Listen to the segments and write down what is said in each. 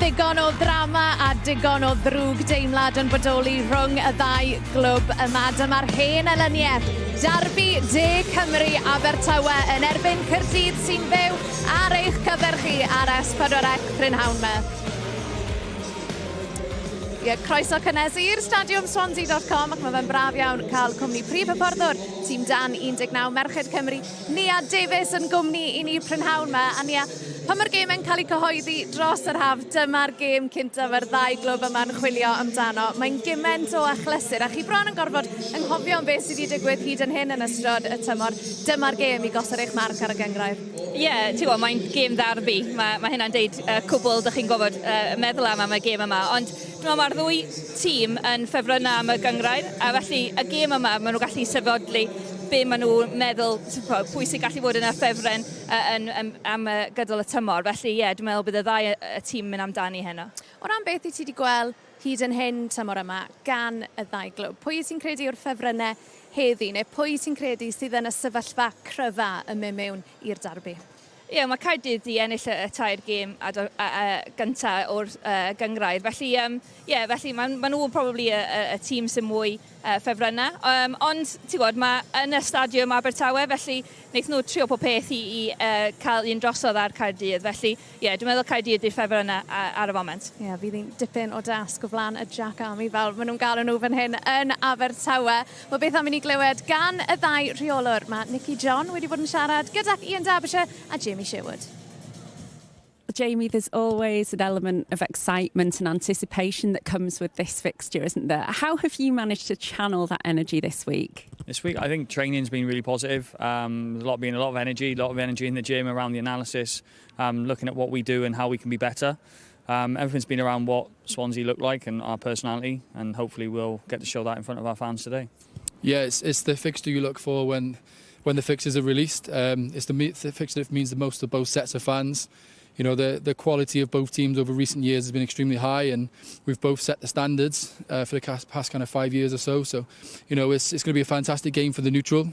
ddigon o ddrama a digon o ddrwg deimlad yn bodoli rhwng y ddau glwb yma. Dyma'r hen elyniaeth, Darbi De Cymru Abertawe yn erbyn Caerdydd sy'n fyw ar eich cyfer chi ar S4C prynhawn 'ma. Ie, croeso cynnes i'r stadiwm Swansea.com ac mae fe'n braf iawn cael cwmni prif hyfforddwr tîm dan 19 Merched Cymru, Nia Davies yn gwmni i ni prynhawn 'ma. A Nia, pan mae'r gemau'n cael eu cyhoeddi dros yr haf, dyma'r gêm cyntaf yr ddau glwb yma'n chwilio amdano. Mae'n gymaint o achlysur a chi bron yn gorfod anghofio am beth sydd wedi digwydd hyd yn hyn yn ystod y tymor. Dyma'r gêm i gosod eich marc ar y gynghrair. Ie, yeah, ti'n gwybod, mae'n gêm ddarbi. Mae, mae hynna'n deud cwbl dych chi'n gorfod meddwl am am y gêm yma. Ond dwi'n meddwl mae'r ddwy tîm yn ffefrynnau am y gynghrair, a felly y gêm yma, maen nhw'n gallu sefydlu be maen nhw'n meddwl, pwy sy'n gallu fod yn y ffefryn yn, yn, am y gydol y tymor. Felly ie, yeah, dwi'n meddwl bydd y ddau y tîm mynd amdani heno. O ran beth i ti wedi gweld hyd yn hyn tymor yma gan y ddau glwb, pwy ti'n credu yw'r ffefrynnau heddi, neu pwy ti'n credu sydd yn y sefyllfa cryfa yn mynd mewn i'r darbi? Ie, yeah, mae Caerdydd di ennill y, y tair gêm a, a, a, gynta o'r gynghrair. Felly, um, yeah, felly mae ma nhw probably y, y, y tîm sy'n mwy ffefrynnau. Ond, ti'n gwybod, mae yn y stadiwm Abertawe, felly wnaeth nhw trio pob peth i, i cael un drosodd ar Caerdydd. Felly, ie, yeah, dwi'n meddwl Caerdydd di'r ffefrynnau ar y foment. Ie, yeah, fydd hi'n dipyn o dasg o flaen y Jack Army fel maen nhw'n galw nhw fan hyn yn Abertawe. Wel, beth am i ni glywed gan y ddau rheolwr? Mae Nicky John wedi bod yn siarad gydag Ian Derbyshire a Jamie Sherwood. Jamie, there's always an element of excitement and anticipation that comes with this fixture, isn't there? How have you managed to channel that energy this week? This week, I think training's been really positive. There's a lot been a lot of energy, a lot of energy in the gym around the analysis, looking at what we do and how we can be better. Everything's been around what Swansea look like and our personality, and hopefully we'll get to show that in front of our fans today. Yeah, it's the fixture you look for when the fixtures are released. It's the fixture that means the most to both sets of fans. The quality of both teams over recent years has been extremely high, and we've both set the standards for the past kind of 5 years or so. So it's going to be a fantastic game for the neutral.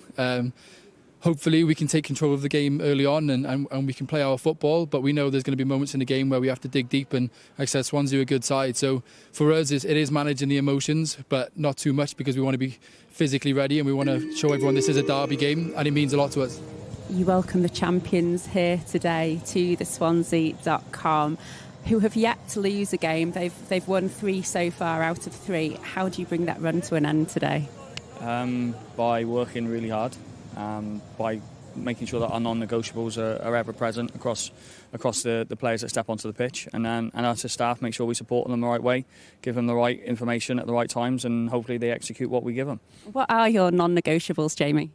Hopefully we can take control of the game early on and we can play our football, but we know there's going to be moments in the game where we have to dig deep, and like I said, Swansea are a good side. So for us, it is managing the emotions, but not too much, because we want to be physically ready and we want to show everyone this is a derby game and it means a lot to us. You welcome the champions here today to the Swansea.com, who have yet to lose a game. They've won three so far out of three. How do you bring that run to an end today? By working really hard, by making sure that our non-negotiables are ever present across the players that step onto the pitch, and then and us as staff make sure we support them the right way, give them the right information at the right times, and hopefully they execute what we give them. What are your non-negotiables, Jamie?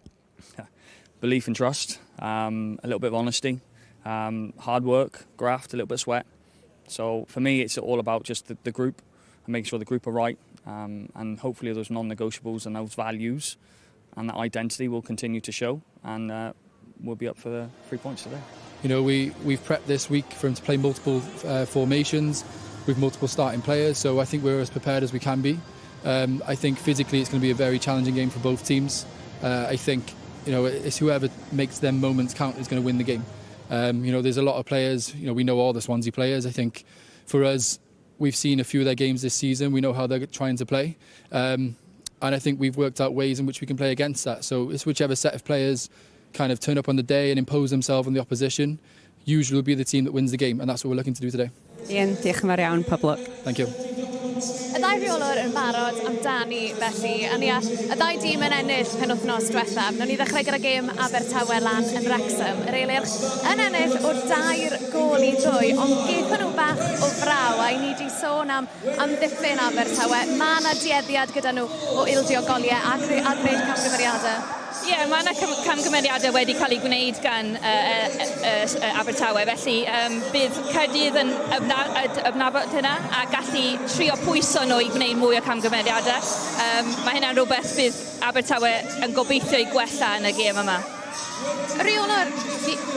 Belief and trust, a little bit of honesty, hard work, graft, a little bit of sweat. So for me, it's all about just the group and making sure the group are right, and hopefully those non-negotiables and those values and that identity will continue to show, and we'll be up for the 3 points today. We've prepped this week for him to play multiple formations with multiple starting players, so I think we're as prepared as we can be. I think physically it's going to be a very challenging game for both teams. I think it's whoever makes them moments count is going to win the game. There's a lot of players, we know all the Swansea players. I think for us, we've seen a few of their games this season. We know how they're trying to play. And I think we've worked out ways in which we can play against that. So it's whichever set of players kind of turn up on the day and impose themselves on the opposition, usually will be the team that wins the game, and that's what we're looking to do today. Ian, diolch yn fawr iawn, pob lwc. Thank you. Y ddau reolwr yn barod amdani felly. A ni y ddau dîm yn ennill penwthnos diwethaf. Nawn ni ddechrau gyda gêm Abertawe lan yn Wrexham. Yr Elyrch yn ennill o 3 gôl i 2, ond gaethon nhw bach o fraw, a i ni di sôn am amddiffyn Abertawe. Mae yna dueddiad gyda nhw o ildio goliau a gwneud camgymeriadau. Ie, yeah, mae yna camgymeriadau wedi cael ei gwneud gan Abertawe, felly bydd Caerdydd yn adnabod hynna a gallu trio pwyso nhw i gwneud mwy o camgymeriadau. Mae hynna'n rhywbeth bydd Abertawe yn gobeithio i gwella yn y gêm yma. Rheolwr,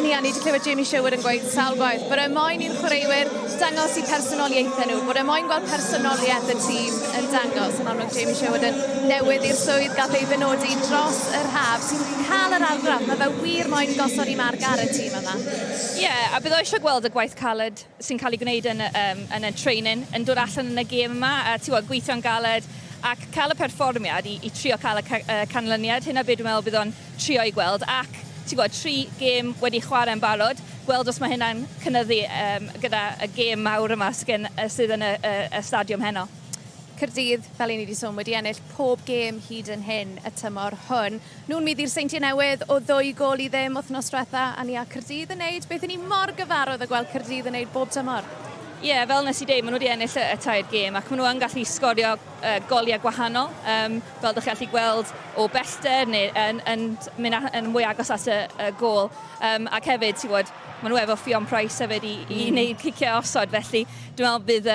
ni a ni wedi clywed Jamie Sherwood yn gweud sawl gwaith bod e moyn i'r chwaraewyr dangos eu personoliaethau nhw, bod e moyn gweld personoliaeth y tîm yn dangos. Yn amlwg Jamie Sherwood yn newydd i'r swydd gath ei benodi dros yr haf, sy'n cael yr argraff, mae fe wir moyn gosod ei marc ar y tîm yma. Ie, yeah, a bydd o eisiau gweld y gwaith caled sy'n cael ei gwneud yn y training yn dod allan yn y gêm yma, a ti'n gwybod, gweithio'n galed ac cael y perfformiad i trio cael y canlyniad. Hynna beth dwi'n meddwl bydd o'n trio i gweld, ac ti'n gwybod, 3 gêm wedi chwarae'n barod, gweld os mae hynna'n cynyddu gyda y gêm mawr yma sydd yn y stadiwm heno. Caerdydd, fel i ni wedi sôn, wedi ennill pob gêm hyd yn hyn y tymor hwn. Nhw'n mynd i'r Seintiau Newydd o 2 gôl i ddim wythnos diwetha, a ni a Caerdydd yn neud beth ni mor gyfarwydd o gweld Caerdydd yn neud bob tymor. Ie, yeah, fel nes i dweud, maen nhw wedi ennill y tair gêm ac maen nhw yn gallu sgorio goliau gwahanol. Fel ydych chi allu gweld o bellter neu yn mynd yn mwy agos at y gôl. Ac hefyd, ti'n gwybod, maen nhw efo Ffion Price hefyd i wneud ciciau osod, felly dwi'n meddwl bydd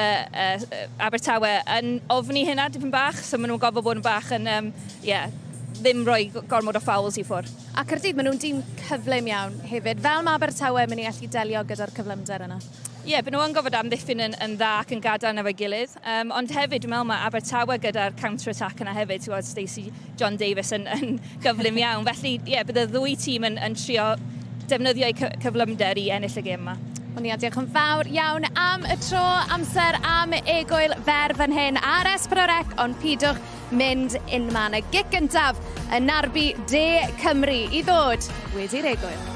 Abertawe yn ofni hynna dipyn bach, so maen nhw'n gofod bod yn bach yn, yeah, ddim rhoi gormod o fouls i ffwrdd. A Caerdydd, maen nhw'n dîm cyflym iawn hefyd. Fel mae Abertawe mynd i allu delio gyda'r cyflymder yna? Ie, yeah, byd nhw yn gofod amddiffyn yn dda ac yn gadarn efo'i gilydd. Ond hefyd, dwi'n meddwl mae Abertawe gyda'r counter-attack yna hefyd. Ti'n gwybod, Stacey John Davis yn gyflym iawn. Felly, ie, yeah, bydd y ddwy tîm yn trio defnyddio eu cyflymder i ennill y gêm yma. Wel Nia, diolch yn fawr iawn am y tro, amser am egwyl fer fan hyn ar S4C, ond pidwch mynd unman. Y gic gyntaf yn Narbi De Cymru i ddod wedi'r egwyl.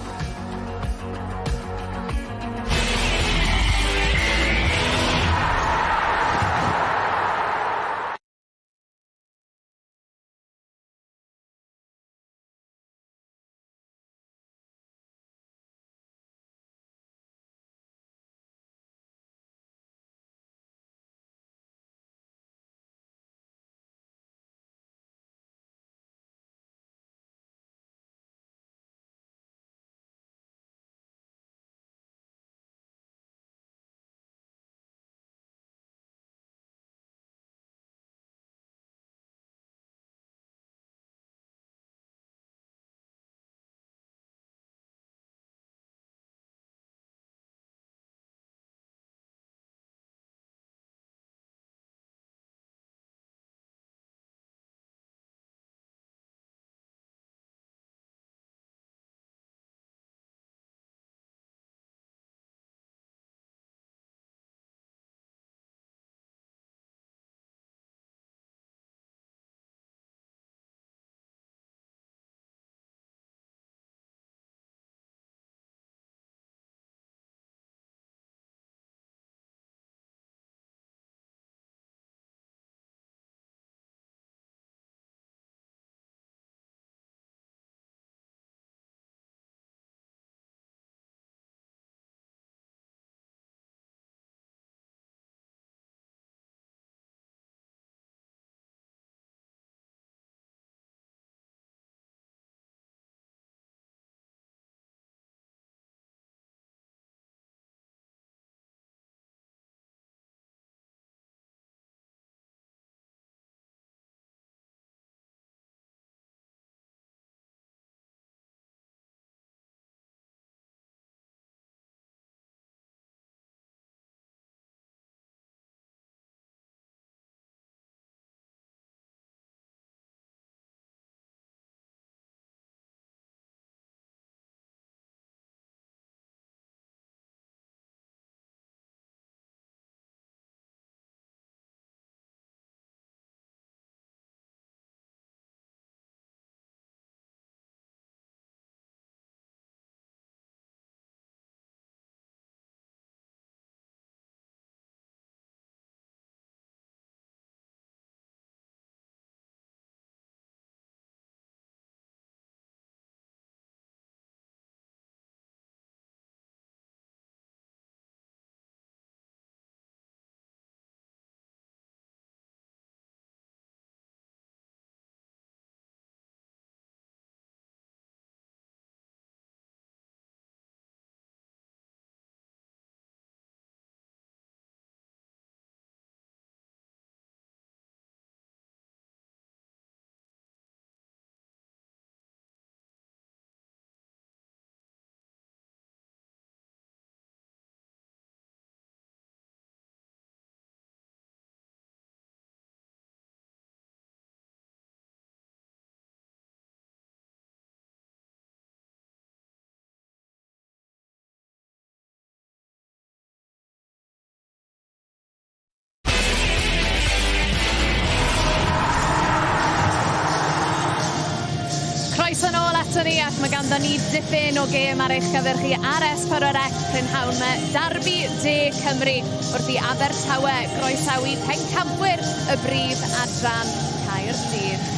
ni ac mae ganddo ni dipyn o gêm ar eich cyfer chi ar S4C prynhawn 'ma. Darbi De Cymru wrth i Abertawe groesawu pencampwyr y brif adran Caerdydd.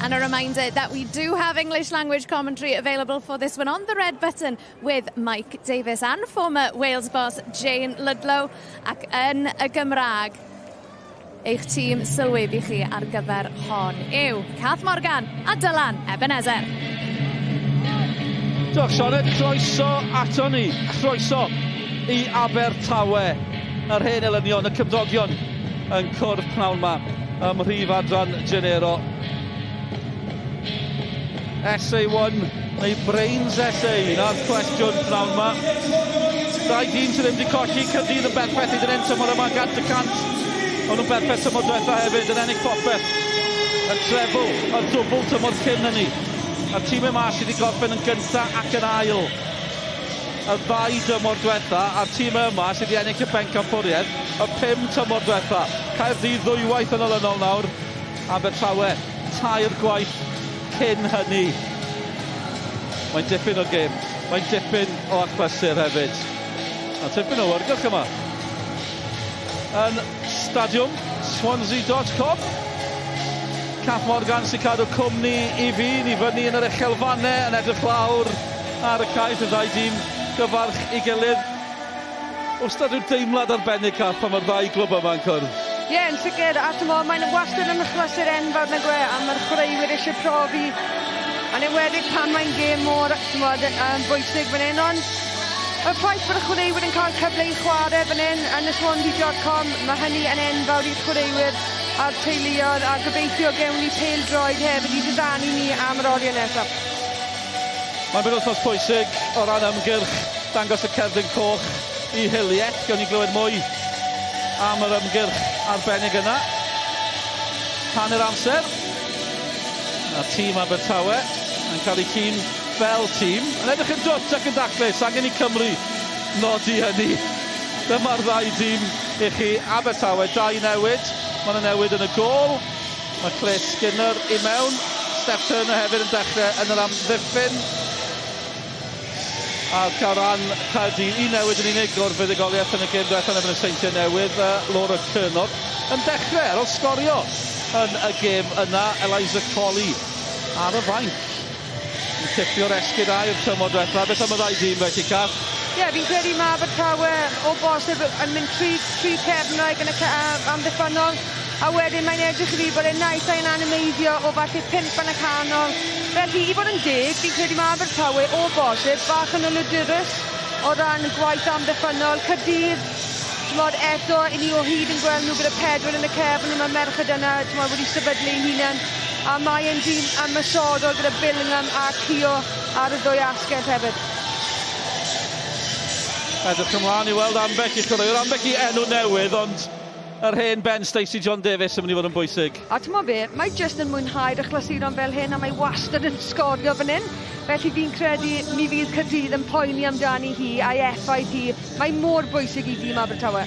And a reminder that we do have English language commentary available for this one on the red button with Mike Davis and former Wales boss Jane Ludlow ac yn y Gymraeg eich tîm sylwebu chi ar gyfer hon yw Cath Morgan a Dylan Ebenezer. Diolch Sioned, croeso ato ni, croeso i Abertawe. Yr hen elynion, y cymdogion yn cwrdd pnawn ma ym mhrif adran Genero. SA1 neu Brains SA, na'r cwestiwn pnawn ma. Dau dîm sydd ddim wedi colli, Caerdydd yn berffaith hyd yn hyn tymor yma, 100%. Maen nhw'n berffaith tymor diwetha hefyd, yn ennill popeth. Y treble, y dwbl tymor cyn hynny. A'r tîm yma sydd wedi gorffen yn gynta ac yn ail y ddau dymor diwetha, a'r tîm yma sydd wedi ennill y bencampwriaeth y pum tymor diwetha. Caerdydd ddwywaith yn olynol nawr, Abertawe tair gwaith cyn hynny. Mae'n dipyn o gêm, mae'n dipyn o achlysur hefyd. A tipyn o wyrgylch yma. Yn stadiwm Swansea.com. Cath Morgan sy'n cadw cwmni i fi, ni fyny yn yr uchelfannau yn edrych lawr ar y cae y ddau dîm gyfarch i gilydd. Wastad rhyw deimlad arbennig, Cath, pan mae'r ddau glwb yma'n cwrdd. Ie, yeah, yn sicr, a ti'n mae'n wastad yn achlysur enfawr nag e, a mae'r chwaraewyr eisiau profi, yn enwedig pan mae'n gêm mor, ti'n bwysig fan hyn, ond y ffaith bod y chwaraewyr yn cael cyfle i chwarae fan hyn yn y Swansea.com, mae hynny yn enfawr i'r chwaraewyr a'r teuluoedd, a gobeithio gewn ni pêl-droed hefyd i diddanu ni am yr oriau nesaf. Mae'n benwythnos pwysig o ran ymgyrch dangos y cerdyn coch i hiliaeth. Gawn ni glywed mwy am yr ymgyrch arbennig yna. Hanner amser. A tîm Abertawe yn cael eu tîm fel tîm. Yn edrych yn dwt ac yn daclus. Angen i Cymru nodi hynny. Dyma'r ddau dîm i chi. Abertawe, dau newid. Mae yna newid yn y gôl. Mae Claire Skinner i mewn. Steph Turner hefyd yn dechrau yn yr amddiffyn. A ar ran Caerdydd, un newid yn unig o'r fuddugoliaeth yn y gêm diwethaf yn erbyn y Seintiau Newydd, Laura Curnock yn dechrau ar ôl sgorio yn y gêm yna, Eliza Colley ar y fainc. Yn cipio'r esgid aur tymor diwethaf. Beth am y ddau dîm felly, Cath? Ie, yeah, fi'n credu mae Abertawe o bosib yn mynd tri, tri cefnoeg yn y amddiffynnol. A wedyn mae'n edrych i fi bod e'n naill ai'n animeiddio o falle pump yn y canol. Felly, i fod yn deg, fi'n credu mae Abertawe o bosib bach yn oludurus o ran gwaith amddiffynnol. Caerdydd, t'mod, eto, i ni o hyd yn gweld nhw gyda pedwar yn y cefn, mae merched yna, t'mod, wedi sefydlu eu hunain. A mae e'n dîm ymosodol gyda Billingham a Cio ar y ddwy asgell hefyd. Edrych ymlaen i weld ambell i chwaraewr, ambell i enw newydd, ond yr hen ben Stacey John Davis yn mynd i fod yn bwysig. A ti'n be, mae jyst yn mwynhau'r achlasuron fel hyn a mae wastad yn sgorio fan hyn. Felly fi'n credu mi fydd Caerdydd yn poeni amdani hi a'i effaith hi. Mae mor bwysig i dîm Abertawe.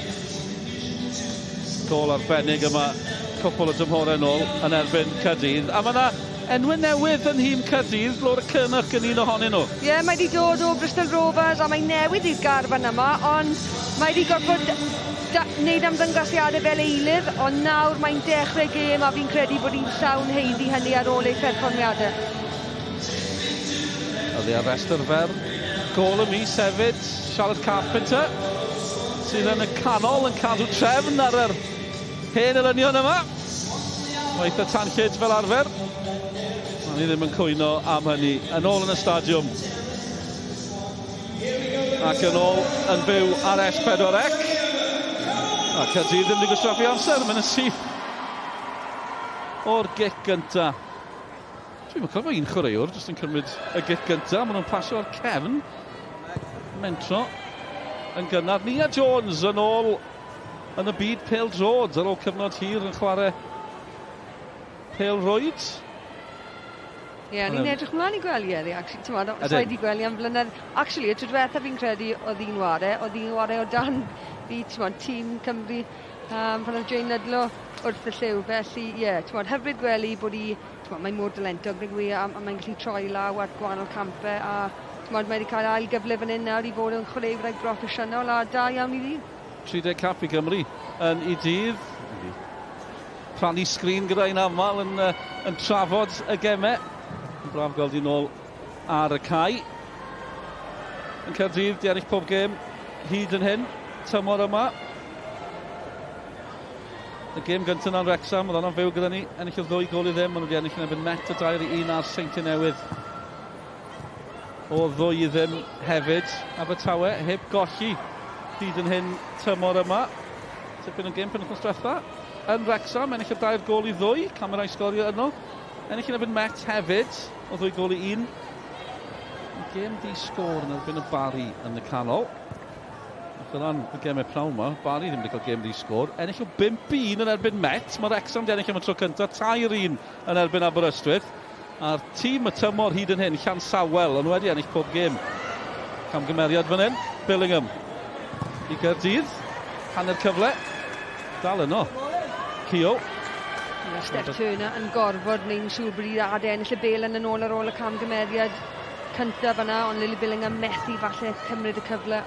Gôl arbennig yma cwpl o dymhorau nôl yn erbyn Caerdydd. A mae yna enwau newydd yn nhîm Caerdydd, Laura Curnock yn un ohonyn nhw. Ie, yeah, mae wedi dod o Bristol Rovers a mae newydd i'r garfan yma, ond mae wedi gorfod wneud ymddangosiadau fel eilydd, ond nawr mae'n dechrau gêm a fi'n credu bod hi'n llawn haeddu hynny ar ôl ei pherfformiadau. Oddi ar restr fer, gôl y mis hefyd, Charlotte Carpenter, sydd yn y canol yn cadw trefn ar yr hen elynion yma. Mae eitha tanllyd fel arfer. Ond ni ddim yn cwyno am hynny. Yn ôl yn y stadiwm. Ac yn ôl yn fyw ar S4C. A Caerdydd ddim wedi gwastraffu amser, mae'n yn syth o'r gic gynta. Dwi'n cofio un chwaraewr jyst yn cymryd y gic gynta. Maen nhw'n pasio o'r cefn. Mentro yn gynnar. Nia Jones yn ôl yn y byd pêl-droed ar ôl cyfnod hir yn chwarae pêl-rwyd. Ie, yeah, ni'n edrych mlaen i gweld hi heddi, actually, ti'n meddwl, sa i wedi gweld hi am flynedd. Actually, y tro diwetha fi'n credu oedd hi'n ware, oedd hi'n ware o dan fi, ti'n meddwl, tîm Cymru, pan oedd Jane Ludlow wrth y llyw. Felly, ie, yeah, ti'n meddwl, hyfryd gweld hi bod hi Mae mor dalentog nag yw e, a mae'n gallu troi law at gwahanol campau, a t'mod, mae wedi cael ail gyfle fan hyn nawr i fod yn chwaraewraig broffesiynol, a da iawn iddi. 30 cap i Gymru yn ei dydd. Rhannu sgrin gyda un aml yn trafod y gemau. Braf gweld hi'n ôl ar y cae. Yn Caerdydd, di ennill pob gêm hyd yn hyn, tymor yma. Y gêm gyntaf na'n Wrexham, oedd hwnna'n fyw gyda ni, ennill o 2-0, maen nhw wedi ennill yn erbyn Met o 2-1 a'r Seintiau Newydd o 2-0 hefyd. Abertawe heb golli hyd yn hyn tymor yma. Tipyn o gêm penwythnos diwetha yn Wrexham, ennill o 3-2, camerau sgorio yno. Ennill yn erbyn Met hefyd o 2-1. Gêm di sgôr yn erbyn y Barri yn y canol. Ac o ran y gemau pnawn yma, Barri ddim wedi cael gêm di sgôr. Ennill o 5-1 yn erbyn Met. Mae Wrexham wedi ennill am y tro cyntaf, 3-1 yn erbyn Aberystwyth. A'r tîm y tymor hyd yn hyn, Llansawel, ond wedi ennill pob gêm. Camgymeriad fan hyn, Billingham i Gaerdydd. Hanner cyfle, dal yno. Keogh. Mae Steph Turner yn gorfod neu'n siŵr bod hi'n ad ennill y bel yn ôl ar ôl y camgymeriad cyntaf yna, ond Lily Billingham methu falle cymryd y cyfle.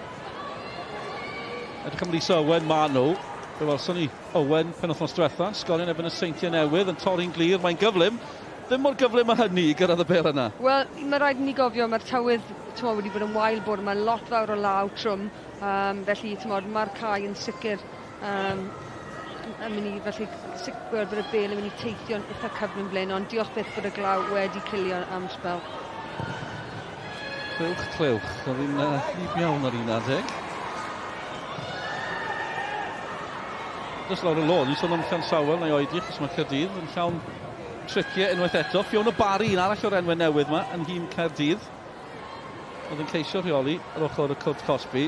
Edrych am Lisa Owen, ma nhw. Fe welson ni Owen penwythnos diwetha, sgorio yn erbyn y Seintiau Newydd, yn torri'n glir, mae'n gyflym. Ddim mor gyflym â hynny i gyrraedd y bel yna. Wel, mae rhaid i ni gofio, mae'r tywydd t'mod, wedi bod yn wael bore 'ma, lot fawr o law trwm, felly t'mod, mae'r cae yn sicr yn mynd i, felly sicr bod y bel yn mynd i teithio'n eitha cyflym blin, ond diolch byth bod y glaw wedi cilio am sbel. Clywch, clywch, oedd hi'n wlyb iawn ar un adeg. Just lawr y lôn, ni'n sôn am Llansawel neu oedi, achos mae Caerdydd yn llawn triciau unwaith eto. Fiona Barry, un arall o'r enwau newydd yma, yn nhîm Caerdydd. Oedd yn ceisio rheoli ar ochr y cwrt cosbi.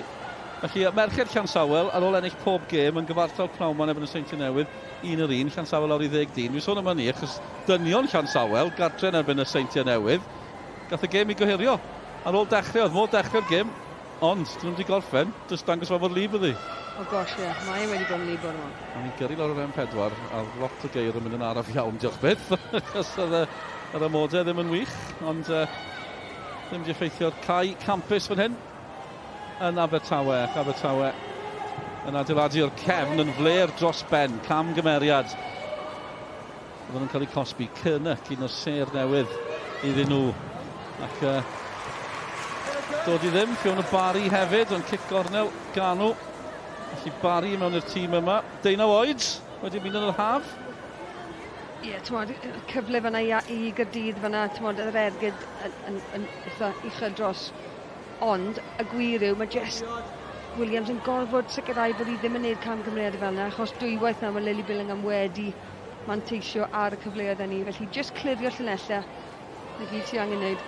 Felly, Merched Llansawel, ar ôl ennill pob gêm, yn gyfartal pnawn 'ma yn erbyn y Seintiau Newydd, 1-1, Llansawel lawr i 10 dyn. Dwi'n sôn am hynny, achos dynion Llansawel, gartre yn erbyn y Seintiau Newydd, gath y gêm i gohirio. Ar ôl dechrau, oedd modd dechrau'r gêm, ond dyn nhw'n wedi gorffen, jyst dangos faint mor wlyb oedd hi. O gosh, ie, yeah. Mae e wedi bod yn wlyb bore 'ma. O'n i'n gyrru lawr yr M4, a lot o geir yn mynd yn araf iawn, diolch byth, achos oedd yr amodau ddim yn wych, ond ddim wedi effeithio'r cae campus fan hyn yn Abertawe, ac Abertawe yn adeiladu o'r cefn yn fler dros ben, camgymeriad. Oedden nhw'n cael eu cosbi. Curnock, un o'r sêr newydd iddyn nhw. Ac dod i ddim, Fiona Barry hefyd, ond cic gornel gan nhw. Felly Barry mewn i'r tîm yma. 19 oed, wedi mynd yn yr haf. Ie, yeah, t'mod, cyfle fyna i Gaerdydd fyna, t'mod, yr ergyd yn eitha uchel dros. Ond, y gwir yw, mae Jess Williams yn gorfod sicrhau bod hi ddim yn gwneud camgymeriad fel yna, achos dwywaith nawr mae Lily Billingham wedi manteisio ar y cyfleoedd hynny. Felly, jyst clirio llinellau, na gyd sy'n angen wneud.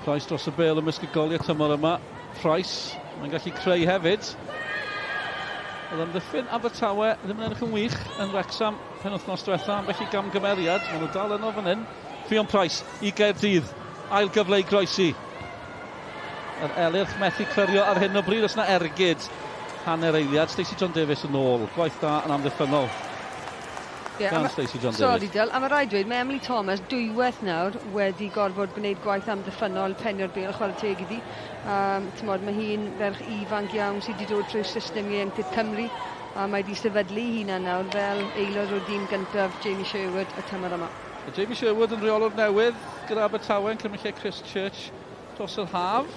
Price dros y bêl ymysg y goliau tymor yma. Price, mae'n gallu creu hefyd. Oedd amddiffyn Abertawe ddim yn edrych yn wych yn Wrexham penwythnos diwetha, ambell i gamgymeriad. Maen nhw dal yno fan hyn. Ffion Price i Gaerdydd. Ail gyfle i groesi. Yr Elyrch methu clirio ar hyn o bryd, os na ergyd hanner eiliad. Stacey John Davies yn ôl. Gwaith da yn amddiffynnol Yeah, gan Stacey John Sorry, Davies. Del, a mae rhaid dweud, mae Emily Thomas dwywaith nawr wedi gorfod gwneud gwaith amddiffynnol penio'r bêl, chwarae teg iddi. T'mod, mae hi'n ferch ifanc iawn sydd wedi dod trwy system ieuenctid Cymru, a mae wedi sefydlu ei hunan nawr fel aelod o'r dîm gyntaf Jamie Sherwood y tymor yma. A Jamie Sherwood yn rheolwr newydd gyda Abertawe yn cymryd lle Chris Church dros yr haf.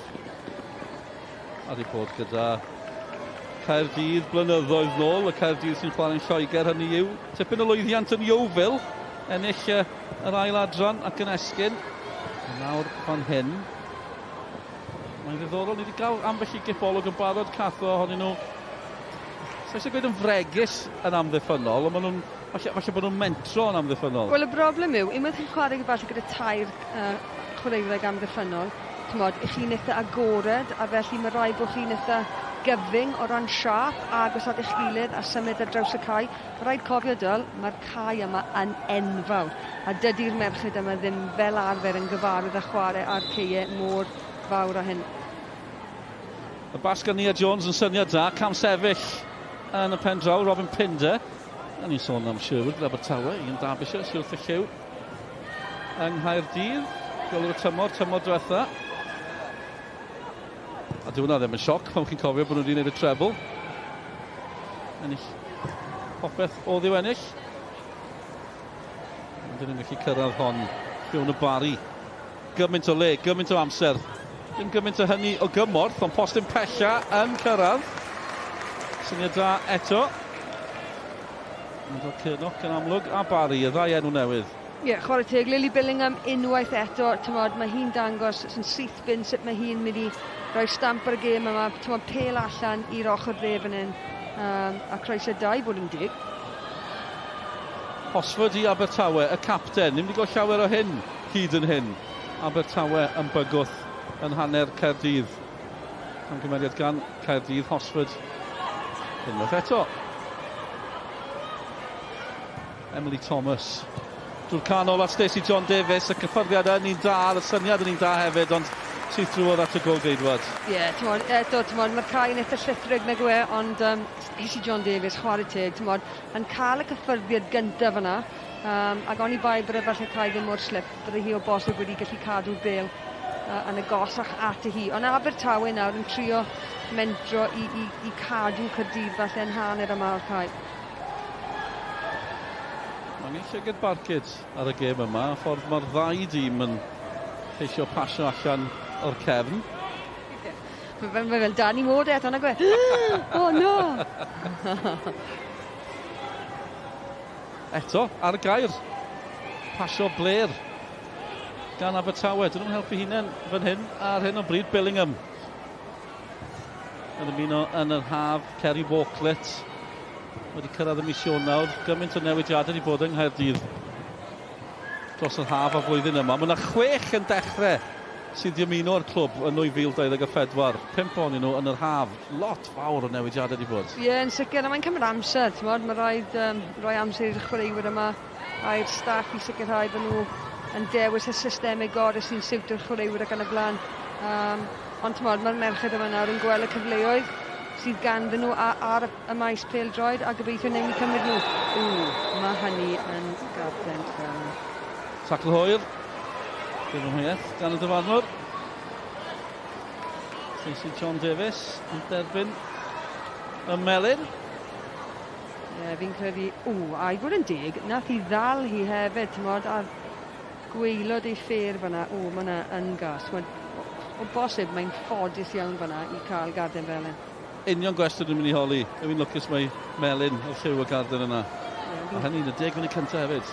A wedi bod gyda Caerdydd blynyddoedd nôl, y Caerdydd sy'n chwarae'n Lloegr, hynny yw. Tipyn o lwyddiant yn Yeovil, ennill yr ail adran ac yn esgyn. A nawr fan hyn, mae'n ddiddorol, ni wedi cael ambell i gipolwg yn barod, Cath, ohonyn nhw. Sa eisiau gweud yn fregus yn amddiffynnol, ond maen nhw'n, falle bod nhw'n mentro yn amddiffynnol. Wel, y broblem yw, unwaith chi'n chwarae falle gyda tair chwaraewraig amddiffynnol, t'mod, 'ych chi'n eitha agored, a felly mae rhaid bod chi'n eitha gyfyng o ran siâp, agos at eich gilydd a symud ar draws y cae. Mae rhaid cofio, Dyl, mae'r cae yma yn enfawr, a dydy'r merched yma ddim fel arfer yn gyfarwydd â chwarae ar caeau mor fawr â hyn. Y bas gan Nia Jones yn syniad da, cam sefyll yn y pen draw, Robin Pinder. A ni'n sôn am Sherwood gyda Abertawe, Ian Derbyshire sydd wrth y llyw. yng Nghaerdydd. Golwr y tymor, tymor diwetha. A dyw hwnna ddim yn sioc pan chi'n cofio bod nhw wedi gwneud y treble. Ennill popeth o ddiw ennill. Ond dyn nhw'n gallu cyrraedd hon. Fiona Barry. Gymaint o le, gymaint o amser. Dim gymaint o hynny o gymorth, ond postyn pella yn cyrraedd. Syniad da eto. Mae'n Cernoch yn amlwg a Barry, y ddau enw newydd. Ie, yeah, chwarae teg, Lily Billingham unwaith eto, tymod, mae hi'n dangos sy'n syth bin sut mae hi'n mynd i roi stamp ar y gêm yma, tymod, pel allan i'r ochr dde fan hyn, a croeso da i fod yn deg. Hosford i Abertawe, y capten, ddim wedi gweld llawer o hyn hyd yn hyn. Abertawe yn bygwth yn hanner Caerdydd. Camgymeriad gan Caerdydd, Hosford unwaith eto. Emily Thomas drwy'r canol at Stacey John Davies, y cyffyrddiad yn un da, y syniad yn un da hefyd, ond syth drwodd at y gol geidwad. Ie, yeah, t'mod, eto, t'mod, mae'r cae yn eitha llithrig nag yw e, ond Stacey John Davies, chwarae teg, t'mod, yn cael y cyffyrddiad gyntaf yna, ac oni bai bod e falle cae ddim mor slip, bydde hi o bosib wedi gallu cadw'r bêl yn agosach at y hi. Ond Abertawe nawr yn trio mentro i, i, i cadw Caerdydd falle yn hanner yma o'r cae. Mae angen llygad barcud ar y gêm yma, y ffordd mae'r ddau dîm yn ceisio pasio allan o'r cefn. Mae fel, mae fel Danny Ward eto, nag yw e? Oh no! Eto, ar y gair. Pasio Blair gan Abertawe. Dyn nhw'n helpu hunain fan hyn ar hyn o bryd. Billingham yn ymuno yn yr haf. Kerry Walklett wedi cyrraedd y mis Ionawr. Gymaint o newidiadau wedi bod yng Nghaerdydd dros yr haf a flwyddyn yma. Mae yna 6 yn dechrau sydd wedi ymuno â'r clwb yn 2024. 5 ohonyn nhw yn yr haf. Lot fawr o newidiadau wedi bod. Ie, yeah, yn sicr. A mae'n cymryd amser, ti'n Mae rhaid rhoi amser i'r chwaraewyr yma a i'r staff i sicrhau bod nhw yn dewis y systemau gorau sy'n siwtio'r chwaraewyr ac yn y blaen. Ond ti'n mae'r merched yma nawr yn gweld y cyfleoedd sydd ganddyn nhw ar y maes pêl-droed a gobeithio wnewn ni cymryd nhw. Ww, mae hynny yn garden fel. Tacl hwyr. Dim ymheuaeth gan y dyfarnwr. Stacey John Davies yn derbyn y melyn. Ie, yeah, fi'n credu, ww, a i fod yn deg, nath i ddal hi hefyd, ti'n modd, ar gwaelod ei ffêr fyna, ww, mae hwnna yn gas. T'mod, o bosib mae'n ffodus iawn fyna i cael garden fel hyn. Union gwestiwn dwi'n mynd i holi. Yw'n lwcus mae melyn o'r lliw y garden yna? Yeah, a hynny'n y 10 munud cyntaf hefyd.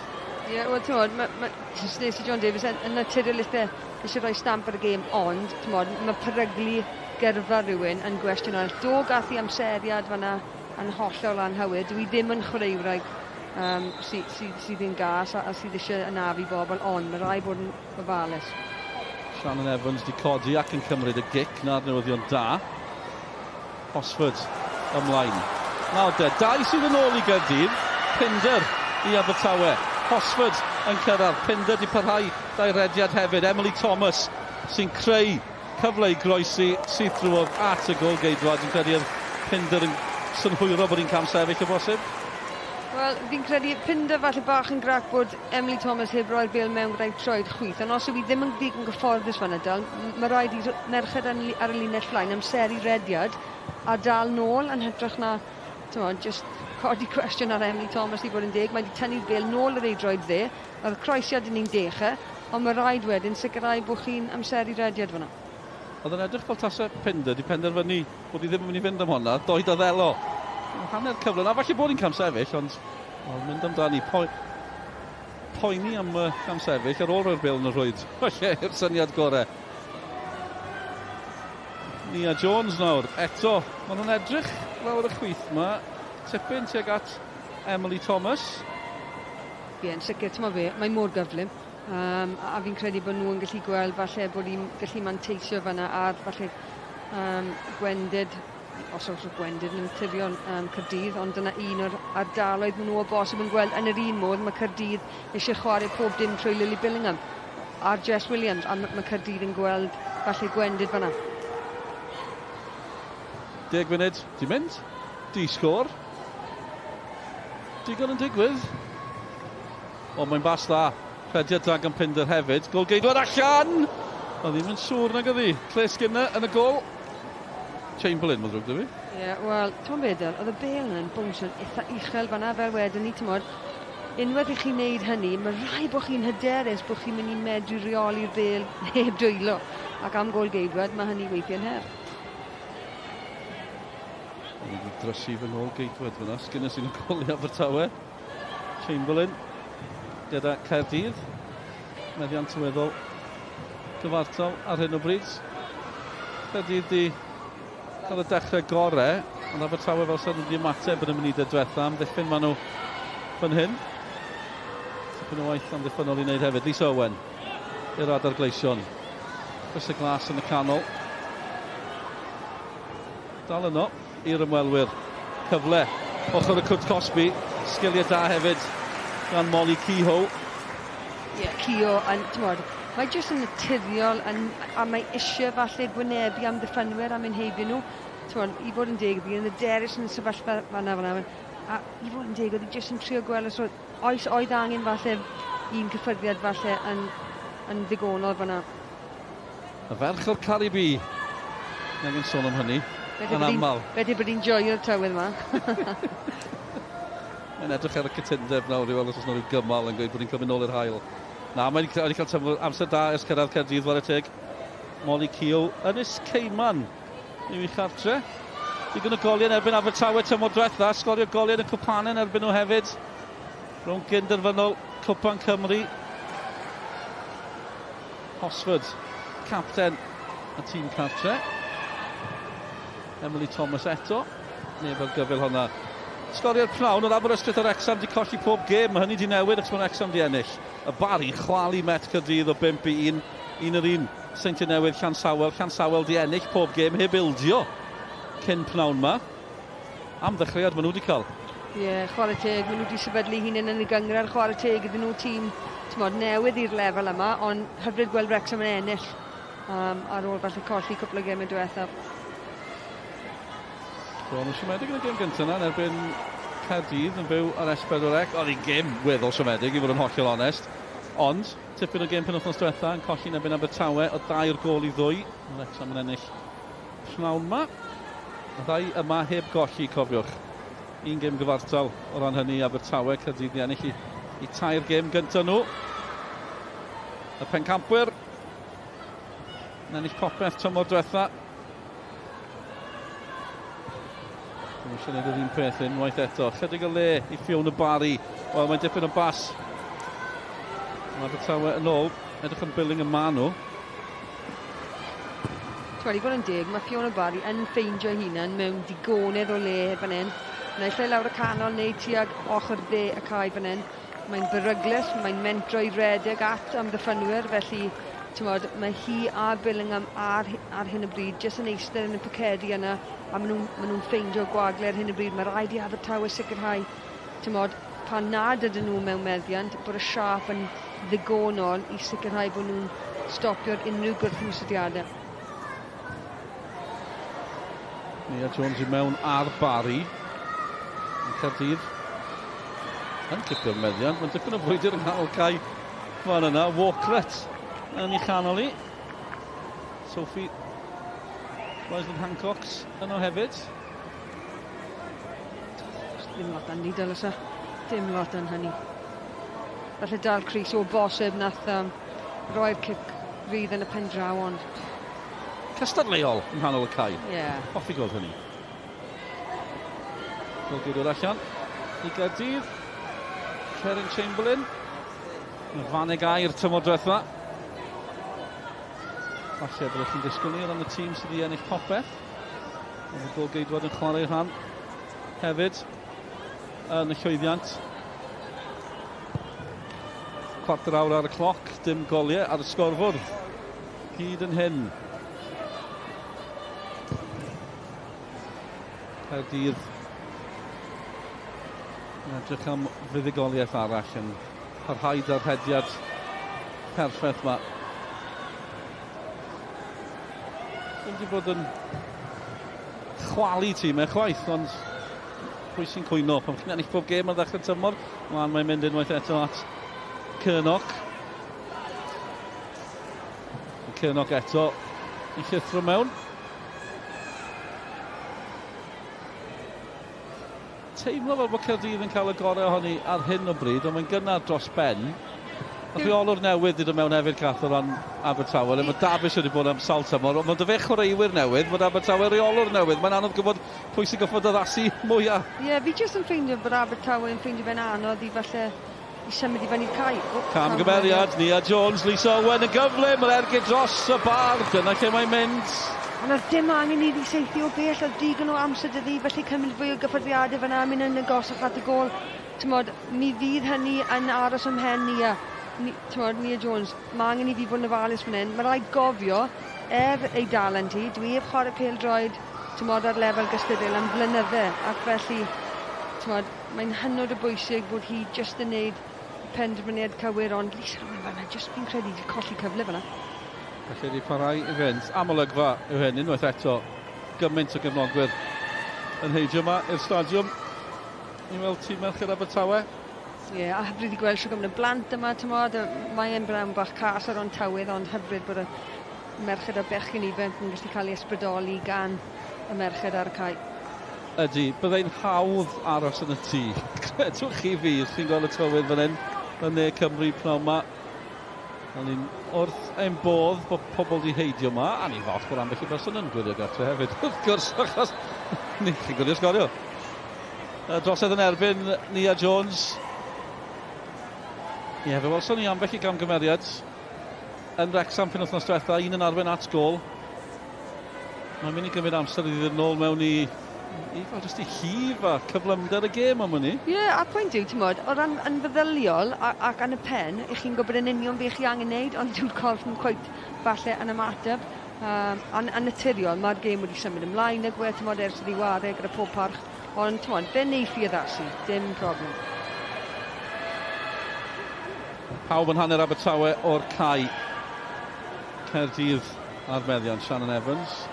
Ie, yeah, wel, ti'n modd, ma Stacey John Davies yn naturiol eisiau rhoi stamp ar y gêm, ond, ti'n modd, mae peryglu gyrfa rhywun yn gwestiwn arall. Do gath i amseriad fyna yn hollol anghywir. Dwi ddim yn chwaraewraig sydd sy, sy yn gas a sydd eisiau anafu bobl, ond mae rhaid bod yn ofalus. Shannon Evans di codi ac yn cymryd y gic, na'r newyddion da. Hosford ymlaen. Nawr de, 2 sydd yn ôl i Gaerdydd, Pinder i Abertawe. Hosford yn cyrraedd, Pinder di parhau dau rediad hefyd. Emily Thomas sy'n creu cyfle i groesi syth drwodd at y gol geidwad. Dwi'n credu oedd Pinder yn synhwyro bod hi'n camsefyll o bosib. Wel, fi'n credu Pinder falle bach yn grac bod Emily Thomas heb roi'r bêl mewn gyda'i troed chwith, ond os yw hi ddim yn ddigon gyfforddus fan dal, mae rhaid i merched ar y linell flaen amseru rediad a dal nôl yn hytrach na, t'mod, just codi cwestiwn ar Emily Thomas i fod yn deg. Mae wedi tynnu'r bêl nôl ar ei droed dde, mae'r croesiad yn un dechrau, ond mae rhaid wedyn sicrhau bod chi'n amseru rediad fyna. Oedd yn edrych fel tasau Pinder wedi penderfynu bod hi ddim yn mynd i fynd am honna, doed a ddelo. Hanner cyfle, a falle bod hi'n camsefyll, ond well, mynd amdani. Poeni am camsefyll ar ôl rhoi'r bêl yn y rhwyd. Falle yw'r syniad gorau. Nia Jones nawr, eto, maen nhw'n edrych lawr y chwith yma. Tipyn tuag at Emily Thomas. Ie, yn sicr, ti'n fe, mae mor gyflym. A fi'n credu bod nhw yn gallu gweld falle bod hi'n gallu manteisio fanna ar falle gwendid, os oes gwendid yn naturiol Caerdydd, ond dyna un o'r ardaloedd maen nhw o bosib yn gweld yn yr un modd mae Caerdydd eisiau chwarae pob dim trwy Lily Billingham a'r Jess Williams, a mae Caerdydd yn gweld falle gwendid fanna. 10 munud, di mynd, di sgôr. Digon yn digwydd. O, mae'n bas dda. Rhediad da gan Pinder hefyd. Gol geidwad allan! Oedd ddim yn siŵr nag oedd hi. Claire Skinner yn y gol. Chamberlain, mae'n ddrwg 'da fi. Ie, yeah, wel, ti'n beth, oedd y bel yna'n bownsio'n eitha uchel fanna fel wedyn ni, ti'n modd, unwaith i chi wneud hynny, mae rhaid bod chi'n hyderus bod chi'n mynd i medru reoli'r bel heb dwylo. Ac am gol geidwad, mae hynny weithiau'n her. O'n i wedi drysu fy ngôl geidwad fyna. Skinner sy'n y gol i Abertawe. Chamberlain gyda Caerdydd. Meddiant tueddol gyfartal ar hyn o bryd. Caerdydd di cael y dechrau gorau, ond Abertawe fel sydd wedi ymateb yn y munudau diwetha. Amddiffyn maen nhw fan hyn. Tipyn o waith amddiffynnol i wneud hefyd. Lisa Owen i'r adar gleision. Chris y glas yn y canol. Dal yno i'r ymwelwyr. Cyfle ochr y cwrt cosbi. Sgiliau da hefyd gan Molly Kehoe. Ie, yeah, Kehoe, yn, t'mod, mae jyst yn naturiol yn, a mae eisiau falle gwynebu amddiffynwyr a mynd heibio nhw. T'mod, i fod yn deg, fi yn hyderus yn y sefyllfa fanna fanna. A i fod yn deg, oedd hi jyst yn trio gweld os oedd, oes oedd angen falle un cyffyrddiad falle yn, yn ddigonol fanna. Y ferch o'r Caribi. Ni angen sôn am hynny. Yn aml. Beth yw bod hi'n joio'r tywydd yma. Mae'n edrych ar y cytundeb nawr i weld os oes yna rhyw gymal yn gweud bod hi'n cael mynd nôl i'r haul. Na, mae'n wedi cael tymor amser da ers cyrraedd Caerdydd, whare teg. Molly Keogh, Ynys Cayman yw ei chartre. Digon o goliau yn erbyn Abertawe tymor diwetha, sgorio goliau yn y cwpanau yn erbyn nhw hefyd. Rownd gyn-derfynol Cwpan Cymru. Hosford, capten y tîm cartre. Emily Thomas eto. Neb ar gyfyl honna. Sgorio'r pnawn, oedd Aberystwyth a Wrexham di colli pob gêm. Mae hynny di newid achos mae Wrexham di ennill. Y Barri chwalu Met Caerdydd o 5 i 1. Un yr un. Seintiau Newydd, Llansawel. Llansawel di ennill pob gêm heb ildio cyn pnawn ma. Am ddechreuad maen nhw wedi cael. Ie, yeah, chwarae teg, maen nhw wedi sefydlu hunain yn y gynghrair, chwarae teg iddyn nhw tîm t'mod, newydd i'r lefel yma, ond hyfryd gweld Wrexham yn ennill ar ôl falle colli cwpl o gemau diwethaf. So, nhw'n siomedig yn y gêm gyntaf yna yn erbyn Caerdydd yn byw ar S4C. Oedd hi'n gêm weddol siomedig i fod yn hollol onest. Ond, tipyn o gêm penwythnos diwetha yn colli yn erbyn Abertawe o dair gôl i ddwy. Mae Wrexham yn ennill pnawn ma. Y ddau yma heb golli, cofiwch. Un gêm gyfartal o ran hynny Abertawe, Caerdydd i ennill i, i tair gêm gyntaf nhw. Y pencampwyr yn ennill popeth tymor diwetha. Dwi'n eisiau gwneud yr un peth unwaith eto. Chydig o le i Fiona Barry. Wel, mae'n dipyn o bas. Mae Abertawe yn ôl. Edrych yn billing y ma nhw. Twel, i fod yn deg, mae Fiona Barry yn ffeindio hunan mewn digonedd o le fan hyn. Naill ai lawr y canol neu tuag ochr dde y cae fan hyn. Mae'n beryglus, mae'n mentro i redeg at amddiffynwyr, felly t'mod, mae hi a Billingham ar, ar hyn o bryd jyst yn eistedd yn y pocedi yna a maen nhw'n ma nhw ffeindio gwagle ar hyn o bryd. Mae rhaid i Abertawe sicrhau, t'mod, pan nad ydyn nhw mewn meddiant, bod y siâp yn ddigonol i sicrhau bod nhw'n stopio'r unrhyw gwrthymosodiadau. Nia Jones i mewn ar Barry. Yn Caerdydd. Yn cipio'r meddiant. Mae'n dipyn o frwydr yng nghanol cae fan yna. Walklet yn ei chanol i. Sophie Rosalind Hancox yno hefyd. Ddim lot yn ni, oes e? Dim lot yn hynny. Falle dal Cris o bosib nath roi'r cic rydd yn y pen draw, ond... Cystadleuol yng nghanol y cae. Ie. Yeah. Hoffi gweld hynny. Golgi dod allan i Gaerdydd. Kerin Chamberlain. Y faneg air tymor diwetha. Falle byddwch chi'n disgwyl ni o ran y tîm sydd wedi ennill popeth. Ond y golgeidwad yn chwarae rhan hefyd yn y llwyddiant. Cwarter awr ar y cloc, dim goliau ar y sgorfwrdd. Hyd yn hyn. Caerdydd yn edrych am fuddugoliaeth arall yn parhau da'r rhediad perffaith yma. Ddim wedi bod yn chwalu tîmau chwaith, ond pwy sy'n cwyno? Pan chi'n ennill pob gêm ar ddechrau tymor, Mlaen mae'n mynd unwaith eto at Curnock. Cernoch eto i llithro mewn. Teimlo fel bod Caerdydd yn cael y gorau ohoni ar hyn o bryd, ond mae'n gynnar dros ben. Y rheolwr newydd wedi dod mewn hefyd, Cath, o ran Abertawe. Le mae Davies wedi bod am sawl tymor, ond mae dy fe chwaraewyr newydd, mae Abertawe reolwr newydd. Mae'n anodd gwybod pwy sy'n goffod addasu mwyaf. Ie, yeah, fi jyst yn ffeindio bod Abertawe yn ffeindio fe'n anodd i falle i symud i fyny'r cae. O, Camgymeriad, Nia Jones, Lisa Owen yn gyflym, yr ergyd dros y bar, dyna lle mae'n mynd. Ond oedd dim angen iddi saethu o bell, oedd digon o amser 'da felly cymryd fwy o gyffyrddiadau fyna, mynd yn agosach at y gôl. T'mod, mi fydd hynny yn aros ym mhen Nia. Ni, t'mod, Nia Jones, mae angen i fi fod yn ofalus fan hyn. Mae rhaid gofio, er ei dalent hi, dwi heb chwarae pêl-droed, t'mod, ar lefel gystadleuol am flynydde, ac felly, t'mod, mae'n hynod o bwysig bod hi jyst yn neud y penderfyniad cywir, ond Lisa Owen fan'na, jyst fi'n credu 'di colli cyfle fan'na. Felly wedi parhau i fynd. Am olygfa yw hyn, unwaith eto, gymaint o gefnogwyr yn heidio yma i'r stadiwm i weld tîm Merched Abertawe. Ie, yeah, a hyfryd i gweld shwt gymaint o blant yma, t'mod, mae e'n brown bach cas ar ond tywydd, ond hyfryd bod y merched a bechgyn ifanc yn gallu cael ei ysbrydoli gan y merched ar y cae. Ydy, byddai'n hawdd aros yn y tŷ. Credwch chi fi, os chi'n gweld y tywydd fan hyn yn ne Cymru pnawn 'ma. O'n i'n wrth ein bodd bod pobl wedi heidio yma, a ni'n falch bod ambell i berson yn gwylio gartre hefyd, wrth gwrs, achos ni chi'n gwylio sgorio. Drosedd yn erbyn Nia Jones. Ie, fe welson ni ambell i gamgymeriad yn Wrexham penwythnos diwetha, un yn arwain at gôl. Mae'n mynd i gymryd amser iddi ddod nôl mewn i, i fel jyst i llif a cyflymder y gêm am hynny. Ie, yeah, a'r pwynt yw, ti'n modd, o ran yn feddyliol ac yn y pen, i chi'n gwybod yn union beth chi angen neud, ond dyw'r corff yn cweit falle yn ymateb. A, a naturiol, mae'r gêm wedi symud ymlaen ag we, ti'n modd, ers iddi ware gyda pob parch. Ond, ti'n modd, fe neiff i addasu, dim problem. Pawb yn hanner Abertawe o'r cae. Caerdydd ar meddiant Shannon Evans.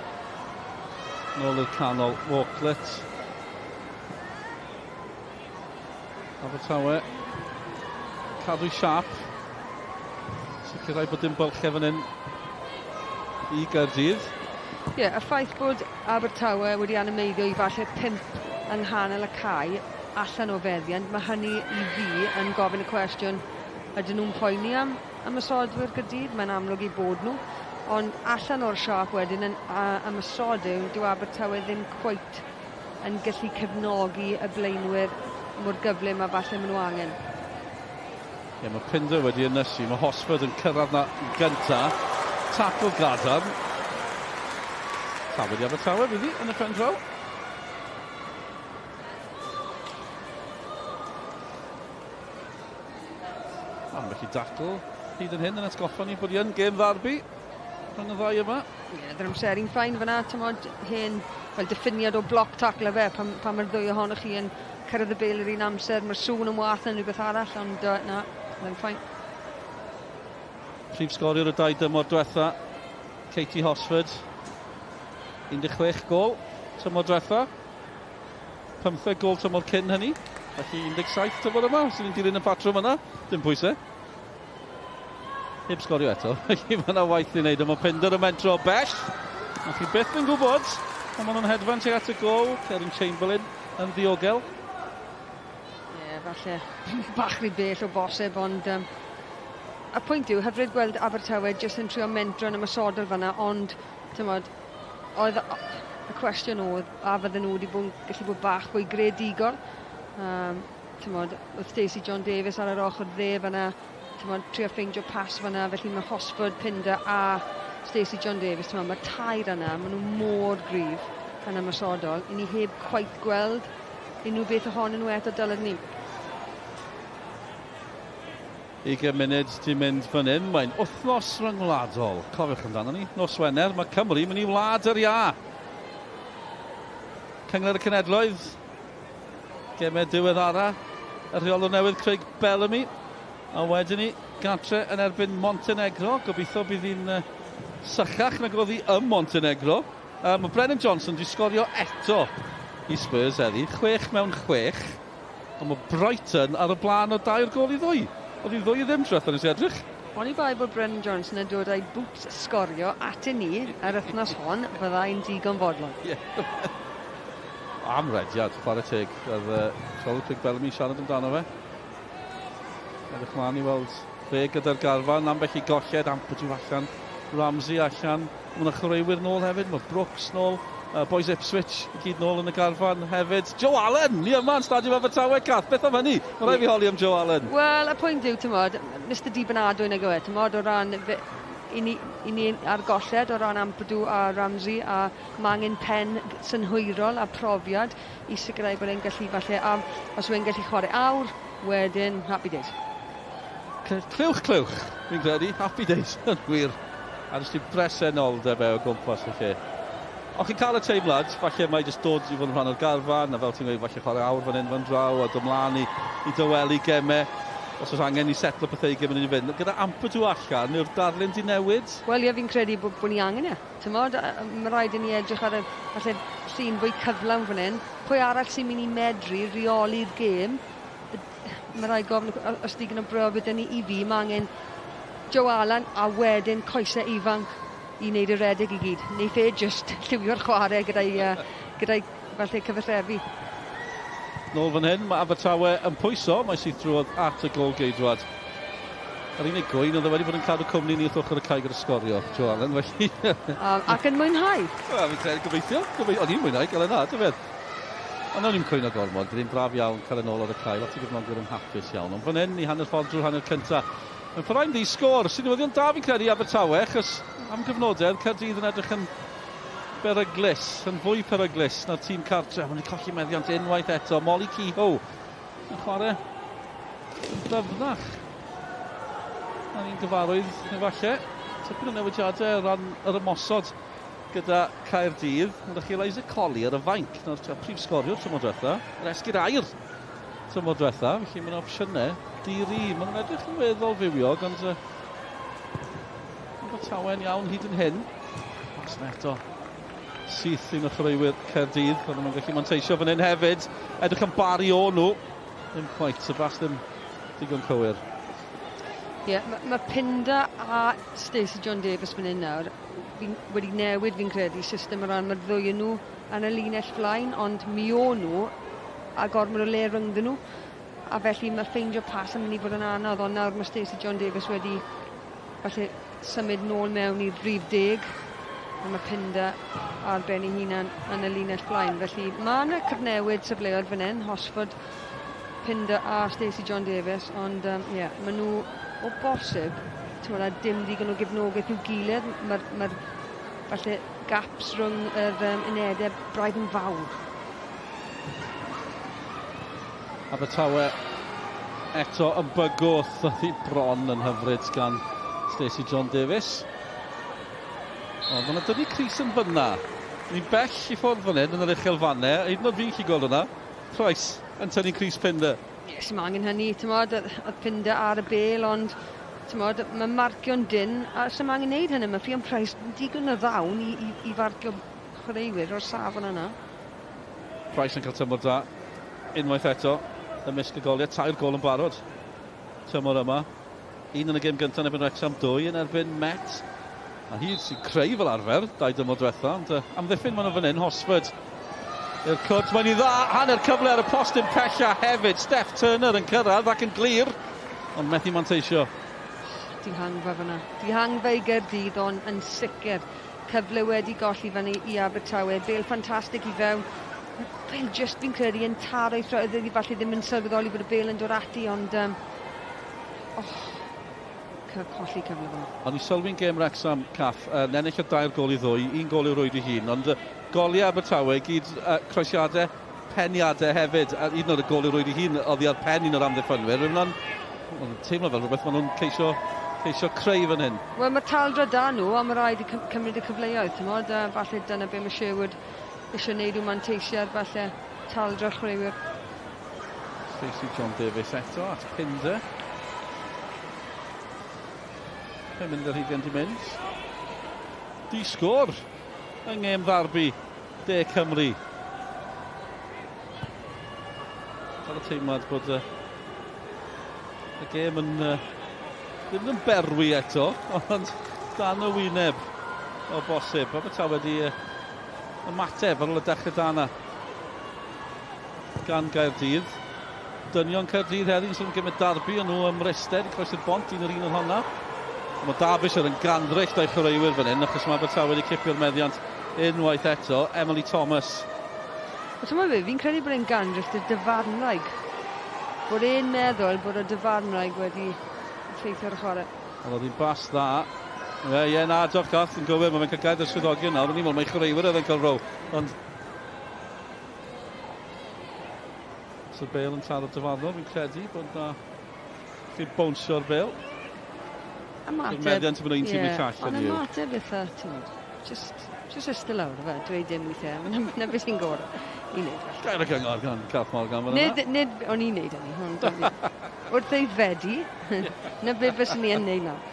Nôl i'r canol, Walklet. Abertawe. Cadw siap. Sicrhau bod dim bylchau fan hyn i Gaerdydd. Ie, yeah, y ffaith bod Abertawe wedi animeiddio i falle pump yng nghanol y cae allan o feddiant, mae hynny i fi yn gofyn y cwestiwn, ydyn nhw'n poeni am ymosodwyr Gaerdydd? Mae'n amlwg eu bod nhw. Ond allan o'r siâp wedyn yn ymosod yw, dyw Abertawe ddim cweit yn gallu cefnogi y blaenwyr mor gyflym a falle maen nhw angen. Ie, mae Pinder wedi ynysu. Mae Hosford yn cyrraedd na gynta. Tacl gadarn. Tafod i Abertawe fydd hi yn y pen draw. Ambell i dacl hyd yn hyn yn atgoffa ni bod hi yn gêm ddarbi rhwng y ddau yma. Ie, yeah, yr amseru'n fine fyna, tymod, hen, fel diffiniad o block tackle fe, pan, pan mae'r ddwy ohonoch chi yn cyrraedd y bêl yr un amser, mae'r sŵn yn wath yn rhywbeth arall, ond na, mae'n fine. Prif sgoriwr y dau dymor diwetha, Katie Hosford, 16 gol tymor diwetha. 15 gol tymor cyn hynny. Felly 17 tymor yma, os ni'n dilyn y patrwm yna, dim pwysau. Heb sgorio eto, felly mae yna waith i wneud. Ond mae Pinder yn mentro o bell. A chi byth yn gwybod, ond maen nhw'n hedfan tuag at y gol. Kevin Chamberlain yn ddiogel. Ie, yeah, falle bach rhy bell o bosib, ond y pwynt yw, hyfryd gweld Abertawe jyst yn trio mentro yn ymosodol fanna, ond, tymod, oedd y cwestiwn oedd a fydden nhw wedi bod yn gallu bod bach fwy greadigol. Tymod, oedd Stacey John Davis ar yr ochr dde fanna, tymod, trio ffeindio pas fanna, felly mae Hosford, Pinder a Stacey John Davis, tymod, mae'r tair yna, maen nhw mor gryf yn ymosodol, i ni heb cweit gweld unrhyw beth ohonyn nhw eto dylen ni. 20 munud 'di mynd fan hyn. Mae'n wythnos ryngwladol. Cofiwch amdano ni. Nos Wener, mae Cymru mynd i Wlad yr Iâ. Cynghrair y Cenhedloedd. Gemau diweddara. Y rheolwr newydd Craig Bellamy. A wedyn ni gartre yn erbyn Montenegro. Gobeithio bydd hi'n sychach nag oedd hi ym Montenegro. Mae Brennan Johnson wedi sgorio eto i Spurs heddi. 6 mewn 6. Ond mae Brighton ar y blaen o 2 gôl i 2. Oedd hi'n 2-0 tro nes i edrych. Oni bai bod Brennan Johnson yn dod â'i boots sgorio atyn ni yr wythnos hon, fyddai'n digon fodlon. Ie. Am rediad, chwarae teg. Oedd uh, Charlie Craig Bellamy siarad amdano fe. Edrych mlaen i weld fe gyda'r garfan, ambell i golled, Ampadu allan, Ramsey allan. Mae yna chwaraewyr nôl hefyd, mae Brooks nôl, boys Ipswich i gyd nôl yn y garfan hefyd. Joe Allen, ni yma yn Stadiwm Abertawe, Cath, beth am hynny? Mae rhaid fi holi am Joe Allen. Wel, y pwynt yw, tymod, Mr Dibynadwy nag yw e, tymod, o ran, fe, i ni, i ni ar golled o ran Ampadu a Ramsey, a mae angen pen synhwyrol a profiad i sicrhau bod e'n gallu, falle, a os yw e'n gallu chwarae awr, wedyn, happy days. Clywch, clywch, fi'n credu, happy days, yn wir. A jyst i bresenoldeb e o gwmpas y lle. Ond chi'n cael y teimlad, falle mae jyst dod i fod yn rhan o'r garfan, a fel ti'n gweud, falle chwarae awr fan hyn fan draw, a dod mlaen i, i dywelu gemau, os oes angen i setlo pethau i gymryd i fynd. Gyda Ampadu allan, yw'r darlun di newid? Wel, ie, fi'n credu bod, bod ni angen e. Tymod, mae rhaid i ni edrych ar y falle llun fwy cyflawn fan hyn. Pwy arall sy'n mynd i medru reoli'r gêm Mae rhaid gofyn os digon o brofiad 'da ni i fi, mae angen Joe Allen a wedyn coesau ifanc i wneud y redeg i gyd. Neith e jyst lliwio'r chwarae gyda'i uh, gyda'i falle cyfathrebu. Nôl fan hyn, mae Abertawe yn pwyso, mae syth drwodd at y gol geidwad. Yr unig gwy'n oedd e wedi bod yn cadw cwmni ni wrth ochr y cae gyda sgorio, Joe Allen, felly... um, ac yn mwynhau. Wel, fi'n credu gobeithio. Gobeithio. O'n i'n mwynhau gael yna, dyfed. Ond nawn ni'm cwyno gormod, bydd hi'n braf iawn cael e nôl ar y cae, lot o gefnogwyr yn hapus iawn. Ond fan hyn, i hanner ffordd drwy'r hanner cynta, mae'n parhau'n ddi sgôr, sy'n newyddion da fi'n credu i Abertawe, achos am gyfnodau, oedd Caerdydd yn edrych yn beryglus, yn fwy peryglus na'r tîm cartre. Maen nhw'n colli meddiant unwaith eto. Molly Kehoe yn chwarae yn ddyfnach. Na ni'n gyfarwydd, efallai. Tipyn o newidiadau o ran yr ymosod gyda Caerdydd. Ond chi Eliza Colli ar y fainc, nawr tua prif sgoriwr tymor diwetha, yr esgid aur tymor diwetha, felly mae'n opsiynau diri. Maen nhw'n edrych yn weddol fywiog, ond uh, Abertawe'n iawn hyd yn hyn. Mas na eto syth un o chwaraewyr Caerdydd, ond nhw'n gallu manteisio fan hyn hefyd. Edrych am bari o nhw. Ddim quite, y bas ddim digon cywir. Ie, yeah, mae ma Pinda a Stacey John Davies fan hyn nawr fi'n wedi newid fi'n credu system o ran mae'r ddwy o nhw yn y linell flaen ond mi o'n nhw a gormod o le rhyngddyn nhw a felly mae ffeindio pas yn mynd i fod yn anodd ond nawr mae Stacey John Davies wedi falle symud nôl mewn i'r rhif deg a mae Pinda ar ben ei hunan yn y linell flaen felly mae yna cyfnewid safleoedd fan hyn Hosford Pinder a Stacey John Davies, ond um, yeah, maen nhw o bosib, ti'n a dim digon o gefnogaeth i'w gilydd. Mae'r ma falle gaps rhwng yr um, unedau braidd yn fawr. Abertawe eto yn bygwth, oedd hi bron yn hyfryd gan Stacey John Davies. Ond mae yna dynnu Cris yn fyna. Ni'n bell i ffwrdd fan hyn yn yr uchelfannau, hyd yn oed fi'n gallu gweld hwnna. Price yn tynnu crys Pinder. Ie, sim angen hynny, t'mod, o'dd Pinder ar y bêl, ond t'mod, mae marcio'n dynn, a sim angen neud hynny, mae Ffion Price yn digon o ddawn i, i, i farcio chwaraewyr o'r safon yna. Price yn cael tymor da unwaith eto ymysg y goliau, tair gol yn barod tymor yma. Un yn y gêm gyntaf yn erbyn Wrexham, dwy yn erbyn Met. A hi sy'n creu fel arfer, dau dymor diwetha, ond uh, amddiffyn maen nhw fan hyn, Hosford i'r cwrt, mae'n i dda, hanner cyfle ar y postyn pella hefyd, Steph Turner yn cyrraedd ac yn glir, ond methu manteisio. Dihangfa fyna. Dihangfa i Gaerdydd, ond yn sicr cyfle wedi golli fyny i Abertawe. Bêl ffantastig i fewn. Bêl just fi'n credu yn taro ei throed, iddi falle ddim yn sylweddoli bod y bêl yn dod ati, ond um, Oh, colli cyfle fel. O'n i sylwi'n gêm Wrexham, Caff, uh, ennill y dair gol i ddwy, un gol i'w rwyd i hun, ond uh, goliau Abertawe gyd uh, croesiadau, peniadau hefyd, a un o'r gol i'w rwyd i hun oddi ar pen un o'r amddiffynwyr. Rwy'n Mae'n teimlo fel rhywbeth maen nhw'n ceisio, ceisio creu fan hyn. Wel, mae taldra da nhw, a mae rhaid i cymryd y cyfleoedd, ti'n modd, a falle dyna be mae Sherwood eisiau gwneud yw manteisio ar falle taldra'r chwaraewyr. Stacey John Davies eto at Pinder. 5 munud ar hugain di mynd. Di sgôr yng ngêm ddarbi De Cymru. Cael y teimlad bod y, y gêm yn uh, Ddim yn berwi eto, ond dan y wyneb o bosib. Abertawe wedi ymateb ar ôl y dechrau da yna gan Gaerdydd. Dynion Caerdydd heddiw yn sôn am gymryd darbi o'n nhw ym Mryste, wedi croesi'r bont un yr un oedd honna. Mae Derbyshire yn gandryll da'i chwaraewyr fan hyn, achos mae Abertawe wedi cipio'r meddiant unwaith eto. Emily Thomas. Wel, ti'n be, fi'n credu bod e'n gandryll i'r dyfarnwraig. Bod e'n meddwl bod y dyfarnwraig wedi effeithio ar y chwarae. Wel, oedd hi'n bas dda. Ie, ie, na, diolch Garth, yn gywir, mae fe'n cael gair y swyddogion nawr. O'n i'n meddwl mai chwaraewyr oedd e'n cael row, ond Os y bel yn taro dyfarnwr, fi'n credu bod na chi'n bownsio'r bel. Ymateb. Meddiant yn un tîm i'r llall. Ond ymateb eitha, ti'n gwybod, just, just ystod lawr fe, dweud dim weithiau. Na beth sy'n gorau i wneud. Gair o gyngor gan Cath Morgan fan yna. Nid, nid o'n i'n neud hynny, ond wrth ei fedi, na beth fyswn ni yn neud nawr.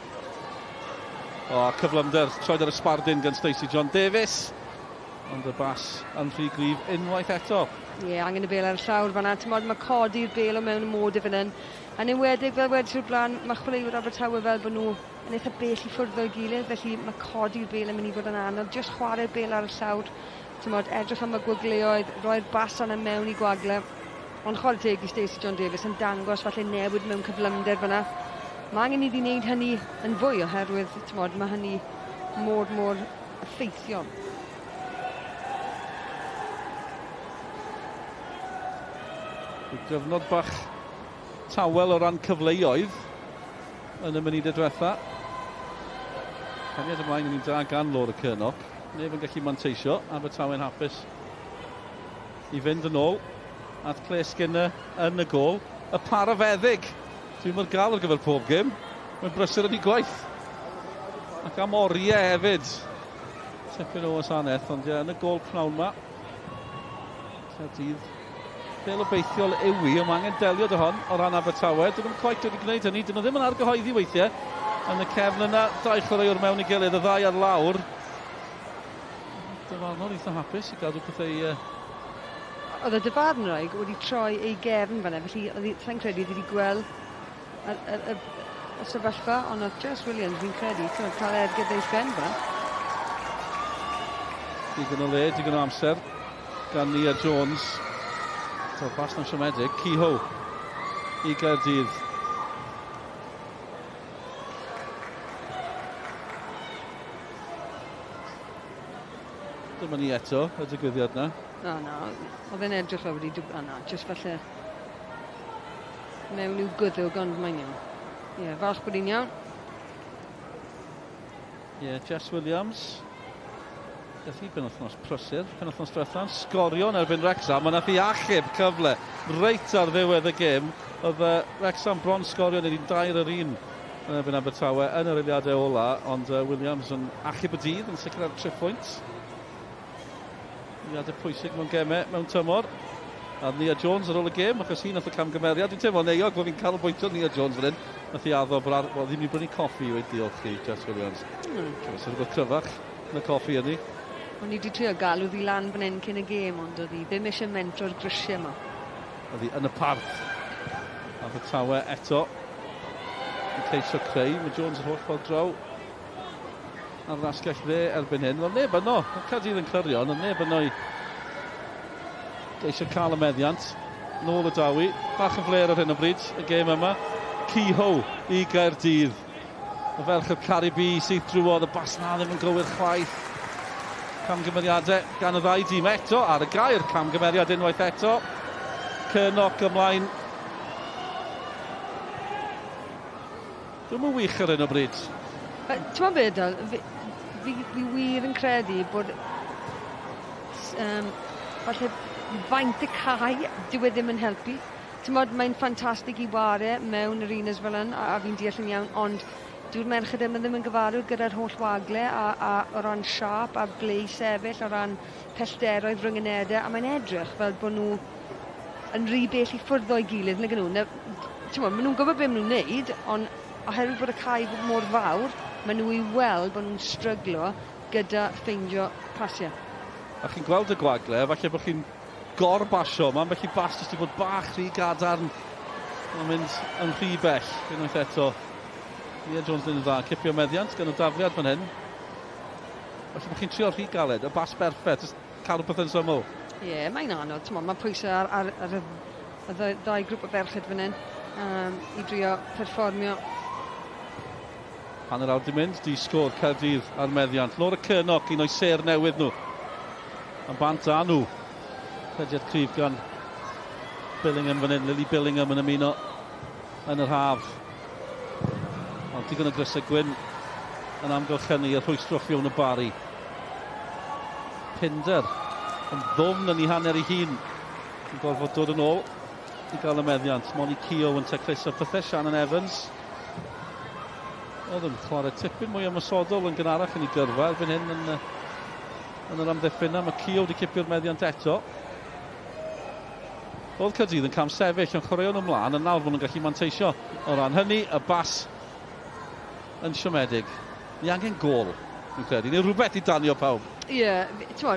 O, cyflymder, troed ar y sbardun gan Stacey John Davies. Ond y bas yn rhy gryf unwaith eto. Ie, yeah, angen y bel ar y llawr fan'na. T'mod, mae codi'r bel o mewn y mod e fan hyn. Yn enwedig, fel wedys o'r blaen, mae chwaraewyr Abertawe fel bod nhw yn eitha bell i ffwrdd o'i gilydd, felly mae codi'r bel yn mynd i fod yn anodd. Just chwarae'r bel ar y llawr, t'mod, edrych am y gwagleoedd, roi'r bas yna mewn i gwagle. Ond chwarae teg i Stacey John Davies yn dangos falle newid mewn cyflymder fyna. Mae angen iddi wneud hynny yn fwy oherwydd, t'mod, mae hynny mor, mor effeithiol. Gyfnod bach tawel o ran cyfleoedd yn y munudau diwetha. Caniad ymlaen yn un da gan Laura Curnock. Neb yn gallu manteisio, Abertawe'n hapus i fynd yn ôl at Claire Skinner yn y gôl. Y parafeddyg, dwi'n mor gael ar gyfer pob gêm. Mae'n brysur yn ei gwaith. Ac am oriau hefyd. Tipyn o wasanaeth, ond ie, yn y gôl pnawn ma. Caerdydd. Bel obeithiol yw i, ond mae angen delio dy hon o ran Abertawe. Dyn nhw'n quite wedi gwneud hynny, dyn nhw ddim yn argyhoeddi weithiau. Yn y cefn yna, dau chwaraewr mewn i gilydd, y ddau ar lawr. Dyfarnwr eitha hapus i gadw pethau... Oedd y dyfarnwraig wedi troi ei gefn fanna, felly oedd hi, sa'n credu oedd hi wedi gweld y, y, y, y sefyllfa, ond oedd Jess Williams, fi'n credu, ti'n cael ergyd ei phen fanna. Digon o le, digon o amser gan Nia Jones. To'r bas na'n siomedig. Kehoe i Gaerdydd. Dyma ni eto, y digwyddiad na. O na, oedd e'n edrych fel wedi... O na, jyst falle mewn i'w gwddwg, ond mae'n iawn. Ie, yeah, falch bod hi'n iawn. Ie, yeah, Jess Williams. Gath hi penwthnos prysur, penwthnos diwethaf, sgorio yn erbyn Wrexham, a nath hi achub cyfle reit ar ddiwedd y gêm. Oedd uh, Wrexham bron sgorio yn un dair yr un yn erbyn Abertawe yn yr eiliadau ola, ond uh, Williams yn achub y dydd yn sicrhau'r triphwynt. Eiliadau pwysig mewn gemau mewn tymor. A Nia Jones ar ôl y gêm, achos hi nath y camgymeriad. Dwi'n teimlo'n euog bod fi'n canolbwyntio Nia Jones fan hyn. Nath hi addo bod ar... Wel, ddim wedi brynu coffi i weud diolch i Jess Williams. Mm. Fysa rhywbeth cryfach na coffi hynny. O'n i wedi trio galw ddi lan fan hyn cyn y gêm, ond oedd hi ddim eisiau mentro'r grisiau yma. Oedd hi yn y parth. Abertawe eto. Yn ceisio creu. Mae Jones yr holl ffordd draw ar yr asgell dde erbyn hyn. Wel, neb yno. Mae Caerdydd yn clirio, ond neb yno i geisio cael y meddiant. Nôl y dawi. Bach yn fler ar hyn o bryd, y gêm yma. Kehoe i Gaerdydd. Y ferch o'r Caribi sydd drwodd, y bas na ddim yn gywir chwaith. Camgymeriadau gan y ddau dîm eto ar y gair camgymeriad unwaith eto. Cernock ymlaen. Dwi'm yn wych ar hyn o bryd. Ti'n beth, Dal, fi, fi, fi wir yn credu bod um, falle faint y cae, dyw e ddim yn helpu. Ti'n modd, mae'n ffantastig i ware mewn arenas fel hyn, a, a fi'n deall yn iawn, ond dyw'r merched yma ddim yn gyfarwydd gyda'r holl wagle a, a o ran siâp a ble i sefyll, o ran pellteroedd rhwng y nedau, a mae'n edrych fel bod nhw yn rhy bell i ffwrdd o'i gilydd, nag nhw. Na, ti'n maen nhw'n gwybod beth maen nhw'n neud, ond oherwydd bod y cae mor fawr, maen nhw i weld bod nhw'n stryglo gyda ffeindio pasiau. A chi'n gweld y gwagle, falle bod chi'n gorbasio, mae ambell i bas jyst i fod bach rhy gadarn. Mae'n mynd yn rhy bell, unwaith eto. Nia Jones yn dda, cipio meddiant gan y dafliad fan hyn. Felly bod chi'n trio rhy galed, y bas berffeth, jyst cadw pethau'n syml. Ie, yeah, mae'n anodd, ti'n mae pwysau ar, ar, ar y, y ddau grŵp o ferched fan hyn i drio perfformio. Hanner awr di mynd, di sgôr Caerdydd ar meddiant. Laura Curnock, un o'i sêr newydd nhw. Am bant â nhw. Rhediad cryf gan Billingham fan hyn, Lily Billingham yn ymuno yn yr haf. Ond digon o grysau gwyn yn amgylchynu y rhwystro Fiona Barry. Pinder yn ddwfn yn ei hanner ei hun yn gorfod dod yn ôl i gael y meddiant. Moni Keogh yn tacluso pethau, Shannon Evans. Oedd yn chwarae tipyn mwy ymosodol yn gynharach yn ei gyrfa erbyn hyn yn, yn yr amddiffyn. Mae Keogh wedi cipio'r meddiant eto. Oedd Caerdydd yn cam sefyll yn chwaraeon ymlaen, a nawr maen nhw'n gallu manteisio o ran hynny. Y bas yn siomedig. Ni angen gôl, fi'n credu, neu rhywbeth i danio pawb. Ie, yeah,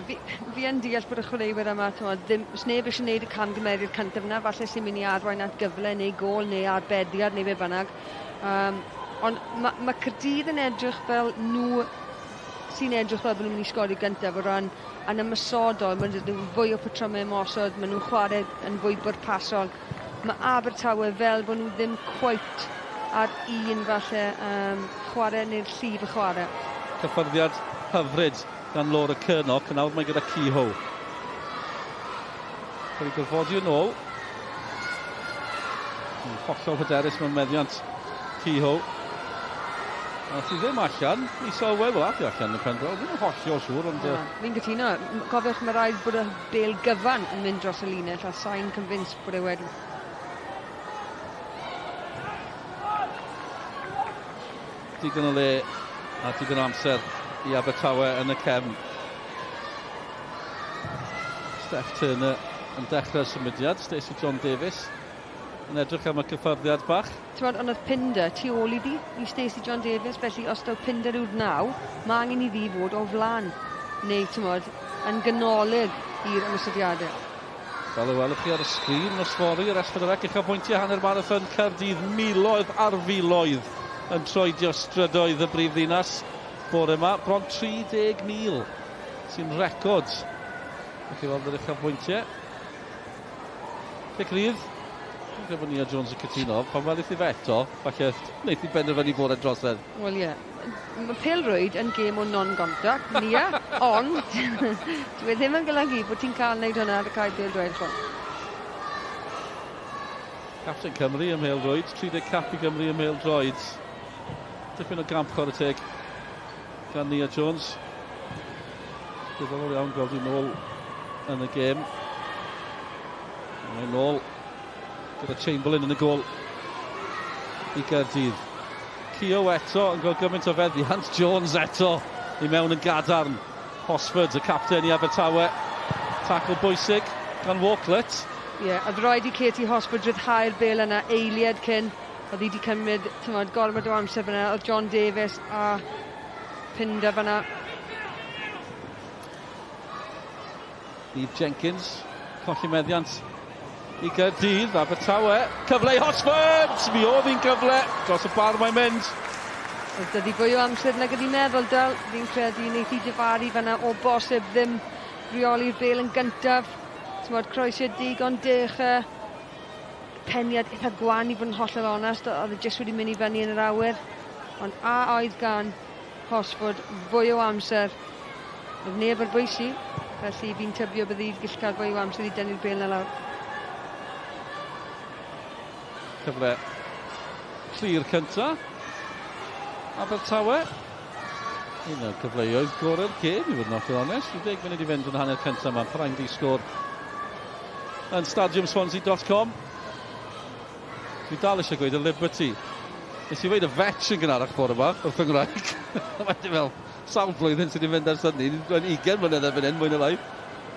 fi, fi yn deall bod y chwaraewyr yma, t'mod, ddim, os neb eisiau gwneud y camgymeriad cyntaf yna, falle sy'n mynd i arwain at gyfle neu gôl neu arbediad neu be bynnag. Ond mae ma Caerdydd yn edrych fel nhw sy'n edrych fel bod nhw'n mynd i sgori gyntaf o ran yn ymosodol, mae nhw fwy o patrymau ymosod, maen nhw'n chwarae yn fwy bwrpasol. Mae Abertawe fel bod nhw ddim cweit ar un falle chwarae neu'r llif y chwarae. Cyffyrddiad hyfryd gan Laura Curnock, yn awr mae gyda Kehoe. Cael ei gorfodi yn ôl. Yn hollol hyderus mewn meddiant Kehoe. Ath hi ddim allan, Lisa Owen, wel ath hi allan yn y pen draw, ddim yn hollol siŵr, ond... Na, fi'n cytuno. Cofiwch, mae rhaid bod y bêl gyfan yn mynd dros y linell, a sa'n convinced bod e wedi. Digon o le a digon o amser i Abertawe yn y cefn. Steph Turner yn dechrau'r symudiad, Stacey John Davies yn edrych am y cyffyrddiad bach. T'mod, ond oedd Pinder tu ôl iddi, i Stacey John Davies, felly os daw Pinder yw'r naw, mae angen iddi fod o flan, neu t'mod, yn ganolig i'r ymosodiadau. Fel y welwch chi ar y sgrin, nos fory, yr S4C uchafbwyntiau hanner marathon Caerdydd, miloedd ar filoedd yn troedio strydoedd y brif ddinas bore yma, bron 30,000 sy'n record. Felly chi weld yr uchafbwyntiau. Cic rydd. Dwi'n credu bod Nia Jones yn cytuno. Pan welith i fe eto, falle wneith hi benderfynu bod e'n drosedd. Wel ie. Yeah. Mae pêl-rwyd yn gêm o non-contact, Nia, ond dwi e ddim yn golygu bod ti'n cael wneud hwnna ar y cae pêl-droed chwaith. Capten Cymru ym mhêl-rwyd, 30 cap i Gymru ym mhêl-droed. Dipyn o gamp chwarae teg gan Nia Jones. Diddorol iawn gweld hi nôl yn y gêm. Mae'n nôl gyda Chamberlain yn y gôl i Gaerdydd. Keogh eto yn gweld gymaint o feddiant. Jones eto i mewn yn gadarn. Hosford, y capten i Abertawe. Tackle bwysig gan Walklett. Ie, yeah, oedd rhaid i Katie Hosford ryddhau'r bel yna eiliad cyn. Oedd hi wedi cymryd, t'mod, gormod o amser fyna. Oedd John Davies a Pinder fyna. Eve Jenkins, colli meddiant i Gaerdydd, Abertawe. Cyfle i Hosford! Mi oedd hi'n gyfle, dros y bar mae'n mynd. Oedd dydi fwy o amser nag ydi meddwl, dal. Fi'n credu wneith hi difaru fyna o bosib ddim reoli'r bel yn gyntaf. T'mod, croesiad digon dechrau. Peniad eitha gwan i fod yn hollol onest, oedd e jyst wedi mynd i fyny yn yr awyr. Ond a oedd gan Hosford fwy o amser. Oedd neb ar bwys i, felly fi'n tybio bydde hi'n gallu cael fwy o amser i dynnu'r bêl 'na lawr. Cyfle clir cynta. Abertawe. Un o'r cyfleoedd gorau'r gêm, i fod yn hollol onest. 10 munud i fynd yn hanner cyntaf yma. Prime di sgôr yn stadiumswansea.com. Dwi dal eisiau gweud y Liberty. Nes i weud y Vetch yn gynharach bore yma, wrth fy ngwraig. Mae'n fel sawl blwyddyn sydd wedi mynd ers hynny. Mae'n 20 mlynedd erbyn hyn, mwy neu lai.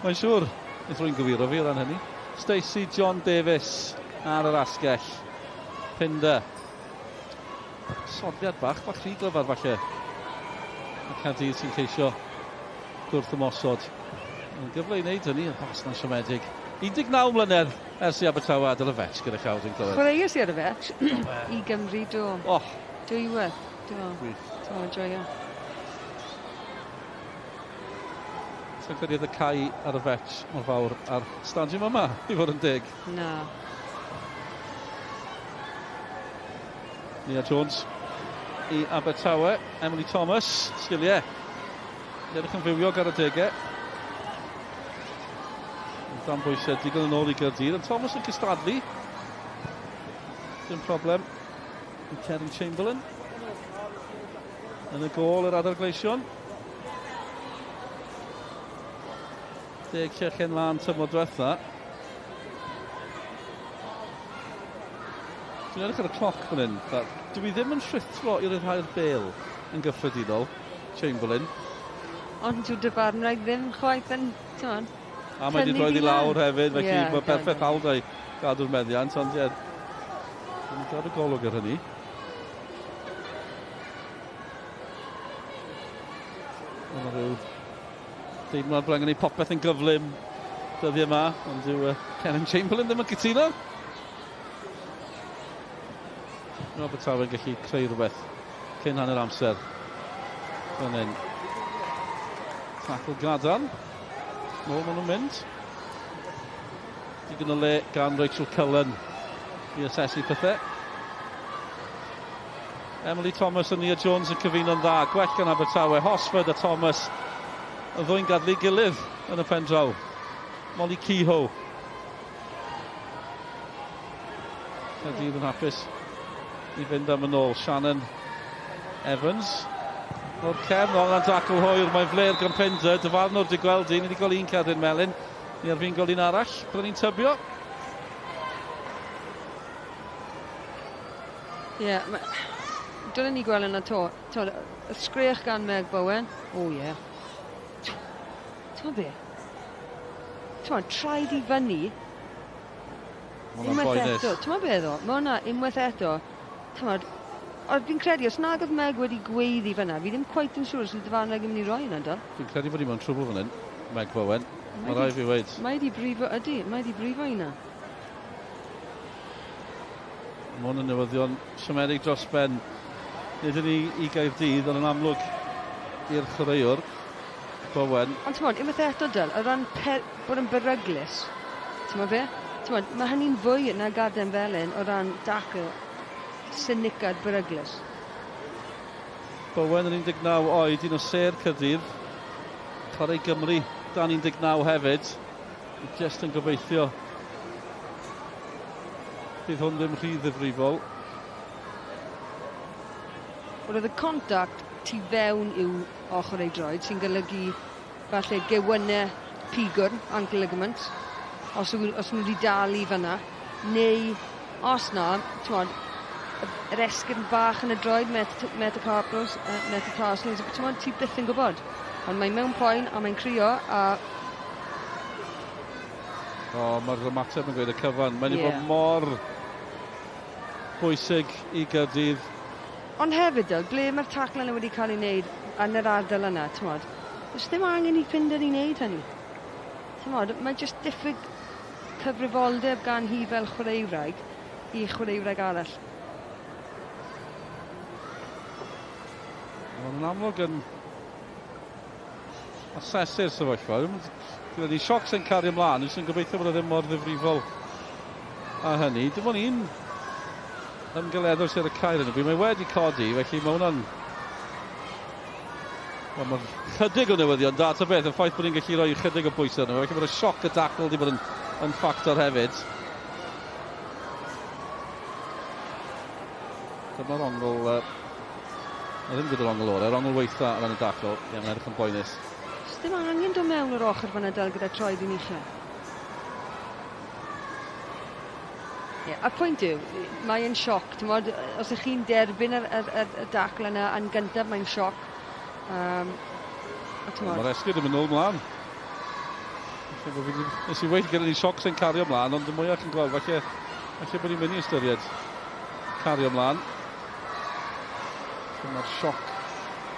Mae'n siŵr. Wnaeth rwy'n gywiro fi o ran hynny. Stacey John Davies ar yr asgell. Pinder. Sodliad bach, bach rhy glyfar falle. Y Caerdydd sy'n ceisio gwrth ymosod. Mae'n gyfle i wneud hynny, y bas na'n siomedig. 19 mlynedd ers i Abertawe adael y Vetch gyda llaw dwi'n clywed. Chwaraeais i ar y Vetch i Gymru, do. Oh. Dwywaith, dwi'n meddwl. Gwych. Dwi'n meddwl, joio. Sa'n credu oedd y cae ar y fetch mor fawr ar stadiwm yma, i fod yn deg. Na. Nia Jones i Abertawe. Emily Thomas, sgiliau. Edrych yn fywiog ar y degau. Dan bwysau digon yn ôl i Gaerdydd. Ond Thomas yn cystadlu. Dim problem. I Kerry Chamberlain. Yn y gôl yr Adar Gleision. Deg llechen lan tymor diwetha. Dwi'n edrych ar y cloc fan hyn. Dwi ddim yn rhuthro i ryddhau'r bel yn gyffredinol, Chamberlain. Ond dyw'r dyfarnwraig ddim chwaith yn, ti'n A mae wedi droi i lawr hefyd, felly yeah, mae perffaith hawl da i gadw'r meddiant, ond ie, dwi'n gadw golwg ar hynny. Mae rhyw deimlad bod angen ei popeth yn gyflym dyddiau yma, ond yw Kevin Chamberlain ddim yn cytuno. Mae Abertawe'n gallu creu rhywbeth cyn hanner amser. Fan hyn. Tackle gadarn. Nôl maen nhw'n mynd. Digon o le gan Rachel Cullen i asesu pethau. Emily Thomas a Nia Jones yn cyfuno'n dda. Gwell gan Abertawe. Hosford a Thomas y ddwy'n gadlu gilydd yn y pen draw. Molly Kehoe. Caerdydd yn hapus i fynd am yn ôl. Shannon Evans. O'r cefn, ond yna'n dacl hwyr. Mae'n fler gan Pender. Dyfarnwr di gweld un. Ni wedi gweld un cerdyn melyn. Ni ar fin gweld un arall. Byddwn ni'n tybio. Ie, yeah, dylen ni gweld yna to. To, y sgrech gan Meg Bowen. O oh, ie. Yeah. Ti'n be? Ti'n traed i fyny. Unwaith eto. Ti'n be ddo? Mae hwnna unwaith eto. Ti'n Ond fi'n credu, os nag oedd Meg wedi gweiddi fyna, fi ddim cweit yn siŵr os oedd dyfarnwraig yn mynd i roi yna, do? Fi'n credu bod hi mewn trwbl fan hyn, Meg Bowen. Mae rhaid fi weid. Mae wedi brifo, ydy, mae wedi brifo yna. Mae hwn yn newyddion siomedig dros ben. Nid yn i Gaerdydd, ond yn amlwg i'r chwaraewr, Bowen. Ond ti'n unwaith eto, Dyl, o ran bod yn beryglus, ti'n be? Ti'n mae hynny'n fwy na garden felyn o ran dacl synicad beryglus. Bowen yn 19 oed, un o sêr Caerdydd. Chwarae Gymru dan 19 hefyd. Just yn gobeithio bydd hwn ddim rhy ddifrifol. Wel, oedd y contact tu fewn i'w ochr ei droed, sy'n golygu falle gewynau pigwrn, ankle ligament, os, os nhw wedi dal i fyna, neu os na, ti'n yr esgyrn bach yn y droed, metacarpals, metatarsals, ti'n ti byth yn gwybod. Ond mae'n mewn poen a mae'n crio a... O, oh, mae'r ymateb yn gweud y cyfan. Mae'n yeah. bod mor bwysig i Gaerdydd. Ond hefyd, Dyl, ble mae'r tacl yna wedi cael ei wneud yn yr ardal yna, ti'n modd, does ddim angen i Pinder i wneud hynny. Ti'n modd, mae jyst diffyg cyfrifoldeb gan hi fel chwaraewraig i chwaraewraig arall. Mae'n amlwg yn asesu'r sefyllfa. Gyda ni sioc sy'n cario ymlaen, dwi'n gobeithio bod e ddim mor ddifrifol a hynny. Dim ond un ymgeleddwr sydd ar y cair yn y bryd. Mae wedi codi, felly mae hwnna'n... Wel, mae chydig o newyddion da, ta beth, y ffaith bod ni'n gallu rhoi chydig o bwysau arno. Felly bod y sioc y dacl wedi bod yn, yn ffactor hefyd. Dyma'r ongl... ddim gyda'r ongl orau, yr ongl weitha ar ran y dacl. Ie, mae'n edrych yn boenus. Does dim angen dod mewn o'r ochr fan'na dal gyda troed yn uchel. Ie, a'r pwynt yw, mae'n sioc, ti'n modd, os ych chi'n derbyn yr, yr, yr, y dacl yna yn gyntaf, mae'n sioc. A ti'n Mae'r esgyd yn mynd nôl mlaen. Nes i weud gyda ni sioc sy'n cario mlaen, ond y mwyaf chi'n gweld, falle, falle bod ni'n mynd i ystyried cario mlaen. Mae'r sioc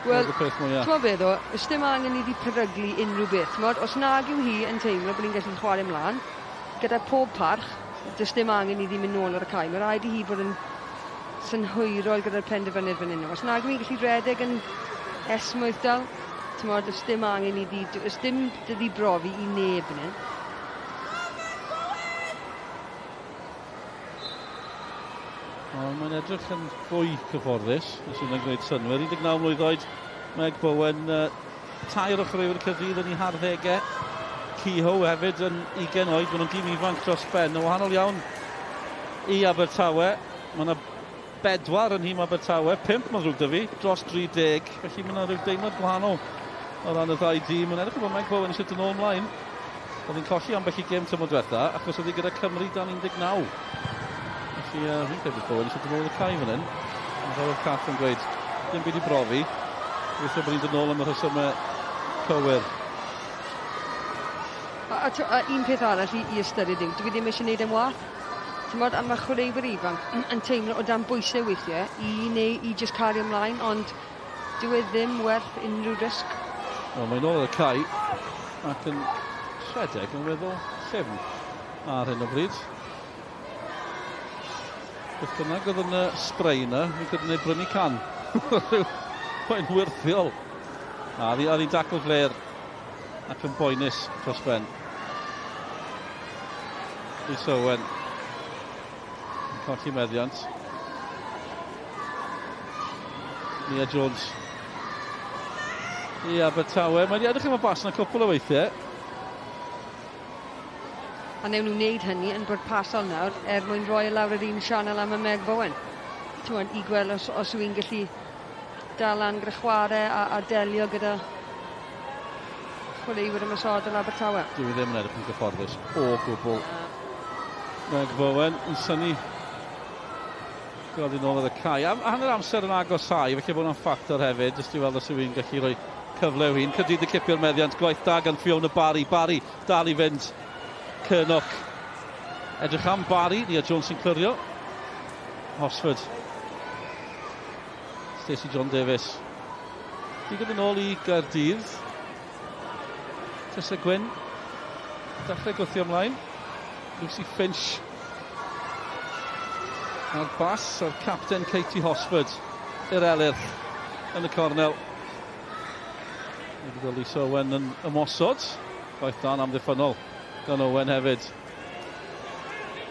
Wel, ti'n gwybod beth o, oes dim angen iddi peryglu unrhyw beth. T'mod, os nag yw hi yn teimlo bod hi'n gallu chwarae mlaen, gyda pob parch, does dim angen iddi mynd nôl ar y cae. Mae rhaid i hi fod yn synhwyrol gyda'r penderfyniad fan hyn. Os nag yw hi'n gallu rhedeg yn esmwyth dal, t'mod, does dim angen iddi, does dim dyddi brofi i neb fan hyn. Ond mae'n edrych yn fwy cyfforddus, os yw'n gwneud synnwyr. 19 mlwydd oed, Meg Bowen, tair o chwaraewyr Caerdydd yn ei harddegau. Kehoe hefyd yn 20 oed, maen nhw'n dîm ifanc dros ben. Yn wahanol iawn i Abertawe. Mae yna bedwar yn nhîm Abertawe, pump mae'n ddrwg 'da fi, dros 30. Felly mae yna rhyw deimlad gwahanol o ran y ddau dîm. Mae'n edrych fel bod Meg Bowen eisiau dod nôl ymlaen. Oedd hi'n colli ambell i gêm tymor diwetha, achos oedd hi gyda Cymru dan 19. Felly, fi'n credu bod Bowen eisiau dod nôl i'r cae fan hyn. Ond fel oedd Cath yn gweud, dim byd i brofi. Gobeithio bod ni'n dod nôl am y rhesymau cywir. A, a, a un peth arall i, i ystyried yw, dwi ddim eisiau gwneud e'n wath. T'mod, a mae chwaraewyr ifanc yn teimlo o dan bwysau weithiau i neu i jyst cario ymlaen, ond dyw e ddim werth unrhyw risg. Wel, mae'n ôl ar y cae ac yn rhedeg yn weddol llyfn ar hyn o bryd. Beth bynnag oedd yn y spray yna, fi'n credu neu brynu can. Mae'n wyrthiol. A ddi dacl fler ac yn boenus dros ben. Rhys Owen yn colli meddiant. Nia Jones i Abertawe. Mae wedi edrych am y bas yna cwpl o weithiau. A newn nhw wneud hynny yn bwrpasol nawr er mwyn rhoi e lawr yr un sianel am y Meg Bowen. T'mod, i gweld os, os yw hi'n gallu dal lan gyda chwarae a, a delio gyda chwaraewyr ymosodol Abertawe. Dyw hi ddim yn edrych yn gyfforddus o gwbl. Meg Bowen yn synnu gweld hi'n ôl ar y cae. A hanner amser yn agosáu, felly bod hwnna'n ffactor hefyd, jyst i weld os yw hi'n gallu rhoi cyfle i'w hun. Caerdydd yn cipio'r meddiant, gwaith da gan Fiona Barry. Barry dal i fynd. Curnock. Edrych am Barry, Nia Jones yn clirio. Hosford. Stacey John Davies. Digon yn ôl i Gaerdydd. Tessa Gwyn. Dechrau gwthio ymlaen. Lucy Finch. A'r bas a'r capten Katie Hosford i'r elyrch yn y cornel. Wedi gweld Lisa Owen yn ymosod. Gwaith da'n amddiffynnol gan Owen hefyd.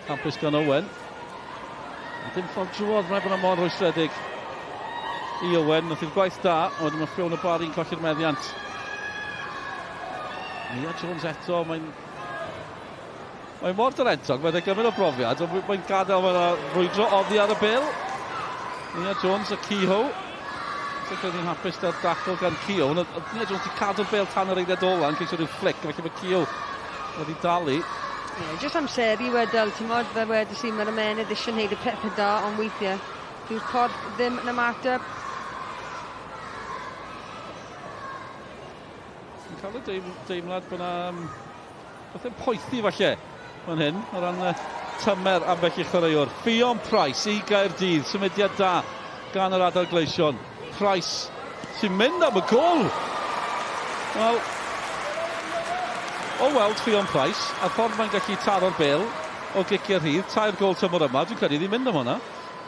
Campus gan Owen. Dim ffordd drwodd, rhaid bod yna mor rwystredig i Owen. Nath i'r gwaith da, ond wedyn mae Fiona Barry'n colli'r meddiant. Nia Jones eto, mae'n Mae mor dalentog, mae'n gymryd o brofiad, ond mae'n gadael mae'n rwydro oddi ar y bil. Nia Jones a Kehoe. Sy'n credu'n hapus da'r dacl gan Kehoe. Nia Jones wedi cadw'r bel tan yr eiliad ola yn ceisio rhyw flick, felly mae Kehoe wedi dalu. Ie, yeah, jyst amseru wedel, ti'n modd, fe wedys i, mae'r ymenydd eisiau gwneud y pethau da, ond weithiau dyw'r corff ddim yn ymateb. Fi'n cael y deimlad bod yna pethau'n poethi falle fan hyn o ran y tymer ambell i chwaraewr. Ffion Price i Gaerdydd, symudiad da gan yr Adar Gleision. Price sy'n mynd am y gol! Wel, o weld Ffion Price, a'r ffordd mae'n gallu taro'r bêl o giciau rhydd, tair gol tymor yma, dwi'n credu iddi mynd am hwnna.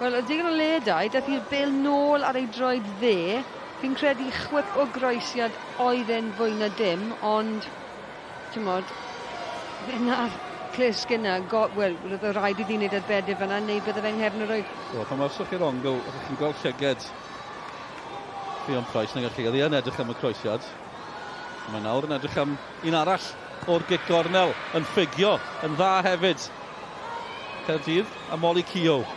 Wel, oedd digon o le 'da hi, daeth hi'r bêl nôl ar ei droed dde. Fi'n credu chwip o groesiad oedd e'n fwy na dim, ond, t'mod, na'r clusg yna, go, wel, roedd rhaid iddi wneud arbediad fan'na, neu bydde fe'n nghefn y rwyd. Wel, pan arhoswch chi'r ongl, ydych chi'n gweld llyged Ffion Price, nag chi, oedd hi yn edrych am y croesiad. Mae nawr yn edrych am un arall o'r gic gornel, yn ffugio, yn dda hefyd. Caerdydd a Molly Keogh.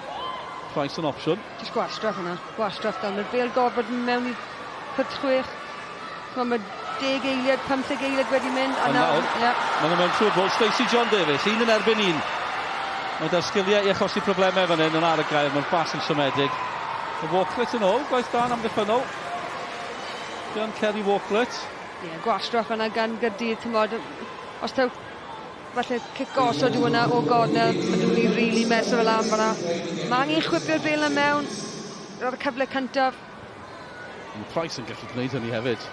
Price yn opsiwn. Jyst gwastraff hwnna, gwastraff dal. Mae'r bêl gorfod mynd mewn i'r cwrt chwech. Ch'mo' ma' deg eiliad, pymtheg eiliad wedi mynd a nawr... Ie. Maen nhw mewn trwbl. Stacey John Davies, un yn erbyn un. Mae da'r sgiliau i achosi problemau fan hyn, ond ar y gair, mae'r bas yn siomedig. Y Walklett yn ôl, gwaith da'n amddiffynnol. Gan Kerry Walklett. Ie, yeah, gwastraff yna gan Gaerdydd, t'mod, os taw falle cic gosod yw hwnna o gornel, maen nhw'n mynd i rili meso fe lan fan'na. Mae angen chwipio'r bêl 'na mewn ar y cyfle cyntaf. Mae Price yn gallu gwneud hynny hefyd.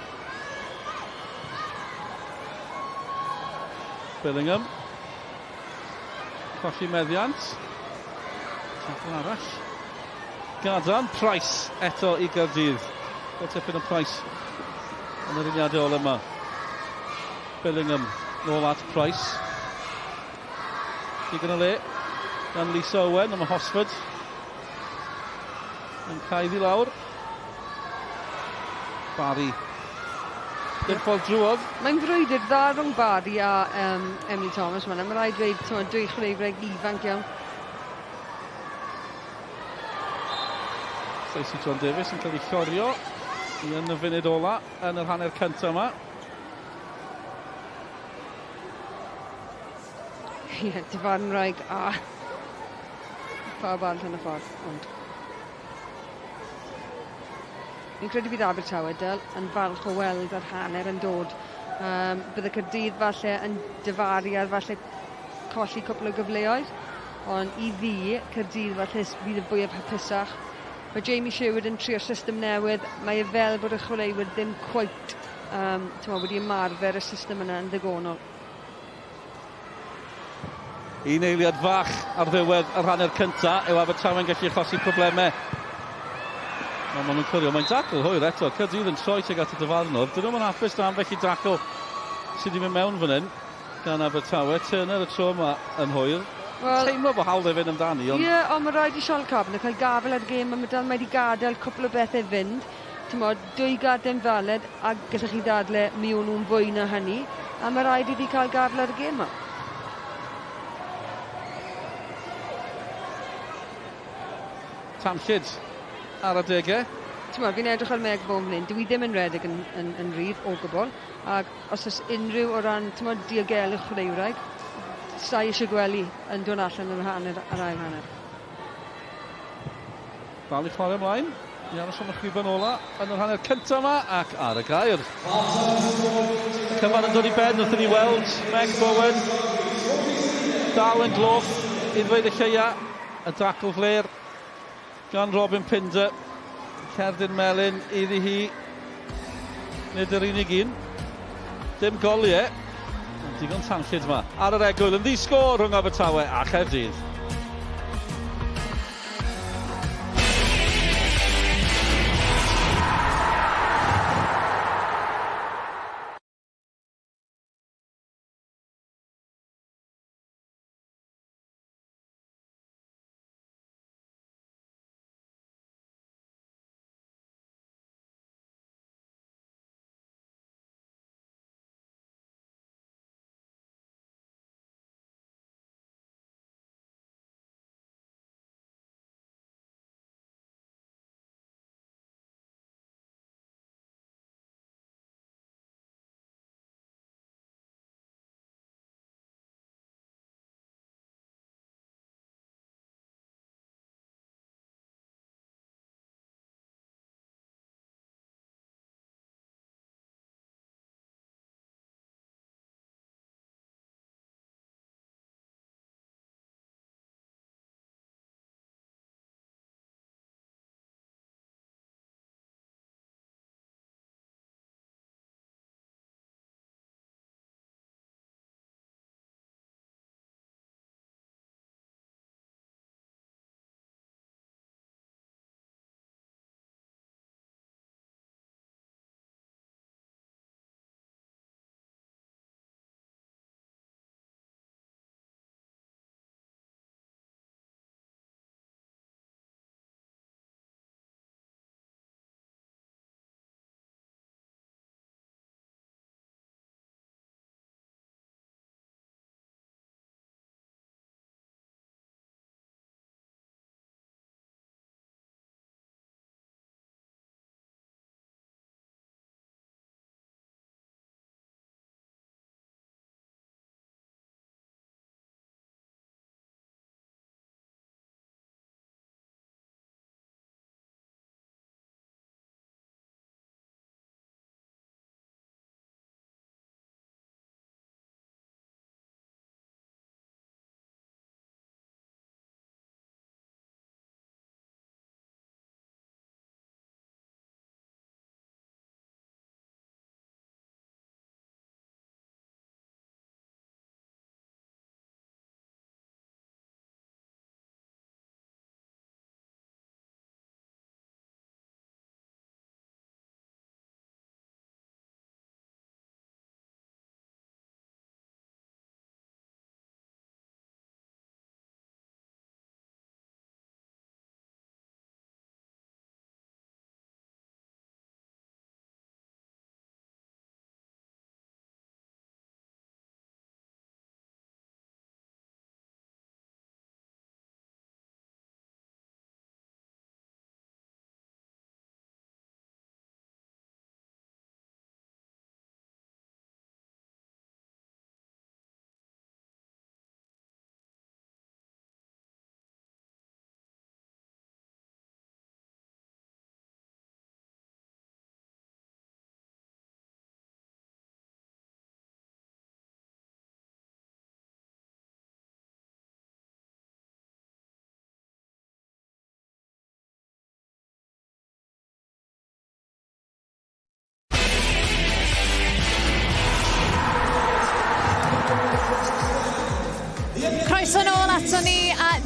Billingham. Colli meddiant. Tackle arall. Gadarn. Price eto i Gaerdydd. Fel tipyn o Price yn yr uniadau ôl yma. Billingham nôl at Price. Digon o le gan Lisa Owen, ond mae Hosford yn cael i lawr. Barry. Dim ffordd drwodd. Mae'n frwydr dda rhwng Barry a Emily Thomas. Mae'n rhaid dweud, dwy chwaraewraig ifanc iawn. Stacey John Davies yn cael ei llorio i yn y funud ola yn yr hanner cyntaf yma. Ie, yeah, dyfarnwraig a pawb arall yn y ffordd, ond... Fi'n credu bydd Abertawe del yn falch o weld yr hanner yn dod. Bydde Caerdydd falle yn dyfaru ar falle colli cwpl o gyfleoedd, ond i fi, Caerdydd falle fydd y fwyaf hapusach. Mae Jamie Sherwood yn trio system newydd, mae e fel bod y chwaraewyr ddim cweit wedi ymarfer y system yna yn ddigonol. Un eiliad fach ar ddiwedd yr hanner cynta yw Abertawe'n gallu achosi problemau. Ond maen nhw'n clirio. Mae'n dacl hwyr eto. Caerdydd yn troi tuag at y dyfarnwr. Dyn nhw'n hapus na ambell i dacl sydd wedi mynd mewn fan hyn gan Abertawe. Turner y tro yma yn hwyr. Well, teimlo bod hawl ei fynd amdani. Ie, yeah, ond mae rhaid i Charlotte Carpenter cael gafel ar y gêm. Mae wedi gadael cwpl o bethau fynd. T'mod, dwy garden faled a gallech chi ddadle mi o'n nhw'n fwy na hynny. A mae rhaid iddi cael gafel ar y gêm yma. Tanllyd ar adegau. T'mod, fi'n edrych ar Meg Bowen fan hyn, dwi ddim yn redeg yn rhydd o gwbl, ac os oes unrhyw o ran, t'mod, diogelwch chwaraewraig, sa i eisiau gwely yn dod allan yn yr ail hanner. Dal i chwarae ymlaen. I aros am y chwiban ola yn yr hanner cyntaf yma ac ar y gair. Y cyfan yn dod i ben wrth i ni weld Meg Bowen dal yn gloff i ddweud y lleia. Y dacl fler gan Robin Pinder. Cerdyn melyn iddi hi. Nid yr unig un. Dim goliau. Ond digon tanllyd yma. Ar yr egwyl yn ddi-sgôr rhwng Abertawe a Chaerdydd.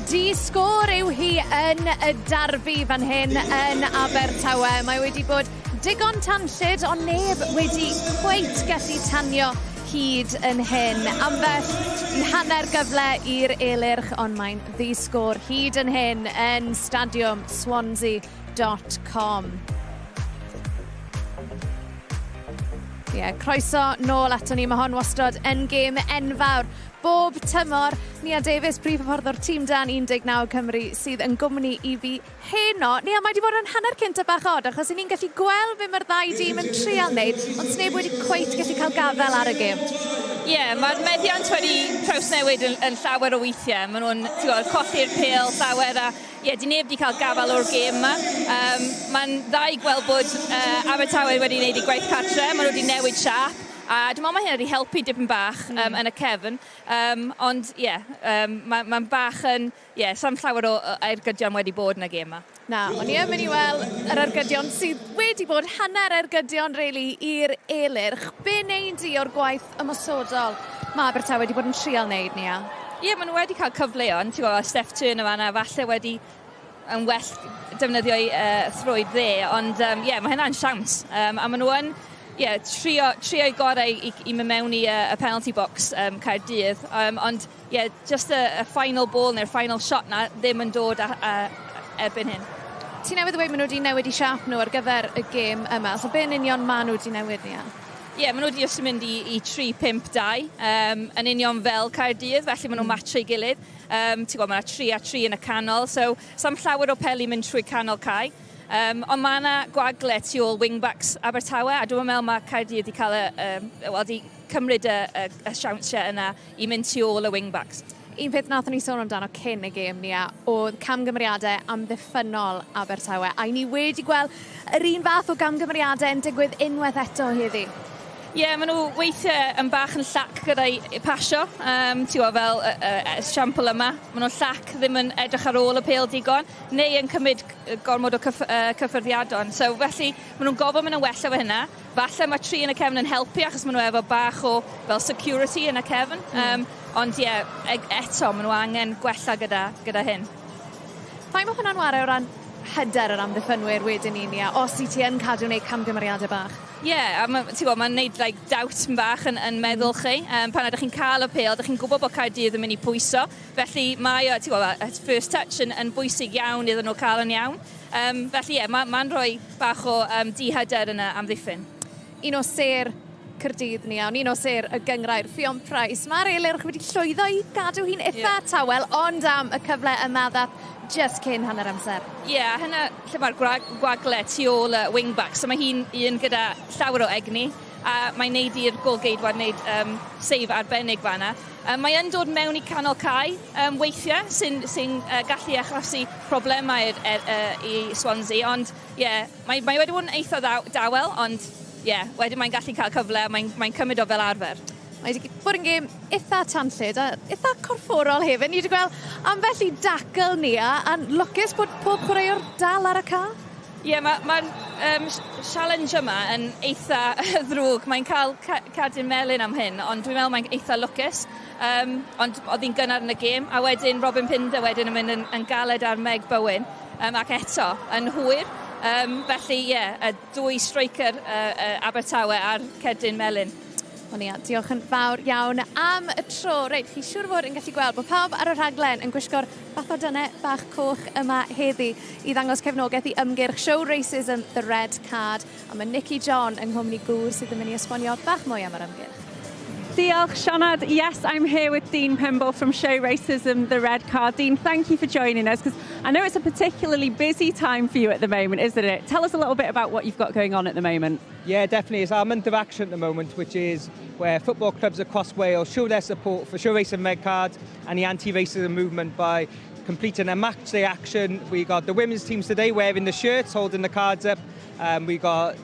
Di sgôr yw hi yn y darbi fan hyn yn Abertawe. Mae wedi bod digon tanllyd, ond neb wedi cweit gallu tanio hyd yn hyn. Ambell i hanner gyfle i'r Elyrch, ond mae'n ddi-sgôr hyd yn hyn yn Stadiwm Swansea.com. Ie, yeah, croeso nôl ato ni. Mae hon wastod yn gêm enfawr. Bob tymor, Nia Davies, prif hyfforddwr tîm dan 19 Cymru, sydd yn gwmni i fi heno. Nia, mae wedi bod yn hanner cynta bach od, achos i ni'n gallu gweld be mae'r ddau dîm yn trial wneud, ond sneb wedi cweit gallu cael gafael ar y gêm. Ie, yeah, mae'r meddiant wedi trawsnewid yn llawer o weithiau. Maen nhw'n gweld, colli'r pêl llawer a ie, yeah, di neb wedi cael gafael o'r gêm yma. Mae'n dda i gweld bod Abertawe wedi gwneud eu gwaith cartre, maen nhw wedi newid siâp, a dwi'n meddwl mae hynna wedi helpu dipyn bach yn y cefn. Ond ie, yeah, mae'n ma bach yn... Ie, yeah, sa'm llawer o ergydion wedi bod yn y gêm yma. Na, o'n i yn mynd i weld yr ergydion sydd wedi bod hanner ergydion, really, i'r Elyrch. Be wneud di o'r gwaith ymosodol mae Abertawe wedi bod yn trial wneud, Nia? Ie, yeah, maen nhw wedi cael cyfleon, ti'n gwybod, Steph Turner fan'na, falle wedi yn well defnyddio ei throed dde, ond ie, yeah, mae hynna'n siawns. A maen nhw yn yeah, trio eu gorau i mynd mewn i y penalty box Caerdydd, ond ie, yeah, just y final ball neu'r final shot na ddim yn dod a erbyn hyn. Ti newydd ddweud maen nhw wedi newid i siâp nhw ar gyfer y gêm yma, so be yn union maen nhw wedi newid, Nia? Ie, yeah, maen nhw wedi jyst yn mynd i 3-5-2, yn union fel Caerdydd, felly maen nhw'n matcho ei gilydd. Ti'n gwybod, mae yna 3 a 3 yn y canol, so sa'm llawer o peli mynd trwy canol cae. Ond mae yna gwagle tu ôl wingbacks Abertawe, a dwi'n meddwl mae Caerdydd wedi cael wel, wedi cymryd y siawnsiau yna i mynd tu ôl y wingbacks. Un peth nathon ni sôn amdano cyn y gêm, Nia, oedd camgymeriadau amddiffynnol Abertawe. A ni wedi gweld yr un fath o gamgymeriadau yn digwydd unwaith eto heddi. Ie, yeah, maen nhw weithiau yn bach yn llac gyda'i pasio. Ti'n gwybod, fel y esiampl yma, maen nhw'n llac, ddim yn edrych ar ôl y pêl digon, neu yn cymryd gormod o cyffyrddiadon. So, felly, maen nhw'n gofod mynd yn well efo hynna. Falle mae tri yn y cefn yn helpu, achos maen nhw efo bach o fel security yn y cefn. Ond ie, yeah, eto, maen nhw angen gwella gyda hyn. Faint mae hwnna'n ware o ran hyder yr amddiffynwyr wedyn ni, Nia, os i ti yn cadw wneud camgymeriadau bach? Ie, yeah, a ti'n gwybod, mae'n neud like, doubt bach yn meddwl chi. Pan ydych chi'n cael y pêl, ydych chi'n gwybod bod Caerdydd yn mynd i pwyso. Felly mae, ti'n gwybod, y first touch yn bwysig iawn iddyn nhw cael yn iawn. Felly ie, yeah, mae'n ma rhoi bach o dihyder yn y amddiffyn. Un o sêr Caerdydd ni iawn, un o sêr y gynghrair, Ffion Price. Mae'r Elyrch wedi llwyddo i gadw hi'n eitha tawel, ond am y cyfle yma ddath just cyn hanner amser. Ie, yeah, hynna lle mae'r gwagle tu ôl y wing-back. So mae hi'n un gyda llawer o egni, a mae'n neud i'r golgeidwad wneud save arbennig fan'na. Mae yn dod mewn i canol cae weithiau sy'n sy gallu achosi problemau i Swansea, ond ie, yeah, mae wedi bod yn eitha dawel, ond ie, yeah, wedyn mae'n gallu cael cyfle a mae cymryd o fel arfer. Mae wedi bod yn gêm eitha tanllyd a eitha corfforol hefyd. Ni wedi gweld ambell i dacl ni a lwcus bod pob chwaraewr dal ar y cae. Ie, yeah, mae'r ma challenge yma yn eitha ddrwg. Mae'n cael cardyn melyn am hyn, ond dwi'n meddwl mae'n eitha lwcus. Ond oedd hi'n gynnar yn y gêm, a wedyn Robin Pinder wedyn yn mynd yn galed ar Meg Bowen, ac eto yn hwyr. Felly, ie, yeah, y dwy striker Abertawe a'r cerdyn melyn. Wel Nia, diolch yn fawr iawn am y tro. Reit, chi siŵr fod yn gallu gweld bod pawb ar y rhaglen yn gwisgo'r bathodynnau bach coch yma heddi i ddangos cefnogaeth i ymgyrch Show Racism The Red Card. A mae Nicky John yng nghwmni gŵr sydd yn mynd i esbonio bach mwy am yr ymgyrch. Diolch, Sioned. Yes, I'm here with Dean Pemble from Show Racism The Red Card. Dean, thank you for joining us, because I know it's a particularly busy time for you at the moment, isn't it? Tell us a little bit about what you've got going on at the moment. Yeah, definitely. It's our month of action at the moment, which is where football clubs across Wales show their support for Show Racism Red Card and the anti-racism movement by completing a match day action. We got the women's teams today wearing the shirts, holding the cards up. We got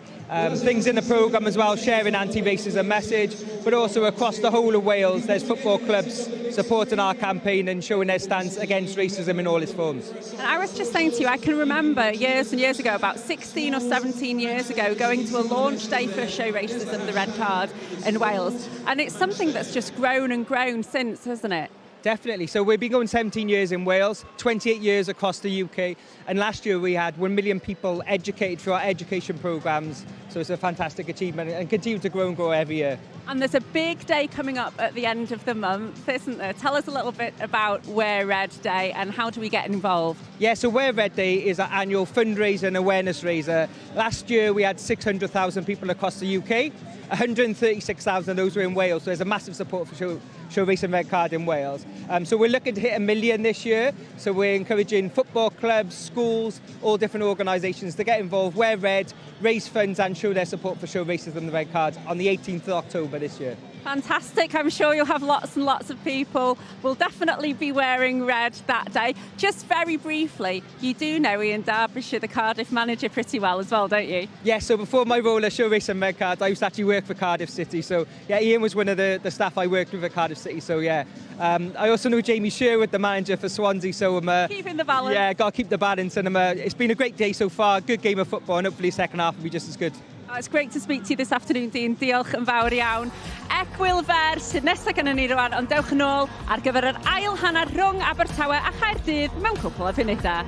things in the programme as well, sharing anti-racism message, but also across the whole of Wales, there's football clubs supporting our campaign and showing their stance against racism in all its forms. And I was just saying to you, I can remember years and years ago, about 16 or 17 years ago, going to a launch day for Show Racism The Red Card in Wales. And it's something that's just grown and grown since, hasn't it? Definitely. So we've been going 17 years in Wales, 28 years across the UK, and last year we had 1 million people educated through our education programs. So it's a fantastic achievement and continue to grow and grow every year. And there's a big day coming up at the end of the month, isn't there? Tell us a little bit about Wear Red Day and how do we get involved? Yeah, so Wear Red Day is our annual fundraiser and awareness raiser. Last year we had 600,000 people across the UK. 136,000 of those were in Wales, so there's a massive support for Show Racism Red Card in Wales. So we're looking to hit 1 million this year, so we're encouraging football clubs, schools, all different organisations to get involved, wear red, raise funds and show their support for Show Racism the Red Card on the 18th of October this year. Fantastic. I'm sure you'll have lots and lots of people. Will definitely be wearing red that day. Just very briefly, you do know Ian Derbyshire, the Cardiff manager, pretty well as well, don't you? Yeah, so before my role at Show Racism Red Card, I used to actually work for Cardiff City. So yeah, Ian was one of the staff I worked with at Cardiff City. So yeah, I also know Jamie Sherwood, the manager for Swansea. So I'm keeping the balance. Yeah, got to keep the balance. And it's been a great day so far. Good game of football, and hopefully the second half will be just as good. Oh, it's great to speak to you this afternoon, Dean. Diolch yn fawr iawn. Egwyl fer sydd nesaf gennym ni rwan, ond dewch yn ôl ar gyfer yr ail hanner rhwng Abertawe a Chaerdydd mewn cwpl o funudau.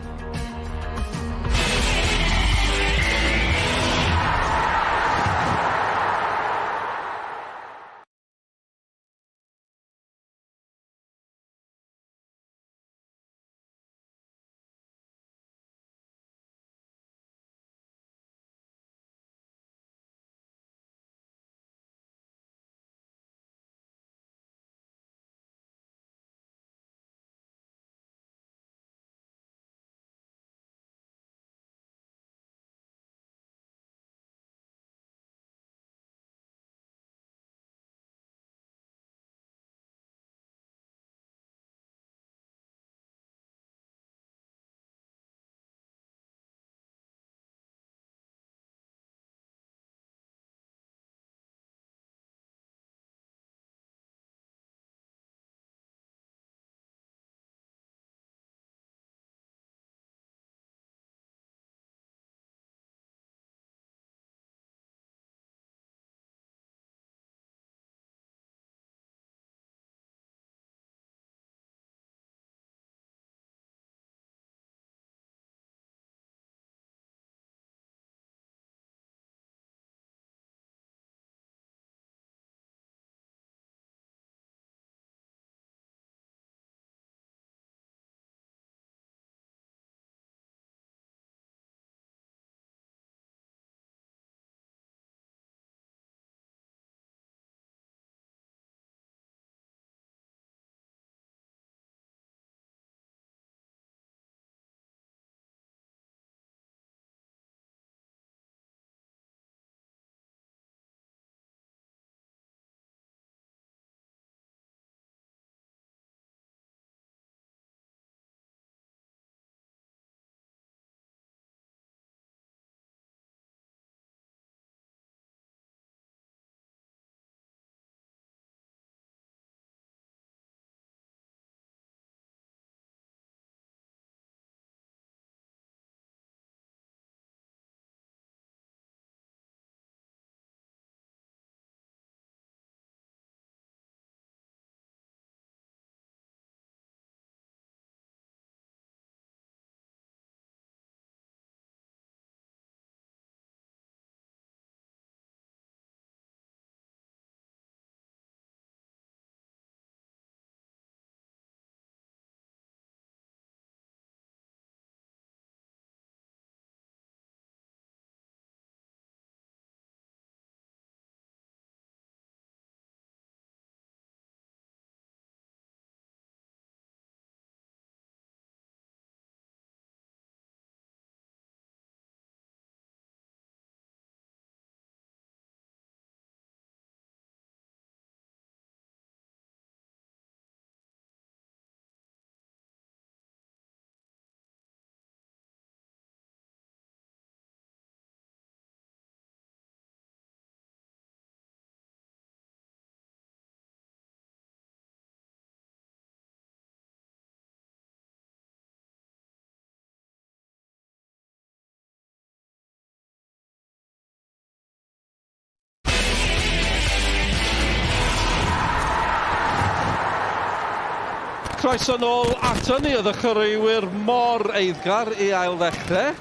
Croeso nôl ato ni, oedd y chwaraewyr mor eiddgar i ail ddechrau.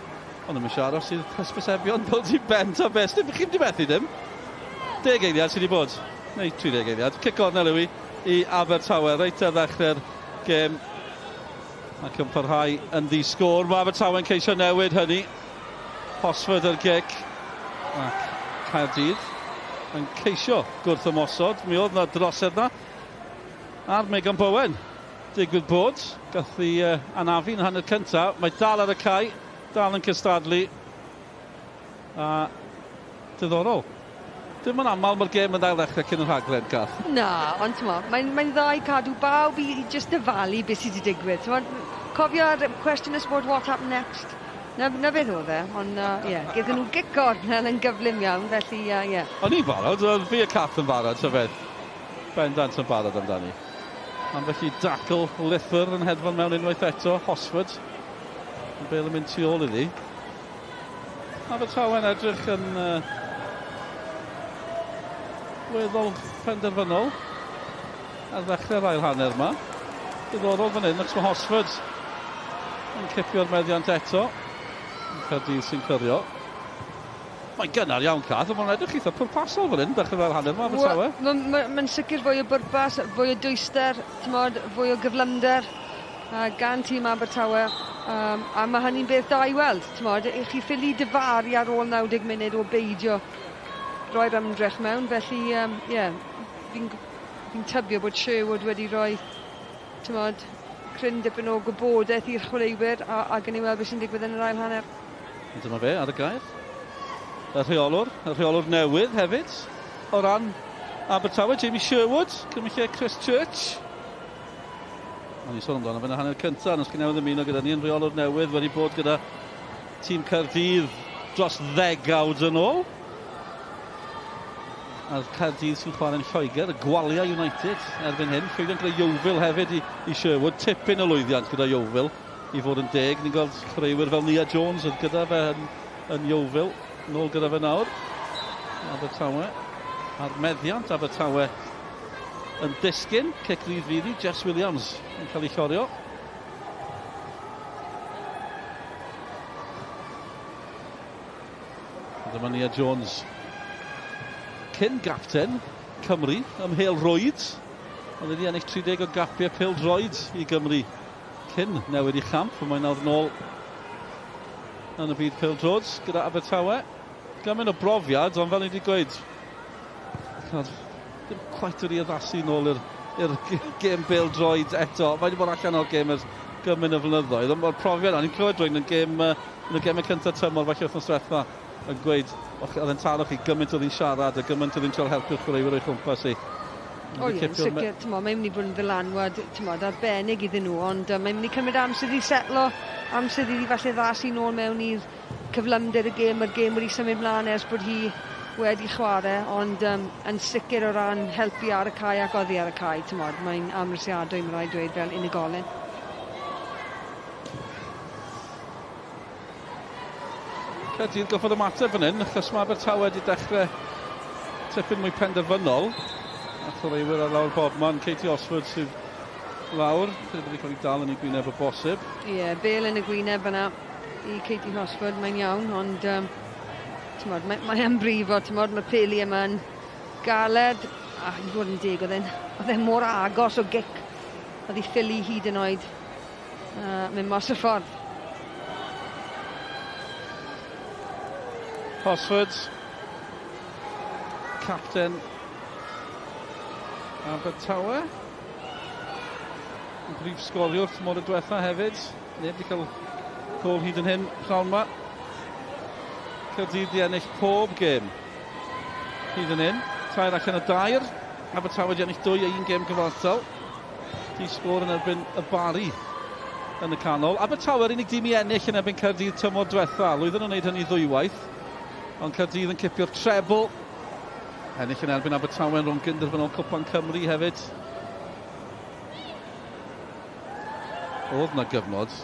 Ond ddim eisiau aros i'r hysbysebion dod i ben ta beth. Dim, chi'n di methu dim. Deg eiliad sydd wedi bod. Neu 30 eiliad. Cic gornel yw i i Abertawe reit ar ddechrau'r gêm. Ac yn parhau yn ddi-sgôr. Mae Abertawe'n ceisio newid hynny. Hosford ar gic. Ac Caerdydd yn ceisio gwrth ymosod. Mi oedd na drosedd na. Ar Megan Bowen. Digwydd bod. Gath i uh, anafu yn hanner cyntaf. Mae dal ar y cae. Dal yn cystadlu. A diddorol. Dim yn aml mae'r gêm yn ail-ddechrau cyn y rhaglen, Cath. Na, ond t'mo, mae'n mae dda i cadw bawb i, i just dyfalu beth sydd wedi digwydd. T'mo, cofio'r cwestiwn y sport what happened next? Na, na beth oedd e, ond ie, uh, yeah, gyda nhw gic gornel yn gyflym iawn, felly ie. Uh, yeah. O'n i'n barod, oedd fi a Cath yn barod, ta beth. Bendant yn barod amdani. Ambell i dacl lithr yn hedfan mewn unwaith eto, Hosford. Yn bel yn mynd tu ôl iddi. Abertawe'n edrych yn uh, weddol penderfynol ar ddechrau'r ail hanner yma. Diddorol fan hyn, achos mae Hosford yn cipio'r meddiant eto. Caerdydd sy'n clirio. Mae'n gynnar iawn, Cath, ond mae'n edrych eitha pwrpasol fan hyn, dechrau'r ail hanner yma, Abertawe. Mae'n ma, ma, ma sicr fwy o bwrpas, fwy o dwyster, tymod, fwy o gyflymder gan tîm Abertawe. Um, a mae hynny'n beth da i weld, tymod, i chi ffili dyfaru ar ôl 90 munud o beidio roi'r ymdrech mewn, felly, um, yeah, fi'n fi tybio bod Sherwood wedi rhoi, tymod, cryn dipyn o gwybodaeth i'r chwaraewyr a, a gen i weld beth sy'n digwydd yn yr ail hanner. A dyma fe ar y gair. Y rheolwr, y rheolwr newydd hefyd, o ran Abertawe, Jamie Sherwood, cymryd lle Chris Church. O'n i'n sôn amdano fe yn y hanner cyntaf, ond os chi newydd ymuno gyda ni yn rheolwr newydd wedi bod gyda tîm Caerdydd dros ddegawd yn ôl. A'r Caerdydd sy'n chwarae'n Lloegr, y Gwalia United erbyn hyn. Llwyddiant gyda Yeovil hefyd i, i Sherwood. Tipyn o lwyddiant gyda Yeovil i fod yn deg. Ni'n gweld chwaraewyr fel Nia Jones oedd gyda fe yn, yn Yeovil. Nôl gyda fe nawr. Abertawe. A'r meddiant Abertawe yn disgyn. Cic rydd fydd i Jess Williams yn cael ei llorio. Dyma Nia Jones. Cyn gapten Cymru ym Mhêl Rwyd. Oedd wedi ennill 30 o gapiau pêl droed i Gymru cyn newid i champ. Mae nawr nôl yn y byd pêl droed gyda Abertawe. Gymaint o brofiad, ond fel ni wedi gweud, Ddim cweit wedi addasu nôl i'r i'r gêm bêl-droed eto. Mae wedi bod allan o'r gêm ers gymaint o flynyddoedd, ond mae'r profiad yna, ni'n clywed rwy'n yn gêm, yn y gemau cyntaf tymor falle wythnos diwetha yn gweud, oedd e'n taro chi gymaint oedd hi'n siarad a gymaint oedd hi'n trio helpu'r chwaraewyr o'i chwmpas hi. O ie, yn sicr, t'mo, mae'n mynd i fod yn ddylanwad, t'mod, arbennig iddyn nhw, ond uh, mae'n mynd i cymryd amser i setlo, amser iddi falle ddasu nôl mewn i'r cyflymder y gêm, mae'r gêm wedi symud mlaen ers bod hi wedi chwarae, ond um, yn sicr o ran helpu ar y cae ac oddi ar y cae, tymod, mae'n amhrisiadwy, mae'n rhaid dweud, fel unigolyn. Caerdydd goffod ymateb fan hyn, achos mae Abertawe wedi dechrau tipyn mwy penderfynol. A chwaraewyr ar lawr bobman, Katie Osford sydd lawr, sydd wedi cael ei dal yn ei gwyneb o bosib. Ie, yeah, bel yn y gwyneb yna. i Katie Hosford, mae'n iawn, ond um, tymod, mae, mae e'n brifo, tymod, mae'r peli yma'n galed, a i fod yn deg, oedd e'n oedd e mor agos o gic, oedd ei ffili hyd yn oed mynd mas y ffordd. Hosford, capten Abertawe, yn brif sgoriwr tymor y diwetha hefyd. Neb wedi cael gol hyd yn hyn pnawn yma. Caerdydd di ennill pob gêm hyd yn hyn. Tair allan o dair. Abertawe wedi ennill dwy a un gêm gyfartal. Di sgôr yn erbyn y Bari yn y canol. Abertawe yr unig dîm i ennill yn erbyn Caerdydd tymor diwetha. Lwyddon nhw'n wneud hynny ddwywaith. Ond Caerdydd yn cipio'r trebl. Ennill yn erbyn Abertawe yn rownd gynderfynol Cwpan Cymru hefyd. Oedd 'na gyfnod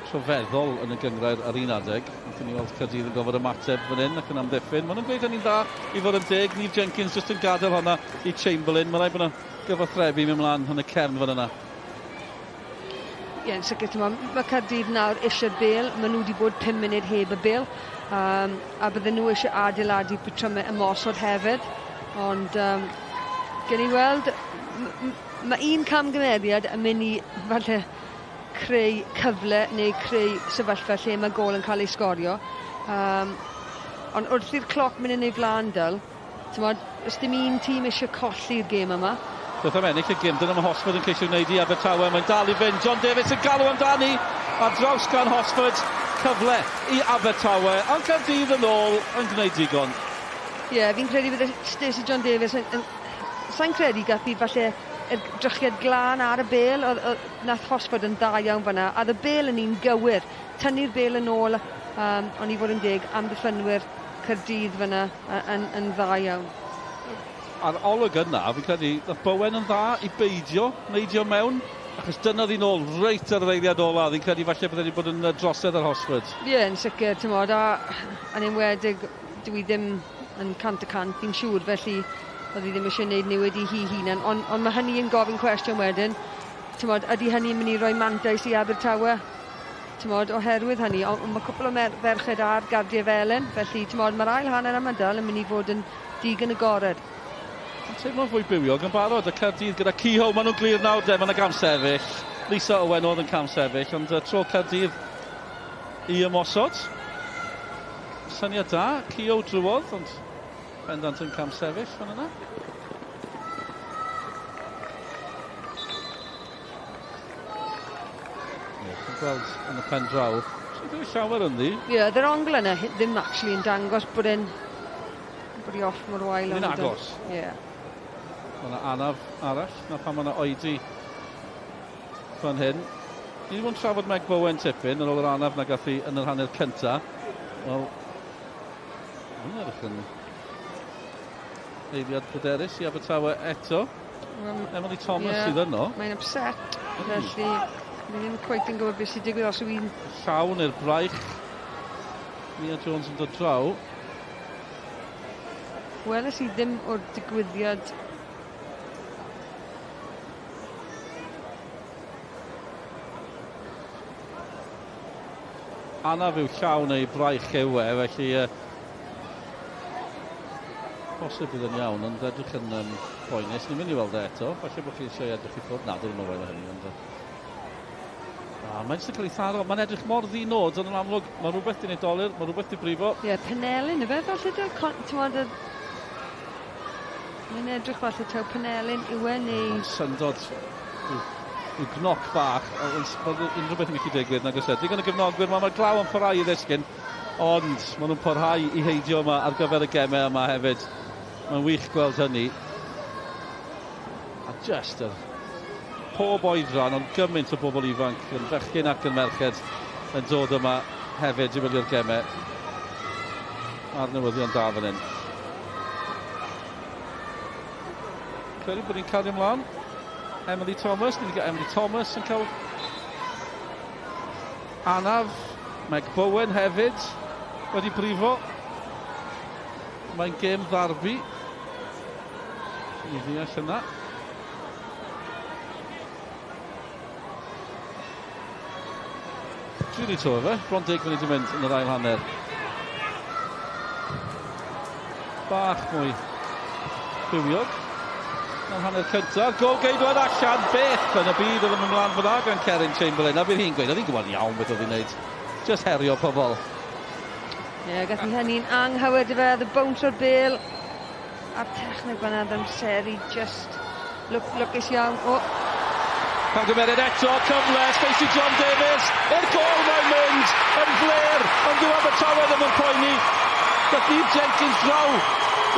rhyfeddol yn y gynghrair ar un adeg. Wnaethon ni weld Caerdydd yn gorfod ymateb fan hyn ac yn amddiffyn. Maen nhw'n gweud hynny'n dda i fod yn deg. Neve Jenkins jyst yn gadael honna i Chamberlain. Mae'n rhaid bod yna gyfathrebu mynd mlaen yn y cefn fan yna. Ie, yn sicr, t'mo', ma' Caerdydd nawr isie'r bêl, ma' nhw 'di bod pum munud heb y bêl, yym a bydden nhw isie adeiladu patryme ymosod hefyd, ond yym gewn ni weld m- m- ma' un camgymeriad yn myn' i falle creu cyfle neu creu sefyllfa lle ma' gôl yn ca'l ei sgorio yym ond wrth i'r cloc myn' yn ei flan Dyl, T'mod, does dim un tîm eisiau colli'r gêm yma. Beth am ennill y gêm? Dyna mae Hosford yn ceisio wneud i Abertawe. Mae'n dal i fynd. John Davies yn galw amdani. Ar draws gan Hosford. Cyfle i Abertawe. Ond Caerdydd yn ôl yn gwneud digon. Ie, yeah, fi'n credu bydd Stacey John Davies yn... yn Sa'n credu gath hi falle yr drychiad glân ar y bêl, oedd, oedd, nath Hosford yn dda iawn fanna, a oedd y bêl yn un gywir. Tynnu'r bêl yn ôl, um, ond i fod yn deg, amddiffynwyr Caerdydd fanna yn, yn dda iawn. A'r olwg yna, fi'n credu, nath Bowen yn dda i beidio neidio mewn, achos dyna oedd hi'n ôl reit ar yr eiliad ola, fi'n credu falle bydde wedi bod yn drosedd ar Hosford. Ie, yeah, yn sicr, ti'n modd, a yn enwedig, dwi ddim yn 100%, fi'n siŵr, felly oedd hi ddim eisiau gwneud newid i hi hunan, ond on mae hynny yn gofyn cwestiwn wedyn, ti'n modd, ydy hynny'n mynd i roi mantais i Abertawe? T'mod, oherwydd hynny, ond ma' cwpwl o mer- ferched ar gardie felen, felly t'mod, ma'r ail hanner yma dal yn mynd i fod yn digon agored. Mae'n teimlo'n fwy bywiog yn barod, y Caerdydd gyda Kehoe, maen nhw'n glir nawr de, mae yna gamsefyll. Lisa Owen oedd yn camsefyll, ond tro Caerdydd i ymosod. Syniad da, Kehoe drwodd, ond bendant yn camsefyll fan yna. Ie, chi'n gweld yn y pen draw, sy'n gwneud llawer ynddi. Ie, yeah, yr ongl yna ddim actually yn dangos bod e'n bod i off mor wael. Yn agos. Ie. Yeah. Mae yna anaf arall, na pan mae yna oedi fan hyn. Ni wedi bod yn trafod Meg Bowen tipyn ar ôl yr anaf na gath hi yn yr hanner cynta. Wel, mae'n edrych yn eiliad pryderus i Abertawe eto. Emily Thomas yeah, sydd yno. Mae'n upset, felly ni ddim cweit yn gwybod beth sy'n digwydd os yw hi'n... Llawn i'r braich. Nia Jones yn dod draw. Weles i ddim o'r digwyddiad. Anaf yw llawn ei braich yw e, felly uh, Posib bydd yn iawn, ond edrych yn um, boenus. Ni'n mynd i weld e eto. Falle bod chi eisiau edrych i ffwrdd. Na, dyn nhw'n moyn hynny. Ond, ah, mae'n jyst yn cael ei tharo. Mae'n edrych mor ddi-nod, ond yn amlwg mae rhywbeth di wneud dolur, mae rhywbeth di brifo. Ie, yeah, penelin, y fe falle, ti'n meddwl, Mae'n edrych falle taw penelin yw e neu... Mae'n syndod yw gnoc bach, oes bod unrhyw beth yn gallu digwydd nag oes e. Digon o gefnogwyr, mae'r glaw yn parhau i ddisgyn. Ond maen nhw'n parhau i heidio yma ar gyfer y gemau yma hefyd. Mae'n wych gweld hynny. A just yr pob oedran, ond gymaint o bobl ifanc yn fechgyn ac yn merched yn dod yma hefyd i wylio'r gemau. A'r newyddion da fan hyn. Credu bod ni'n cario ymlaen. Emily Thomas, ni wedi cael Emily Thomas yn cael anaf. Meg Bowen hefyd wedi brifo. Mae'n gêm ddarbi. I ddeall yna. Dwi wedi to fe, bron deg munud i mynd yn yr ail hanner. Bach mwy bywiog. Na'r hanner cyntaf, gol geidwad allan, beth yn y byd oedd yn mynd mlaen fyna gan Kerin Chamberlain. A bydd hi'n gweud, oedd hi'n gwybod iawn beth oedd hi'n neud. Just herio pobl. Ie, yeah, gath hi hynny'n anghywir dy fe, the bounce o'r bel. A'r techneg fan'na oedd amseru just lwc, lwcus iawn. O! Camgymeriad eto, cyfle, Stacey John Davies, i'r gol mae'n mynd, yn fler, ond dyw Abertawe ddim yn poeni. Gath Eve Jenkins draw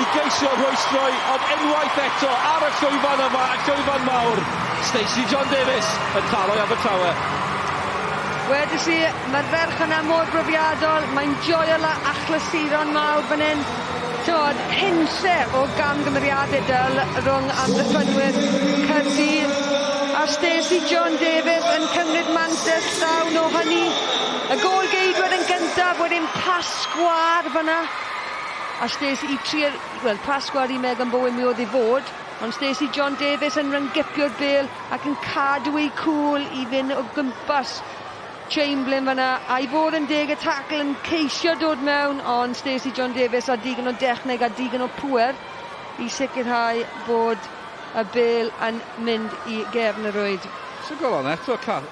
i geisio rhwystroi, ond unwaith eto ar y llwyfan yma, y llwyfan mawr, Stacey John Davies yn taro i Abertawe. Wedes i, mae'r ferch yna mor brofiadol, mae'n joio la achlysuron mawr fan hyn. T'mod, hunlle o gamgymeriade Dyl rhwng amddiffynwyr Caerdydd. A Stacey John Davies yn cymryd mantais llawn o hynny. Y gôl geidwad yn gyntaf, wedyn pas sgwâr fyna. A Stacey i trio, wel, pas sgwâr i Megan Bowen mi oedd i fod. Ond Stacey John Davies yn ryngipio'r bêl ac yn cadw ei cwl i fynd o gwmpas Chamberlain fanna. A i fod yn deg, y tackle yn ceisio dod mewn, ond Stacey John Davies a digon o dechneg a digon o pŵer i sicrhau bod y bêl yn mynd i gefn y rwyd. So gol on eto, Car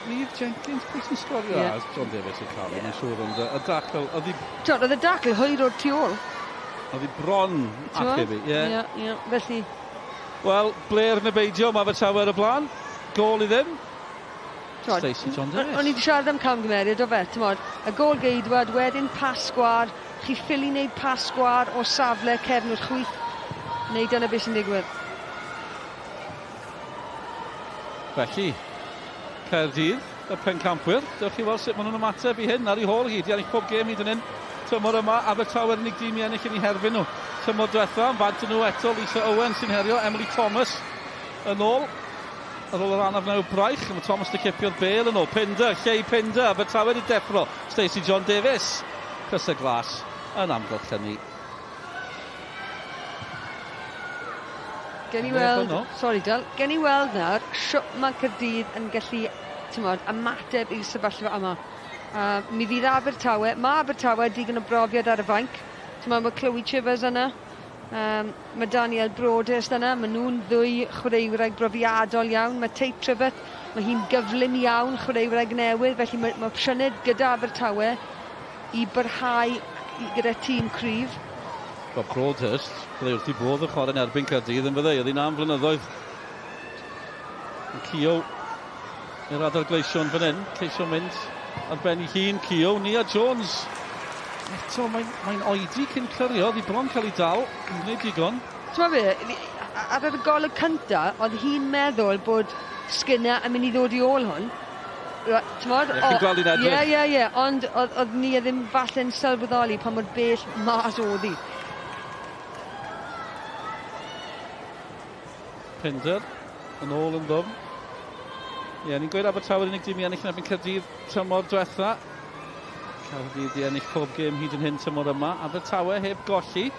Neve Jenkins, pwy sy'n sgorio? Yeah. John Davies yn cael, yeah. Mae'n siŵr, ond y dacl, oedd hi... Twod, oedd y dacl hwyr o'r tu ôl. Oedd hi bron achub i, ie. Ie, ie, felly... Wel, Blair neu beidio, mae Abertawe ar y blaen. Gôl i ddim. Stacey John Davies. O'n i wedi siarad am camgymeriad o fe, t'mod, y gôl geidwad, wedyn pas sgwâr, chi ffili wneud pas sgwâr o safle cefn o'r chwith, neu dyna beth sy'n digwydd. Felly, Caerdydd, y pencampwyr. Dewch chi weld sut maen nhw'n ymateb i hyn ar ei hôl hi. Di ennill pob gêm hyd yn hyn. Tymor yma, Abertawe yr unig dîm i ennill yn ei herbyn nhw. Tymor diwetha, yn bant nhw eto, Lisa Owen sy'n herio, Emily Thomas yn ôl. Ar ôl yr anaf naw braich, mae Thomas di cipio'r bêl yn ôl. Pinder, Llei Pinder, Abertawe di deffro. Stacey John Davies, crysau glas yn amgylchynu. Gen i weld, sorry Del, gen i weld nawr shwt mae Caerdydd yn gallu, t'mod, ymateb i'r sefyllfa yma. Mi fydd Abertawe, mae Abertawe digon o brofiad ar y fainc. T'mod, mae Chloe Chivers yna, mae Danielle Broadhurst yna, maen nhw'n ddwy chwaraewraig brofiadol iawn. Mae Tate Trivett, mae hi'n gyflym iawn, chwaraewraig newydd, felly mae, mae opsiynau gyda Abertawe i barhau gyda tîm cryf. Bob Broadhurst, byddai wrth i bodd yn chwarae'n erbyn Caerdydd yn fyddai, oedd hi'n am flynyddoedd. Keogh i'r adael gleision fan hyn, ceisio mynd ar ben ei hun, Keogh, Nia Jones. Eto, mae'n mae oedi cyn clirio, oedd hi bron cael ei dal, yn gwneud digon. Ti'n be, ar y golwg cynta, oedd hi'n meddwl bod Skinner yn mynd i ddod i ôl hwn. T'mod? Ie, chi'n gweld hi'n edrych. Ie, ie, ie, ond oedd, oedd Nia ddim falle'n sylweddoli pa mor bell mas oedd hi. Pinder yn ôl yn ddwfn. Ie, ni'n gweud Abertawe unig dîm i ennill yn erbyn Caerdydd tymor diwetha. Caerdydd i ennill pob gêm hyd yn hyn tymor yma. Abertawe heb golli.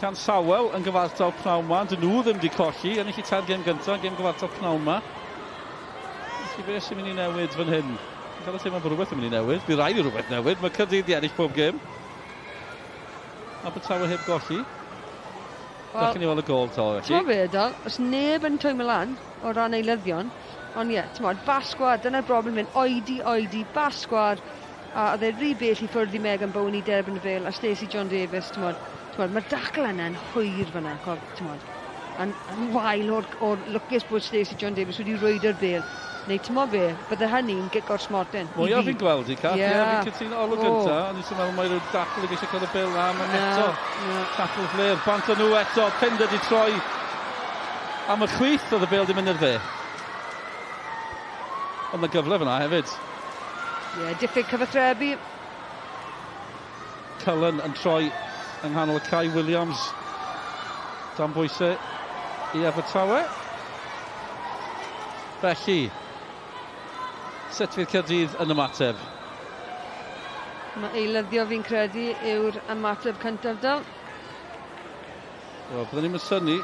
Llansawel yn gyfartal pnawn 'ma, dyn nhw ddim wedi colli. Ennill i tair gêm gyntaf, gêm gyfartal pnawn 'ma. Felly beth sy'n mynd i newid fan hyn? Fi'n cael y teimlad bod rhywbeth yn mynd i newid. Bydd rhaid i rhywbeth newid. Mae Caerdydd wedi ennill pob gêm. Abertawe heb golli. Wel, Dewch i ni weld y gôl to, felly. Ti'n be, Dal, os neb yn twymo lan o ran eilyddion, ond ie, ti'n modd, basgwar, dyna'r broblem mynd, oedi, oedi, basgwar, a oedd e rhy bell i ffwrdd i Megan Bowen i derbyn y bêl, a Stacey John Davies, ti'n modd, ti'n modd, mae'r dacl yna'n hwyr fyna, ti'n modd, yn, yn wael o'r, or lwcus bod Stacey John Davies wedi rwydo'r bêl. Neu ti'n modd be, bydde hynny'n gic o'r smotyn. Mwyaf fi'n gweld i, Cath. Yeah. Ie, fi'n cytuno olwg oh. gynta. O'n i'n meddwl mai rhyw dacl i geisio cael y bêl na, mae eto. Yeah. Tacl flêr, bant o nhw eto, Pinder di troi am y chwith, oedd y bêl di mynd i'r dde. Ond mae gyfle fyna hefyd. Ie, yeah, diffyg cyfathrebu. Cullen yn troi yng nghanol y cae, Williams dan bwysau i Abertawe. Felly, sut fydd Caerdydd yn ymateb? Mae eilyddio fi'n credu yw'r ymateb cyntaf dal. Wel, byddwn ni'n synnu.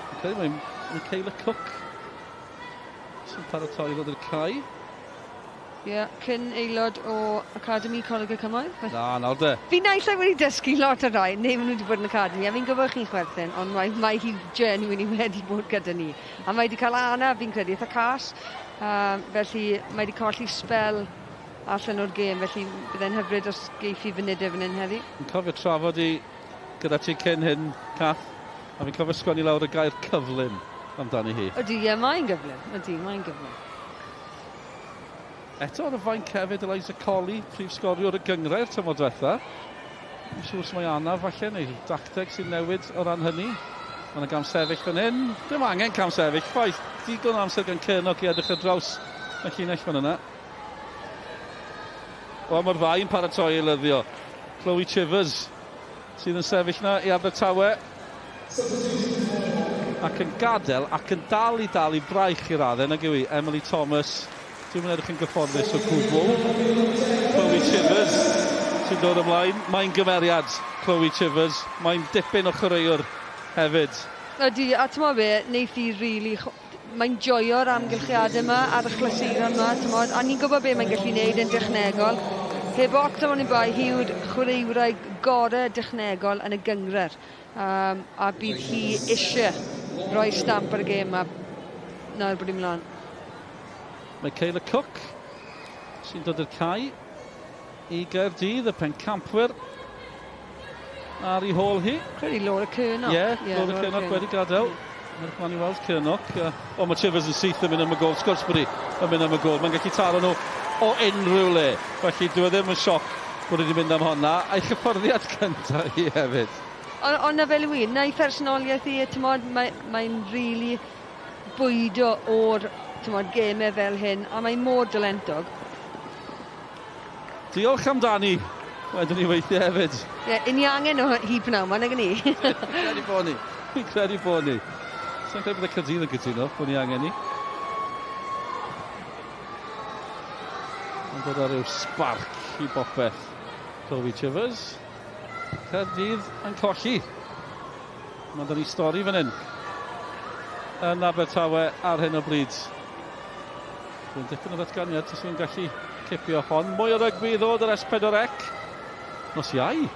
Fi'n credu mae Michaela Cook sy'n paratoi i ddod i'r cae. Ie, yeah, cyn aelod o Academy Coleg y Cymoedd. Na, nawr de. Fi naill ai wedi dysgu lot o rai, neu maen nhw wedi bod yn Academy, a fi'n gwybod chi'n chwerthin, ond mae, mae hi genuinely wedi bod gyda ni. A mae wedi cael anaf, fi'n credu, eitha cas. Felly mae wedi colli sbel allan o'r gêm, felly byddai'n hyfryd os geiff hi funudau fan hyn heddi. Fi'n cofio trafod i gyda ti cyn hyn, Cath, a fi'n cofio sgwennu lawr y gair cyflym amdani hi. Ydy, ie, mae'n gyflym. Ydy, mae'n gyflym. Eto ar y fainc hefyd, Eliza Colley, prif sgoriwr y gynghrair tymor diwetha. Yn siŵr os mae anaf falle, neu dacteg sy'n newid o ran hynny. Mae yna gam sefyll fan hyn. Dim angen cam sefyll, chwaith. Digon o amser gan Cernog i edrych ar draws y llinell fan yna. Wel, mae'r ddau yn paratoi i lyddio. Chloe Chivers sydd yn sefyll na i Abertawe. Ac yn gadael ac yn dal i dal i braich i'r raddau, nag yw hi, Emily Thomas. Dwi'n edrych yn gyfforddus o gwbl. Chloe Chivers sy'n dod ymlaen. Mae'n gymeriad, Chloe Chivers. Mae'n dipyn o chwaraewr hefyd. Ydy, a t'mo' be', neith hi rili mae'n joio'r amgylchiadau yma a'r achlasuron yma, t'mod, a ni'n gwybod be' mae'n gallu neud yn dechnegol. Heb os am oni bai, hi yw'r chwaraewraig gore dechnegol yn y gynghrair. Um, a bydd hi eisiau rhoi stamp ar y gêm yma nawr bod hi mlaen. Mae Kayla Cook sy'n dod i'r cae i Gaerdydd, y pencampwyr ar ei hôl hi. Credu Laura Curnock. Ie, yeah, yeah, Laura, Laura Curnock wedi gadael. Mae'n mlaen i weld Curnock. O, mae Chivers yn syth yn mynd am y gol. Sgwrs bod hi yn mynd am y gol. Mae'n gallu taro nhw o unrhyw le. Felly dwi e ddim yn sioc bod wedi mynd am honna. A'i chyffyrddiad cyntaf hi hefyd. Ond on na fel yw i, na'i phersonoliaeth i, t'mod, mae'n mae rili bwydo o'r t'mod, gemau fel hyn, a mae mor dalentog. Diolch amdani, wedyn ni weithiau hefyd. Ie, yeah, ni angen o hi pnawn ma, nag ni? Fi'n credu bod ni. Fi'n credu bod ni. Sa'n credu bod y Caerdydd yn cytuno bod ni angen ni. Mae'n dod â rhyw sparc i bopeth. Toby Chivers. Caerdydd yn colli. Mae 'da ni stori fan hyn yn Abertawe ar hyn o bryd. Dwi'n dipyn o ddatganiad os yw'n gallu cipio hon. Mwy o rygbi i ddod ar S4C. Nos Iau,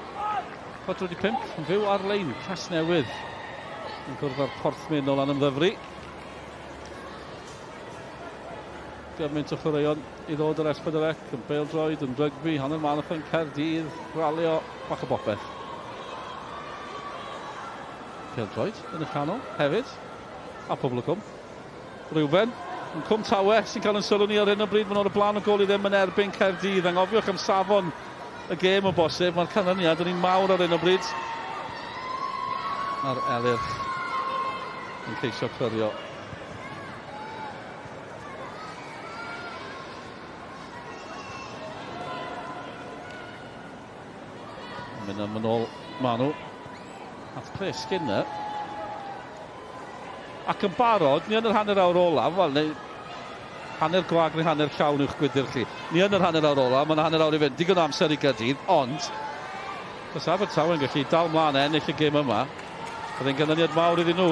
4:45, yn fyw ar-lein, Casnewydd yn cwrdd â'r Porthmyn o Lanymddyfri. Gymaint o chwaraeon i ddod ar S4C, yn bêl-droed, yn rygbi, hanner marathon Caerdydd, ralio, bach o bopeth. Pêl-droed yn y canol hefyd, a pobl y cwm. Reuben yn Cwm Tawe sy'n cael yn sylw ni ar hyn o bryd. Mae'n o'r blaen o gol i ddim yn erbyn Caerdydd. Angofiwch am safon y gêm o bosib. Mae'r canlyniad yn un mawr ar hyn o bryd. A'r Elyrch yn ceisio clirio. Mynd am yn ôl maen nhw at Claire Skinner. Ac yn barod, ni yn yr hanner awr olaf, wel, neu hanner gwag neu hanner llawn uwch gwydr chi. Ni yn yr hanner awr olaf, mae'n hanner awr i fynd, digon o amser i Gaerdydd, ond os Abertawe yn gallu dal mlaen a ennill y gêm yma, bydd e'n ganlyniad mawr iddyn nhw.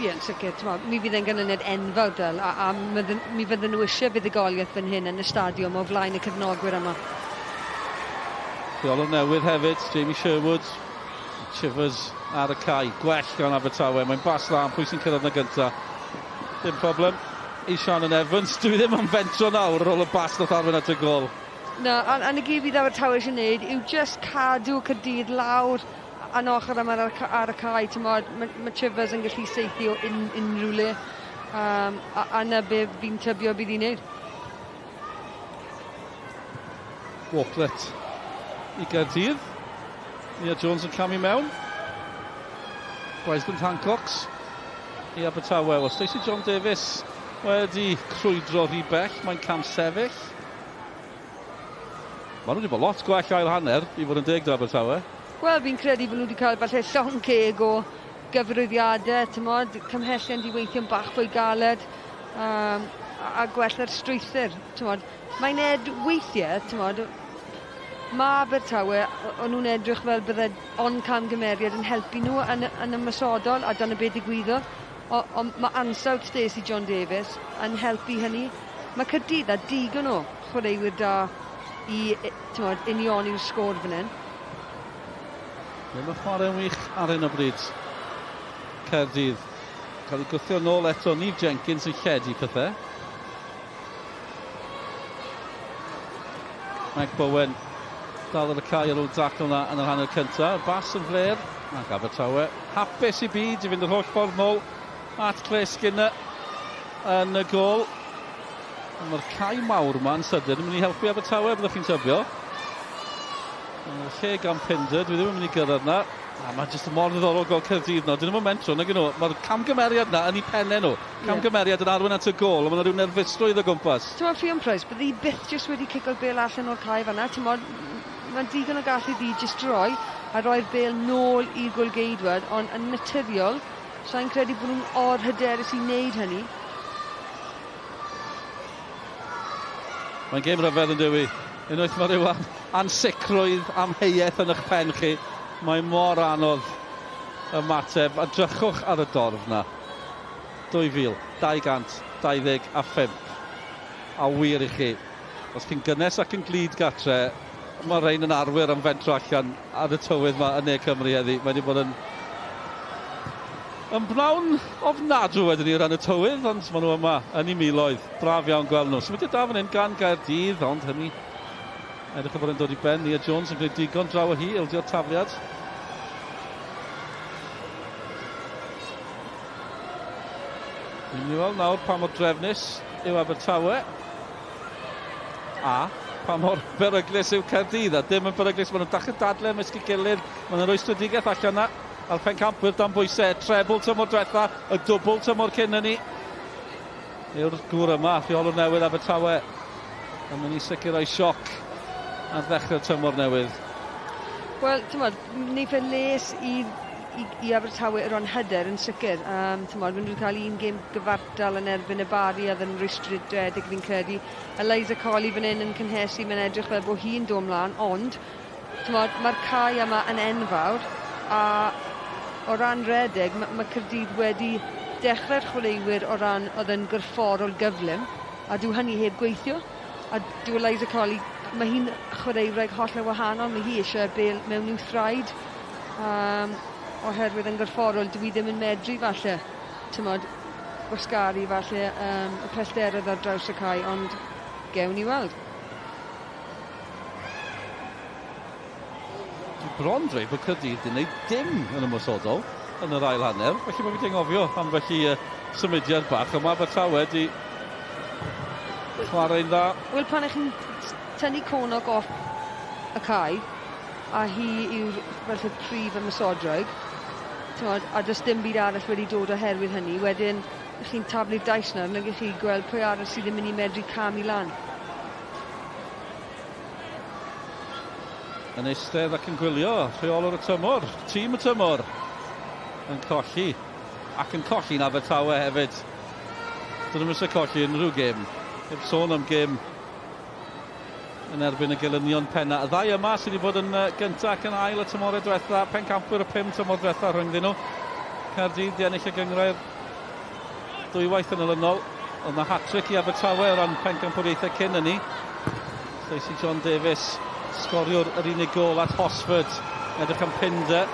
Ie, yn sicr, t'mod, mi fydd e'n ganlyniad enfawr del, a, a mi fydden nhw eisiau fuddugoliaeth fan hyn yn y stadiwm o flaen y cefnogwyr yma. Rheolwr newydd hefyd, Jamie Sherwood. Chivers ar y cae, gwell gan Abertawe, mae'n bas lan, pwy sy'n cyrraedd na gynta? Dim problem i Shannon Evans, dwi ddim yn fentro nawr ar ôl y bas nath arwain at y gol. Na, a, a 'na gyd fydd Abertawe eisiau gwneud yw just cadw Caerdydd lawr yn ochr yma ar, ar y cae, t'mod, mae, ma Chivers yn gallu saethu o un, unrhyw le. Um, a, a 'na be fi'n tybio bydd hi'n neud. Walklet i Gaerdydd. Nia Jones yn camu mewn. Bryceland Hancox i Abertawe. Wel, Stacey John Davies wedi crwydro rhy bell. Mae'n cam sefyll. Maen nhw wedi bod lot gwell ail hanner, i fod yn deg 'da Abertawe. Wel, fi'n credu bod nhw wedi cael falle llond ceg o gyfarwyddiadau, t'mod, cymhellion di weithio'n bach fwy galed, um, a, a gwella'r strwythur, t'mod. Mae'n ed weithiau, t'mod, mae Abertawe, o'n nhw'n edrych fel bydde ond camgymeriad yn helpu nhw yn, yn ymosodol, a dyna beth ddigwyddodd. Ond mae ansawdd Stacey John Davies yn helpu hynny. Mae Caerdydd a digon o chwaraewyr da i t'mod, unioni'r sgôr fan hyn. Ddim yn chwarae'n wych ar hyn o bryd. Caerdydd. Cael ei gwthio nôl eto. Neve Jenkins yn lledu pethau. Mike Bowen dal ar y cae ar ôl dacl na yn yr hanner cyntaf. Bas yn fler. Ac Abertawe hapus i byd i fynd yr holl ffordd nôl at Claire Skinner yn y gôl. Mae'r cae mawr yma yn sydyn yn mynd i helpu Abertawe, byddwch chi'n tybio. Lle gan Pinder, dwi ddim yn mynd i gyrraedd na. A mae jyst mor ddiddorol gweld Caerdydd nawr. Dyn nhw'n mentro, nag nhw. Mae'r camgymeriad na yn eu pennau nhw. Camgymeriad yn arwain at y gôl, a mae yna rhyw nerfusrwydd o gwmpas. Ti'n meddwl, Ffion Price, bydde hi byth jyst wedi cico'r bêl allan o'r cae fan'na. Ti'n meddwl, mae'n digon o gallu di jyst droi a roi'r bêl nôl i'r golgeidwad, ond yn naturiol, sa'n credu bod nhw'n or-hyderus i wneud hynny. Mae'n gêm ryfedd yn dywi. Unwaith mae rhyw ansicrwydd amheuaeth yn eich pen chi, mae mor anodd. ymateb. A drychwch ar y dorf na. 2,225. A wir i chi, os chi'n gynnes ac yn glyd gatre, mae rhain yn arwyr am fentro allan ar y tywydd yma yn Ne Cymru heddi. Mae wedi bod yn yn bnawn ofnadw wedyn ni o ran y tywydd, ond maen nhw yma yn eu miloedd. Braf iawn gweld nhw. Symudiad da fan hyn gan Gaerdydd, ond hynny edrych o bod yn dod i ben. Nia Jones yn gwneud digon draw o hi, ildio'r tafliad. Ni'n mynd i weld nawr pa mor drefnus yw Abertawe. A pa mor beryglus yw Caerdydd. A dim yn beryglus, maen nhw'n dachrau dadle ymysg ei gilydd. Maen nhw'n rwystredigaeth allan yna. A'r pencampwyr dan bwysau, trebl tymor diwetha, y dwbl tymor cyn hynny. Yw'r gŵr yma, rheolwr newydd Abertawe, yn mynd i sicrhau sioc ar ddechrau'r tymor newydd. Wel, ti'n wneud e les i, i, i Abertawe o ran hyder yn sicr. Um, ti'n maen nhw wedi cael un gêm gyfartal yn erbyn y Bari a yn rwystredig fi'n credu. Eliza Colley fan hyn yn cynhesu, mae'n edrych fel bod hi'n dod mlaen, ond mae'r cae yma yn enfawr a o ran redeg, mae, ma Caerdydd wedi dechrau'r chwaraewyr o ran oedd yn gorfforol gyflym, a dyw hynny heb gweithio. A dyw Eliza Colley, mae hi'n chwaraewraig hollol wahanol, mae hi eisiau bêl mewn i'w thraed. Um, oherwydd yn gorfforol, dwi ddim yn medru falle, tymod, gwasgaru falle um, y pellteroedd ar draws y cae, ond gewn ni weld. Dwi bron dweud bod Caerdydd wedi gwneud dim yn ymosodol yn yr ail hanner, felly mae fi wedi anghofio am felly uh, symudiad bach, ond mae Abertawe wedi chwarae'n dda. Wel, pan ych chi'n tynnu conog off y cae, a hi yw'r felly prif ymosodwraig, t'mod, a does dim byd arall wedi dod oherwydd hynny, wedyn chi'n taflu'r dais nawr, nag ych chi gweld pwy arall sydd ddim yn mynd i medru camu lan. Yn eistedd ac yn gwylio rheolwr y tymor, tîm y tymor, yn colli, ac yn colli'n Abertawe hefyd. Dyn nhw'n eisiau colli unrhyw gêm. Heb sôn am gêm yn erbyn y gelynion penna. Y ddau yma sydd wedi bod yn gyntaf ac yn ail y tymorau diwetha, pencampwyr y pum tymor diwetha rhyngddyn nhw. Caerdydd di ennill y gynghrair dwywaith yn olynol. Oedd na hat-trick i Abertawe o ran pencampwriaethau cyn hynny. Stacey John Davies, sgoriwr yr unig gôl at Hosford. Edrych am Pinder.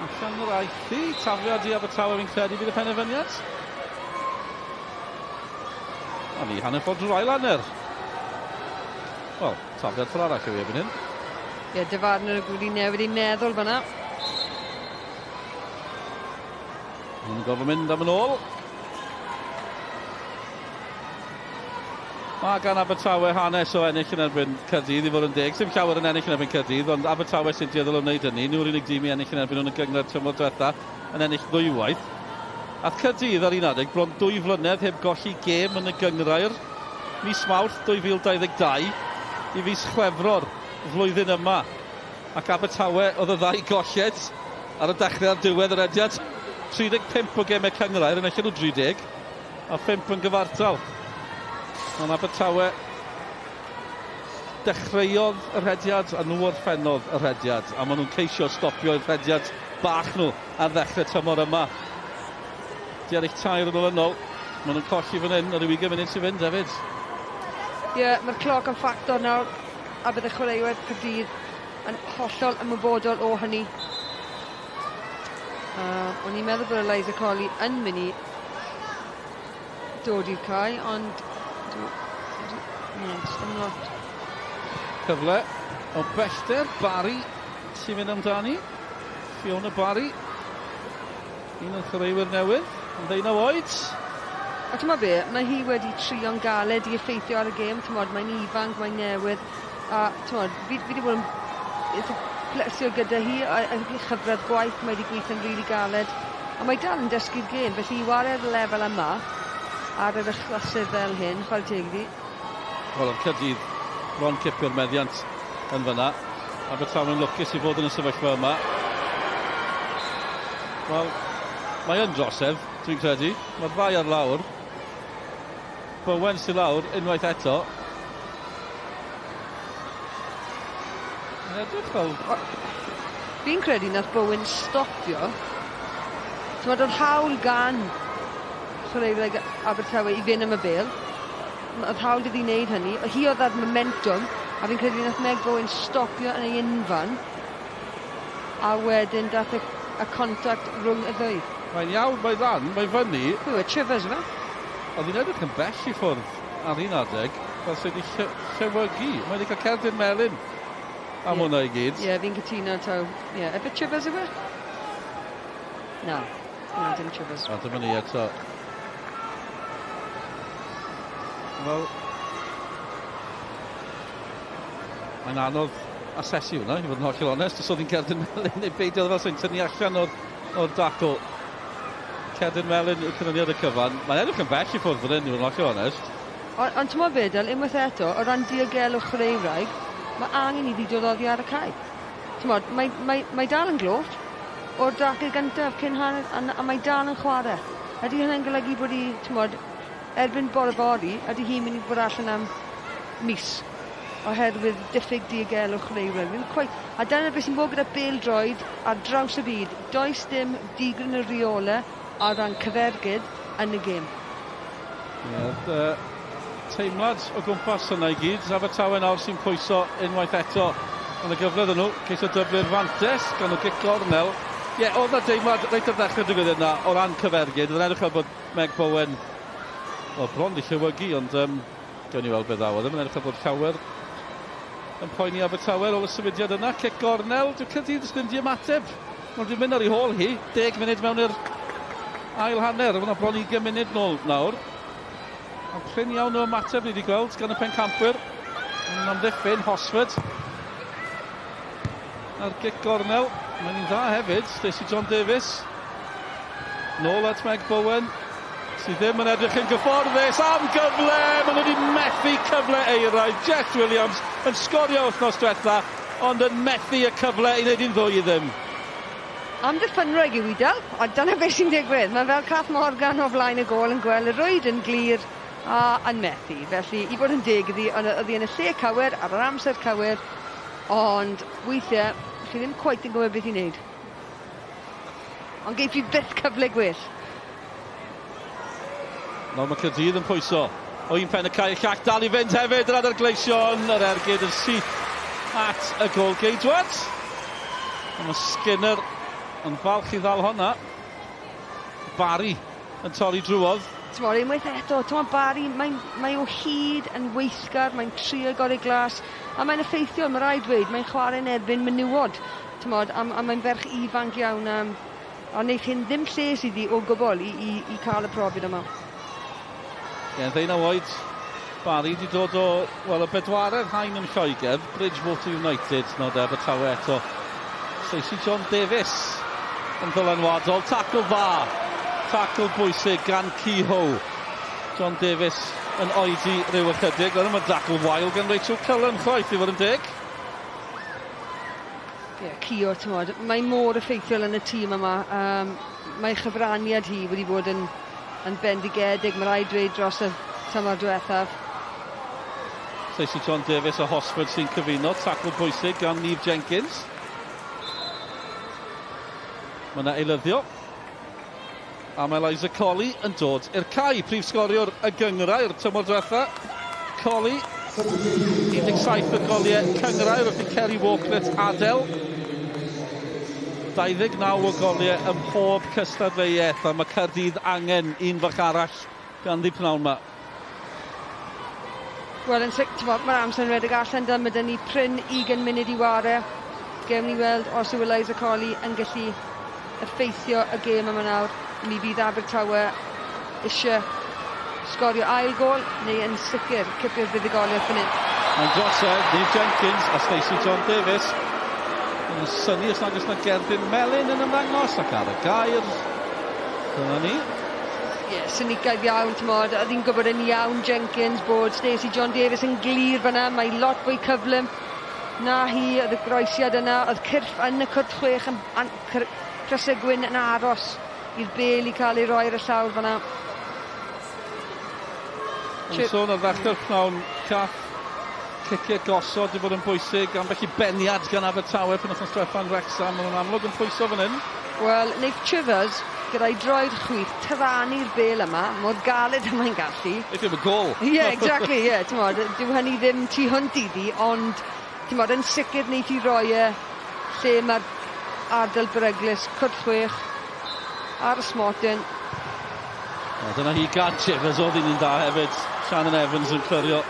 Allan yr aeth hi, tafliad i Abertawe fi'n credu bydd y penderfyniad. A ni hanner ffordd drwy'r ail hanner. Wel, tafliad ffordd arall yw i erbyn hyn. Ie, yeah, dyfarnwr wedi newid ei meddwl fanna. Mae'n gorfod mynd am yn ôl. Mae gan Abertawe hanes o ennill yn erbyn Caerdydd i fod yn deg. Sim llawer yn ennill yn erbyn Caerdydd, ond Abertawe sy'n dueddol o wneud hynny. Nhw'r unig dîm i ennill yn erbyn nhw'n y gynghrair tymor diwetha yn ennill ddwywaith. Ath Caerdydd ar un adeg bron dwy flynedd heb golli gêm yn y gynghrair. Mis Mawrth 2022 i fis Chwefror flwyddyn yma. Ac Abertawe oedd y ddau golled ar y dechrau a'r diwedd yr rediad. 35 o gemau cynghrair, enillon nhw 30 a 5 yn gyfartal. Ond Abertawe dechreuodd y rhediad a nhw orffennodd y rhediad a maen nhw'n ceisio stopio'r rhediad bach nhw ar ddechrau tymor yma. Di ennill tair yn olynol, maen nhw'n colli fan hyn ar ryw 20 munud sy'n fynd hefyd. Ie, yeah, mae'r cloc yn ffactor nawr a bydd y chwaraewyr Caerdydd yn hollol ymwybodol o hynny. O'n i'n meddwl bod Eliza Colley yn mynd i dod i'r cae, ond dwi, ddim lot. Cyfle o bellter, Barry sy'n mynd amdani. Fiona Barry, un o'r chwaraewyr newydd, yn ddeunaw oed. A ti'n be, mae hi wedi trio'n galed i effeithio ar y gêm, ti'n mae'n ifanc, mae'n newydd, a ti'n fi, fi wedi bod yn eitha plesio gyda hi, a, a hi chyfradd gwaith, mae wedi gweithio'n rili really galed, a mae dal yn dysgu'r gêm, felly i ware'r lefel yma, ar yr achlysur fel hyn, chwarae teg iddi. Wel, oedd Caerdydd bron cipio'r meddiant yn fyna. Abertawe'n lwcus i fod yn y sefyllfa yma. Wel, mae yn drosedd, dwi'n credu. Mae'r ddau ar lawr. Bowen sy'n lawr unwaith eto. Mae'n edrych fel... Fi'n credu nath Bowen stopio. T'mod o'dd hawl gan chwaraewraig Abertawe i fynd am y bêl. O'dd hawl 'da ddi wneud hynny. Hi o'dd â'r momentum a fi'n credu nath Meg Bowen stopio yn ei unfan a wedyn dath y, y contact rhwng y ddwy. Mae'n iawn, mae lan, mae fyny. Pwy yw e, Chivers yw e? Oedd hi'n edrych yn bell i ffwrdd ar un adeg, fel sydd wedi llewygu. Mae wedi cael cerdyn melyn am yeah. hwnna i gyd. Ie, yeah, fi'n cytuno taw. Ie, yeah. Efe Chivers yw e? Na, na, dim Chivers. A dyma ni eto. Wel, mae'n anodd asesu hwnna, i fod yn hollol onest. Os oedd hi'n cerdyn melyn neu beidio, fel sy'n tynnu allan o'r, or dacl. Cerdyn melyn yw'r canlyniad y cyfan. Mae'n edrych yn bell i ffwrdd fan hyn, i fod yn hollol onest. Ond, ond ti'n meddwl beth, unwaith eto, o ran diogelwch chwaraewraig, mae angen iddi dod oddi ar y cae. T'mod, mae, mae, mae dal yn gloff o'r dacl gyntaf cyn hanner, a, a mae dal yn chwarae. Ydy hynny'n golygu bod hi, t'mod, erbyn bore fory, ydy hi'n mynd i fod allan am mis oherwydd diffyg diogelwch chwaraewraig? Ddim cweit. A dyna beth sy'n bod gyda bêl-droed ar draws y byd. Does dim digon o reolau ar ran cyfergyd yn y gêm. Ie, uh, teimlad o gwmpas yna i gyd. Abertawe nawr sy'n pwyso unwaith eto. Ond y gyfle iddyn nhw, ceisio dyblu'r fantes gan y gic gornel. Ie, yeah, oedd na deimlad reit ar ddechrau digwyddiad yna o ran cyfergyd. Oedd yn edrych fel bod Meg Bowen, wel, bron di llewygu, ond um, gewn ni weld beth ddaw. Oedd ddim yn edrych fel bod llawer yn poeni Abertawe ar ôl y symudiad yna. Cic gornel, dyw Caerdydd ddim di ymateb. Mae'n wedi mynd ar ei hôl hi, 10 munud mewn i'r ail hanner. Mae bron 20 munud nôl nawr. Ond prin iawn o ymateb ni wedi gweld gan y pencampwyr. Yn amddiffyn, Hosford. A'r gic gornel, mae'n un dda hefyd, Stacey John Davies. Nôl at Meg Bowen, sydd ddim yn edrych yn gyfforddus am gyfle. Maen nhw wedi methu cyfle eiraidd. Jess Williams yn sgorio wythnos diwetha, ond yn methu y cyfle i wneud un ddwy i ddim. Amddiffynwraig yw Idel, a dyna beth sy'n digwydd. Mae fel Cath Morgan o flaen y gôl yn gweld y rwyd yn glir a yn methu. Felly, i fod yn deg iddi, ond oedd hi yn y lle cywir, ar yr amser cywir, ond weithiau, chi ddim cweit yn gwybod beth i wneud. Ond geith hi byth cyfle gwell. Nawr mae Caerdydd yn pwyso. O un pen y cae, y llall dal i fynd hefyd, yr adael gleision, yr ergyd yn syth at y gol geidwad. Ond mae Skinner yn falch i ddal honna. Barry yn torri drwodd. T'mod, unwaith eto, t'mod Barry, mae'n, mae o hyd yn weithgar, mae'n trio gorau glas, a mae'n effeithiol, mae rhaid dweud, mae'n chwarae'n erbyn menywod, t'mod, a, a mae'n ferch ifanc iawn, a A wneith hyn ddim lles iddi o gwbl i, i, i cael y profiad yma. Ie, yeah, ddeunaw oed Barry wedi dod o, wel, y bedwaredd haen yn Lloegr, Bridgewater United, nod Abertawe eto. Stacey John Davies yn ddylanwadol. Tacl dda, tacl bwysig gan Kehoe. John Davies yn oedi rhyw ychydig. Oedd yma dacl wael gan Rachel Cullen chwaith, i fod yn deg. Ie, yeah, Cio, t'mod, mae mor effeithiol yn y tîm yma. Um, mae chyfraniad hi wedi bod yn, yn bendigedig, mae rhaid dweud dros y tymor diwethaf. Stacey John Davies a Hosford sy'n cyfuno, tacl bwysig gan Neve Jenkins. Mae yna eilyddio. A mae Eliza Colley yn dod i'r cae, prif sgoriwr y gynghrair tymor diwetha. Colley, 17 o goliau cynghrair wrth i Kerry Walklett adael. 29 o goliau ym mhob cystadleuaeth a mae Caerdydd angen un fach arall ganddi pnawn yma. Wel, yn sicr, mae'r amser yn rhedeg allan da, mae 'da ni prin 20 munud i ware. Gewn ni weld os yw Eliza Colley yn gallu effeithio y gêm yma nawr. Mi fydd Abertawe eisiau sgorio ail gôl neu yn sicr cipio'r fuddugoliaeth fan hyn. Mae'n drosedd, Neve Jenkins a Stacey John Davies. Yn synnu os nag oes na gerdyn melyn yn ymddangos ac ar y gair. Dyna ni. Ie, yeah, synicaidd iawn, t'mod, oedd hi'n gwybod yn iawn Jenkins bod Stacey John Davies yn glir fyna, mae lot fwy cyflym na hi, oedd y groesiad yna, oedd cyrff yn y cwrt chwech yn, an, crysau gwyn yn aros i'r bel i cael ei roi ar y llawr fyna. Yn sôn ar ddechrau'r pnawn, Cath Ciciau gosod wedi bod yn bwysig, ambell i beniad gan Abertawe pen wythnos diwetha yn Wrecsam, maen nhw'n amlwg yn pwyso fan hyn. Wel, wneith Chivers gyda'i droed chwith tyrannu'r bêl yma, mor galed y mae'n gallu. If you have a goal. Yeah, exactly, yeah. T'mod, dyw hynny ddim tu hwnt iddi, ond t'mod, yn sicr wneith hi roi e lle mae'r ardal beryglus, cwrt chwech, ar y smotyn. Wel, dyna hi gan Chivers, oedd hi'n un da hefyd. Shannon Evans yn clirio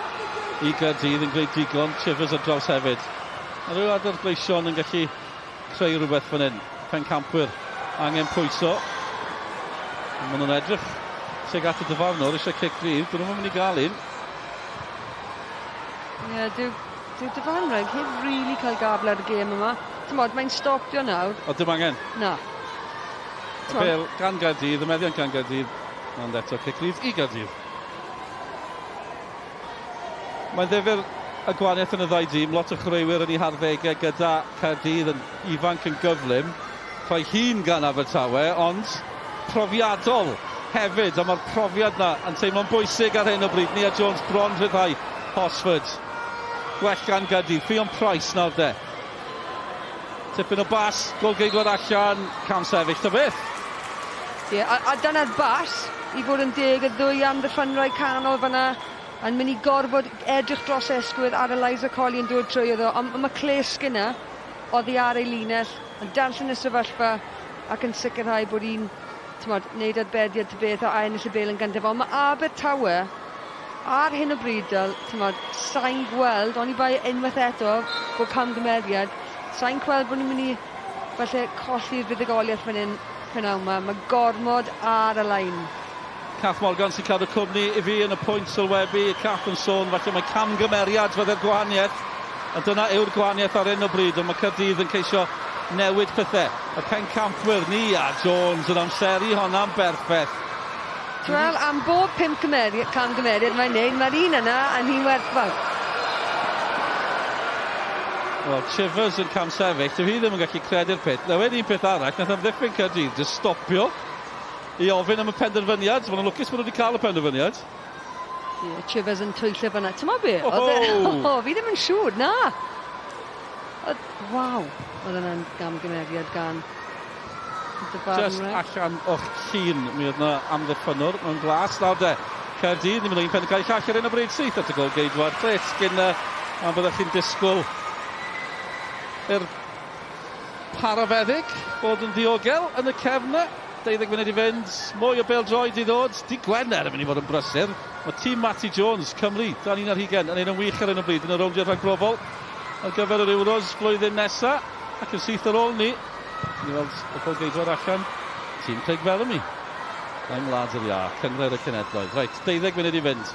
i Gaerdydd yn gwneud digon. Chivers ar draws hefyd. Mae rhyw ada'r gleision yn gallu creu rhywbeth fan hyn. Pencampwyr angen pwyso. Maen nhw'n edrych tuag at y dyfarnwr, eisiau cic rydd. Dyn nhw'n mynd i gael un. Ie, yeah, dyw, dyw dyfarnwraig heb really cael gafel ar y gêm yma. T'mod, mae'n stopio nawr. O, dim angen. Na. Y bêl gan Gaerdydd, y meddiant gan Gaerdydd, ond eto cic rydd i Gaerdydd. Mae'n ddifyr y gwahaniaeth yn y ddau dîm, lot o chwaraewyr yn eu harddegau gyda Caerdydd yn ifanc yn gyflym. Rhai hŷn gan Abertawe, ond profiadol hefyd, a mae'r profiad na yn teimlo'n bwysig ar hyn o bryd. Nia Jones bron rhyddhau Hosford. Gwell gan Gaerdydd, Ffion Price nawr de. Tipyn o bas, golgeidwad allan, cam sefyll, ta beth. Ie, yeah, a dyna'r bas, i fod yn deg, y ddwy amddiffynwraig canol fyna yn mynd i gorfod edrych dros esgwydd ar Eliza Colley yn dod trwy iddo, ond mae Claire Skinner oddi ar ei linell, yn darllen y sefyllfa ac yn sicrhau bod hi'n t'mod, wneud arbediad ta beth a ennill y bêl yn gyntaf. Ond mae Abertawe ar hyn o bryd, Dyl, t'mod, sai'n gweld, oni bai unwaith eto bod camgymeriad, sai'n gweld bod nhw'n mynd i falle colli'r fuddugoliaeth fan hyn prynhawn 'ma. Mae gormod ar y lein. Cath Morgan sy'n cadw cwmni i fi yn y pwynt sylwebu. Cath yn sôn falle mae camgymeriad fydde'r gwahaniaeth. A dyna yw'r gwahaniaeth ar hyn o bryd, ond mae Caerdydd yn ceisio newid pethau. Y pencampwyr, Nia Jones yn amseru honna'n berffaith. Wel, am bob pump camgymeriad mae'n neud, mae'r un yna yn hi'n werthfawr. Wel, Chivers yn camsefyll, dyw hi ddim yn gallu credu'r peth. Na wedyn un peth arall, nath amddiffyn Caerdydd jyst stopio i ofyn am y penderfyniad. Maen nhw'n lwcus bod nhw wedi cael y penderfyniad. Ie, yeah, Chivers yn twyllo fyna. Ti'n be? Oh! Oh, fi ddim yn siŵr, na. Waw, oedd yna'n gamgymeriad gan Just allan o'ch llun, mi oedd yna amddiffynwr mewn glas. Nawr de, Caerdydd, ni'n mynd o un pen y cae llall ar un o bryd syth at y gol geidwad. Reit, gyn a byddech chi'n disgwyl i'r parafeddyg bod yn ddiogel yn y cefn. 12 munud i fynd, mwy o bêl-droed i ddod. Di Gwener yn mynd i fod yn brysur. Mae tîm Matty Jones, Cymru, dan 21, yn un yn wych ar hyn o bryd yn y rowndiau rhagbrofol ar gyfer yr Euros flwyddyn nesaf. Ac yn syth ar ôl ni, ni weld y gol geidwad allan, tîm Craig Bellamy. Yng Ngwlad yr Iâ, Cynghrair y Cenhedloedd. Reit, 12 munud i fynd.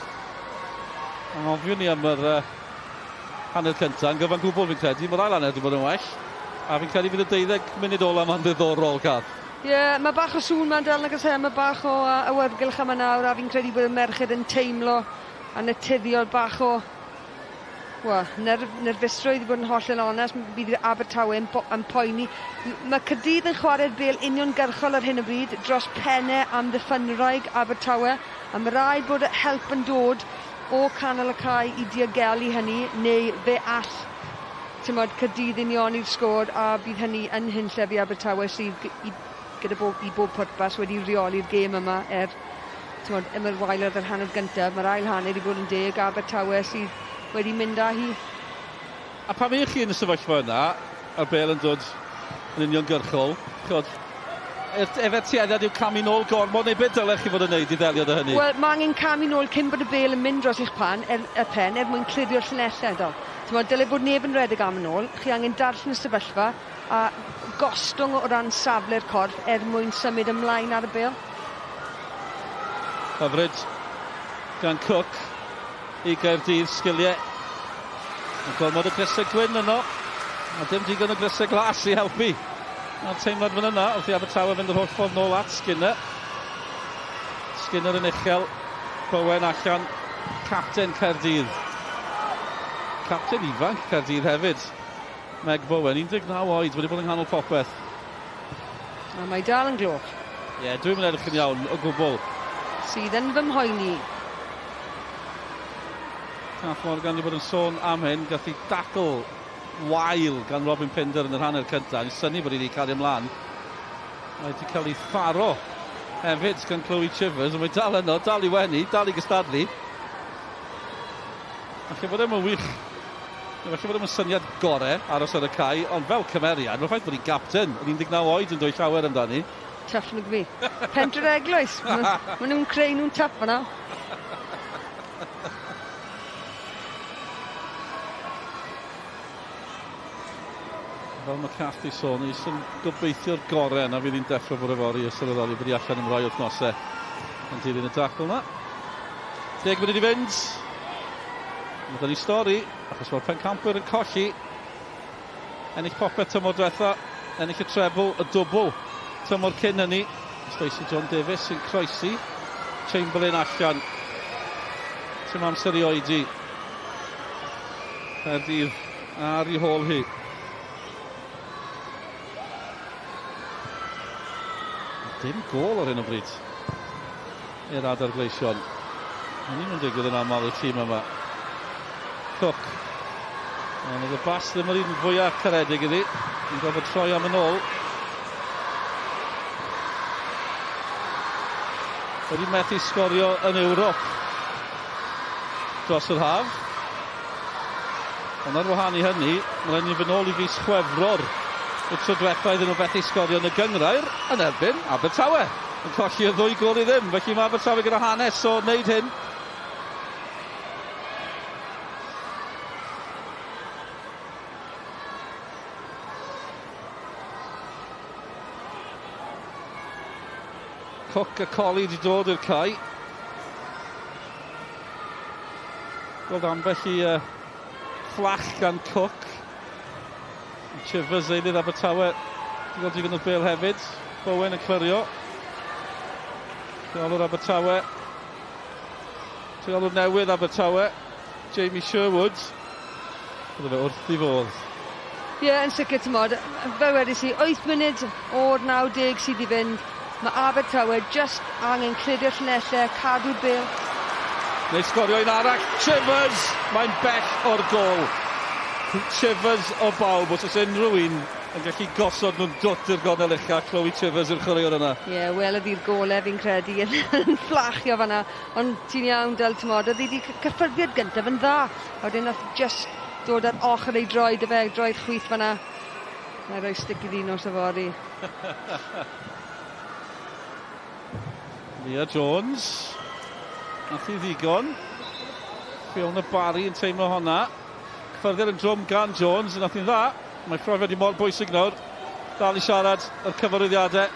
Anghofiwn ni am yr hanner cyntaf, yn gyfan gwbl fi'n credu. Mae'r ail hanner wedi bod yn well. A fi'n credu fydd y 12 munud ola yma'n ddiddorol, Cath. Ie, yeah, mae bach o sŵn ma'n dal nag oes e, mae bach o awyrgylch yma nawr, a fi'n credu bod y merched yn teimlo a naturiol bach o wel, nerfusrwydd i fod yn hollol onest, bydd Abertawe yn poeni. Mae Caerdydd yn chwarae'r bêl uniongyrchol ar hyn o bryd dros pennau amddiffynwraig Abertawe, a mae rhaid bod help yn dod o canol y cae i diogelu hynny, neu fe all tymod, Caerdydd unioni'r sgôr, a bydd hynny yn hunllef i Abertawe sydd gyda bob, i bob pwrpas wedi reoli'r gêm yma tymod, ym waelod yr hanner gyntaf. Mae'r ail hanner i fod yn deg, Abertawe sydd wedi mynd â hi. A pan ych chi yn y sefyllfa yna, a'r bêl yn dod yn uniongyrchol, chod, efe tueddiad yw camu nôl gormod, neu beth dylech chi fod yn neud i ddelio â hynny? Wel, mae angen camu nôl cyn bod y bêl yn mynd dros eich pan, y pen, er mwyn clirio'r llinellau, do. T'mod, dyle bod neb yn redeg am yn ôl, chi angen darllen y sefyllfa a gostwng o ran safle'r corff er mwyn symud ymlaen ar y bêl. Hyfryd gan Cook i Gaerdydd, sgiliau. Mae gormod o grysau gwyn yno, a dim digon o grysau glas i helpu. A'r teimlad fan yna, wrth i Abertawe fynd yr holl ffordd nôl at Skinner. Skinner yn uchel, Bowen allan, capten Caerdydd. Capten ifanc Caerdydd hefyd. Meg Bowen, 19 oed, wedi bod yng nghanol popeth. A mae dal yn gloch. Ie, yeah, dwi'n mynd edrych yn iawn o gwbl. Sydd yn fy mhoeni. Cath Morgan wedi bod yn sôn am hyn, gath hi dacl wael gan Robin Pinder yn yr hanner cyntaf. Ni'n synnu bod hi wedi cario ymlaen. Mae wedi cael ei tharo hefyd gan Chloe Chivers, ond mae dal yno, dal i wenu, dal i gystadlu. Falle bod e'n wych. Falle bod e'n syniad gore aros ar y cae, ond fel cymeriad, mae'r ffaith bod hi'n gapten yn 19 oed yn dweud llawer amdani. Tough nag fi. Pentre'r Eglwys. Maen nhw'n creu nhw'n tough fan'na. Fel mae Cath di sôn, ni sy'n gobeithio'r gorau na fydd hi'n deffro bore fory a sylweddoli bod hi allan am rai wythnosau yn dilyn y dacl yna. Deg munud i fynd. Mae da ni stori, achos mae'r pencampwyr yn colli. Ennill popeth tymor diwetha, ennill y trebl, y dwbl tymor cyn hynny. Stacey John Davies sy'n croesi. Chamberlain allan. Dim amser i oedi. Caerdydd ar ei hôl hi. Dim gôl ar hyn o bryd i'r adar gleision. Mae'n ddim yn digwydd yn aml i'r tîm yma. Cook. Ond oedd y bas ddim yr un fwyaf caredig iddi. Yn gorfod troi am yn ôl. Wedi methu sgorio yn Ewrop dros yr haf. Ond ar wahân i hynny, mae rhaid ni fynd nôl i fis Chwefror y tro diwetha iddyn nhw fethu sgorio yn y gynghrair yn erbyn Abertawe. Yn colli y ddwy gôl i ddim, felly mae Abertawe gyda hanes o wneud hyn. Cook a Colli wedi dod i'r cae. Gweld ambell i uh, fflach gan Cook. Chivers eilydd Abertawe. Wedi gweld digon o bel hefyd. Bowen yn clirio. Rheolwr Abertawe. Rheolwr newydd Abertawe. Jamie Sherwood. Bydde fe wrth i fodd. Ie, yeah, yn sicr, ti'n modd, fel wedys i, 8 munud o'r 90 sydd i fynd. Mae Abertawe just angen clirio'r llinellau, cadw'r bêl. Neu sgorio un arall. Chivers! Mae'n bell o'r gôl. Chivers o bawb, os oes unrhyw un yn gallu gosod nhw'n dwt i'r gornel ucha, Chloe Chivers yw'r chwaraewr yna. Ie, yeah, welodd i'r gole fi'n credu yn fflachio fanna. Ond ti'n iawn, Del, ti'n modd, oedd hi wedi cyffyrddiad gyntaf yn dda. A wedyn nath just dod ar ochr ei droed y fe, droed chwith fanna. Na i roi stick iddi nos yfory. Nia Jones. Nath hi ddigon. Fiona Barry yn teimlo honna. Cyffyrddiad yn drwm gan Jones, nath hi'n dda. Mae profiad i mor bwysig nawr. Dal i siarad yr cyfarwyddiadau.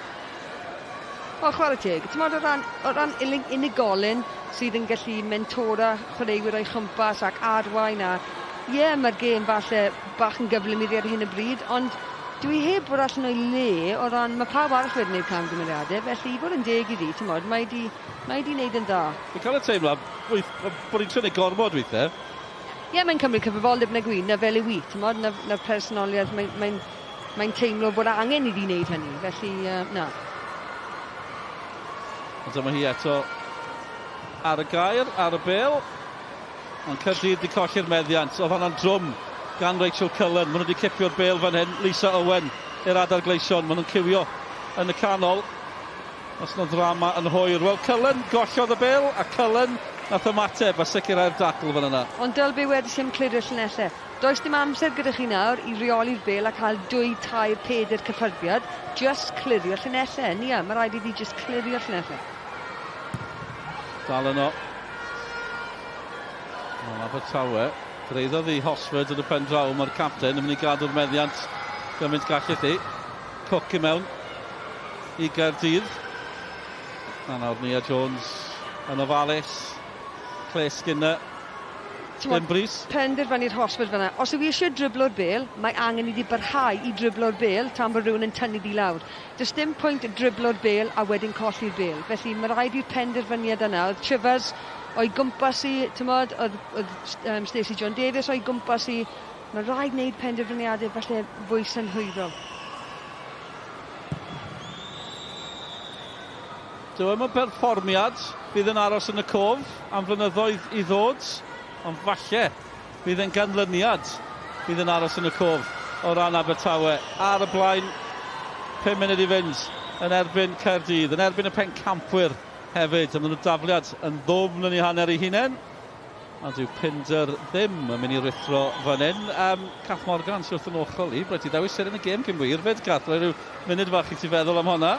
O, chwarae teg. Ti'n o ran, o ran unigolyn sydd yn gallu mentora chwaraewyr o'i chwmpas ac arwain a... Ie, yeah, mae'r gêm falle bach yn gyflym iddi ar hyn o bryd, ond dwi heb bod allan o'i le o ran... Mae pawb arall wedi gwneud camgymeriadau, felly i fod yn deg iddi, ti'n modd, mae di, mae di wneud yn dda. Fi'n cael y teimlad bod hi'n trio gwneud gormod weithiau. Ie, yeah, mae'n cymryd cyfrifoldeb na gwir, na fel yw i, ti'n modd, na'r na personoliaeth, mae'n mae, mae teimlo bod angen iddi wneud hynny, felly na. Ond dyma hi eto ar y gair, ar y bel. Ond Caerdydd wedi colli'r meddiant. Oedd hwnna'n drwm gan Rachel Cullen. Maen nhw wedi cipio'r bel fan hyn. Lisa Owen i'r adar gleision. Maen nhw'n cywio yn y canol. Os yna ddrama yn hwyr. Wel, Cullen gollodd y bel a Cullen nath ymateb a sicrhau'r dacl fan yna. Ond dyl be wedys i am clirio'r llinellau. Does dim amser gyda chi nawr i reoli'r bel a cael dwy, tair, peder cyffyrddiad. Just clirio llinellau. Nia, mae rhaid iddi just clirio llinellau. Dal yno. Wel, Abertawe, dreiddodd i Hosford yn y pen draw. Mae'r capten yn mynd i gadw'r meddiant gymaint gallith hi. Cook i mewn i Gaerdydd. A nawr Nia Jones yn ofalus. Claire Skinner. Dim brys. Penderfynu'r Hosford fanna. Os yw eisiau driblo'r bel, mae angen iddi barhau i driblo'r bel tan bod rhywun yn tynnu di lawr. Does dim pwynt driblo'r bel a wedyn colli'r bel. Felly mae rhaid i'r penderfyniad yna. Oedd Chivers o'i gwmpas i, tymod, oedd, oedd um, Stacey John Davies o'i gwmpas i. Mae rhaid wneud penderfyniadau falle fwy synhwyrol. Dyw e'm yn berfformiad fydd yn aros yn y cof am flynyddoedd i ddod. Ond falle fydd e'n ganlyniad fydd yn aros yn y cof o ran Abertawe. Ar y blaen, 5 munud i fynd yn erbyn Caerdydd, yn erbyn y pencampwyr hefyd. A maen nhw dafliad yn ddwfn yn eu hanner eu hunain. A dyw Pinder ddim yn mynd i ruthro fan hyn. Um, Cath Morgan sy'n wrth yn ochr i. Bryd ti ddewis seren y gêm cyn wir fyd, Cath. Rhoi rhyw munud fach i ti feddwl am honna.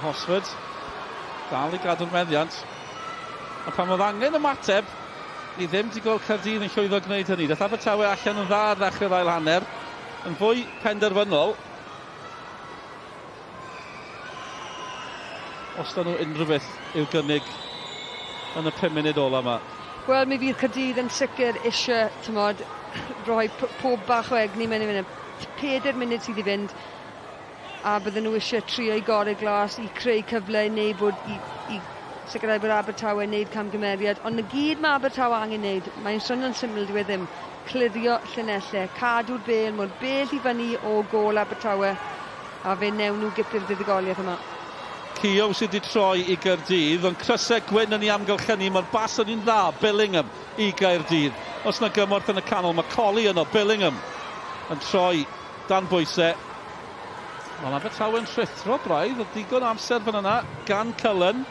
Hosford dal i gadw'r meddiant. A pan oedd angen ymateb, ni ddim wedi gweld Caerdydd yn llwyddo gwneud hynny. Daeth Abertawe allan yn dda ar ddechrau'r ail hanner, yn fwy penderfynol. Os da nhw unrhyw beth i'w gynnig yn y 5 munud ola yma. Wel, mi fydd Caerdydd yn sicr eisiau, tymod, rhoi pob bach o egni mewn i fynd. Peder munud sydd i fynd, a bydden nhw eisiau trio i gorau glas i creu cyfle neu bod i, i sicrhau bod Abertawe yn neud camgymeriad. Ond na gyd mae Abertawe angen neud, mae'n swnio'n syml dyw e ddim, clirio llinellau, cadw'r bêl mor bell i fyny o gôl Abertawe, a fe newn nhw gipio'r fuddugoliaeth yma. Keogh sydd wedi troi i Gaerdydd, ond crysau gwyn yn ei amgylchynu, mae'r bas yn un dda, Billingham i Gaerdydd. Os na gymorth yn y canol, mae Colley yno, Billingham yn troi dan bwysau. Mae Abertawe'n rhuthro braidd, oedd digon o amser fan yna gan Cullen.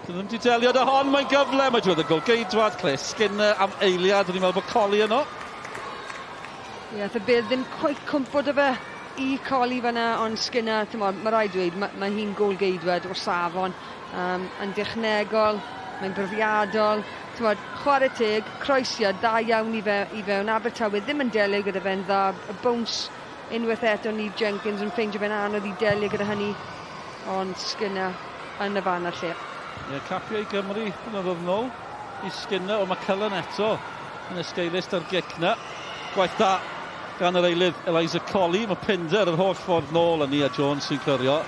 Dyn ddim wedi delio â hon, mae'n gyfle, mae drwydd y golgeidwad, Claire Skinner am eiliad, o'n i'n meddwl bod Colley yno. Ie, yeah, y bel ddim cweit cwmpo dy fe i Colley fyna, ond Skinner, ti'n mae rhaid dweud, mae, mae hi'n golgeidwad o safon, um, yn dechnegol, mae'n brofiadol, T'mod, chware teg, croesiad dda iawn i fe i fewn. Abertawe ddim yn delio gyda fe'n dda. Y bounce unwaith eto, Neve Jenkins yn ffeindio fe'n anodd i delio gyda hynny. Ond Skinner yn y fan a'r lle. Ie, capio i Gymru blynyddoedd nôl i Skinner. O, mae Cullen eto yn esgeulus da'r gic na. Gwaith da gan yr eilydd Eliza Colley. Mae Pinder yr holl ffordd nôl a Nia Jones sy'n clirio.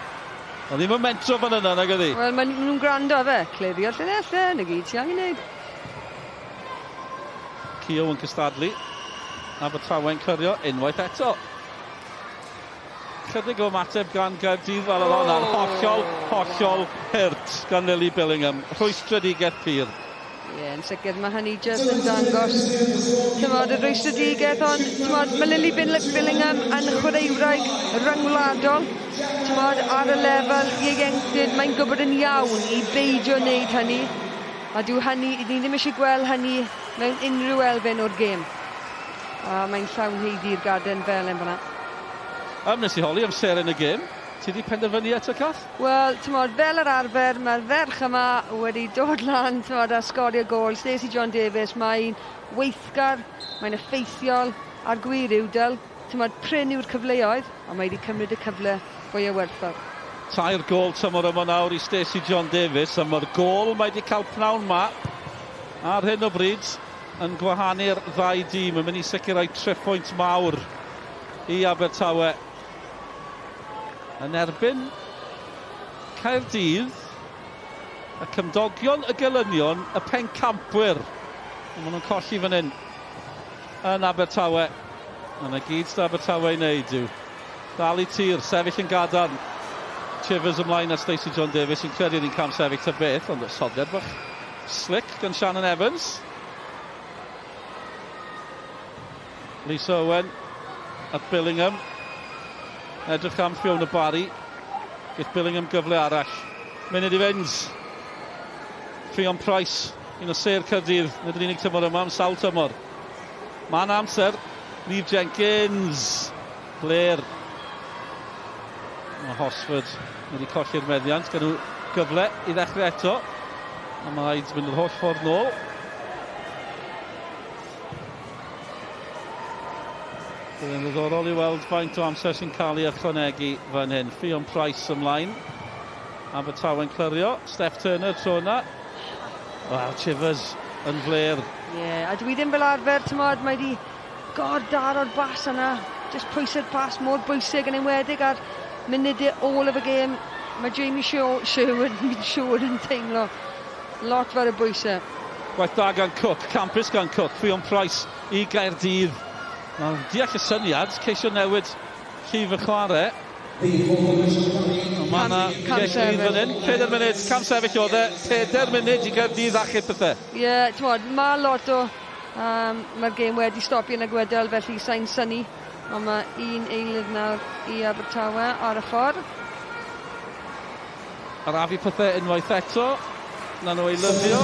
Ond ddim yn mentro fan yna, nag ydi? Wel, maen nhw'n gwrando fe. Clirio'r llinellau, na gyd ti angen neud. Keogh yn cystadlu. Abertawe'n clirio unwaith eto. Chydig o ymateb gan Gaerdydd fel oedd hwnna'n hollol, hollol hurt gan Lily Billingham. Rhwystredigaeth pur. Ie, yeah, yn sicr, mae hynny jyst yn dangos tymod, y rwystredigaeth, ond tymod, mae Lily Billingham yn chwaraewraig ryngwladol, tymod, ar y lefel ieuenctid, mae'n gwybod yn iawn i beidio wneud hynny, a dyw hynny, ni ddim eisiau gweld hynny mewn unrhyw elfen o'r gêm. A mae'n llawn heiddi'r gaden felen fyna. Um, nes i holi am seren y gêm. Ti 'di penderfynu eto, Cath? Wel, t'mod, fel yr arfer, mae'r ferch yma wedi dod lan, t'mod, a sgorio gôl. Stacey John Davies, mae'n weithgar, mae'n effeithiol, a'r gwir yw, Dyl, t'mod, prin yw'r cyfleoedd, ond mae wedi cymryd y cyfle fwya werthfawr. Tair gôl tymor yma nawr i Stacey John Davies, a mae'r gôl mae wedi cael pnawn ma ar hyn o bryd yn gwahanu'r ddau dîm, yn mynd i sicrhau triphwynt mawr i Abertawe. Yn erbyn Caerdydd, y cymdogion, y gelynion, y pencampwyr. Ond maen nhw'n colli fan hyn yn Abertawe. A na gyd sydd Abertawe i wneud yw dal i tir, sefyll yn gadarn. Chivers ymlaen at Stacey John Davies sy'n credu ni'n cam sefyll ta beth, ond soddiad bach slick gan Shannon Evans. Lisa Owen at Billingham. Edrych am Fiona Barry. Geith Billingham gyfle arall. Munud i fynd. Ffion Price, un o sêr Caerdydd, nid yn unig tymor yma, am sawl tymor. Mae'n amser. Neve Jenkins. Blair. Mae Hosford wedi colli'r meddiant. Gan nhw gyfle i ddechrau eto. A mae rhaid mynd yr holl ffordd nôl. Bydd yn ddiddorol i weld faint o amser sy'n cael ei ychwanegu fan hyn. Ffion Price ymlaen. Abertawe'n clirio. Steph Turner tro yna. Wel, Chivers yn fler. Ie, yeah, a dwi ddim fel arfer, tymod, mae di gor daro'r bas yna. Just pwysau'r pas mor bwysig yn enwedig ar munudau ôl of y gêm. Mae Jamie Sherwood yn siŵr yn teimlo lot fawr o bwysau. Gwaith da gan Cook, campus gan Cook, Ffion Price i Gaerdydd. Mae'n deall y syniad, ceisio newid llif y chwarae. Mae yna gic rydd fan hyn. 4 munud, cam sefyll oedd e. 4 munud i Gaerdydd achub pethau. Ie, yeah, ti'n mae lot o... Um, Mae'r gêm wedi stopio yn y gwedel, felly sa'n synnu. Ond mae un eilydd nawr i Abertawe ar y ffordd. Arafu pethau unwaith eto. Na nhw ei lyddio.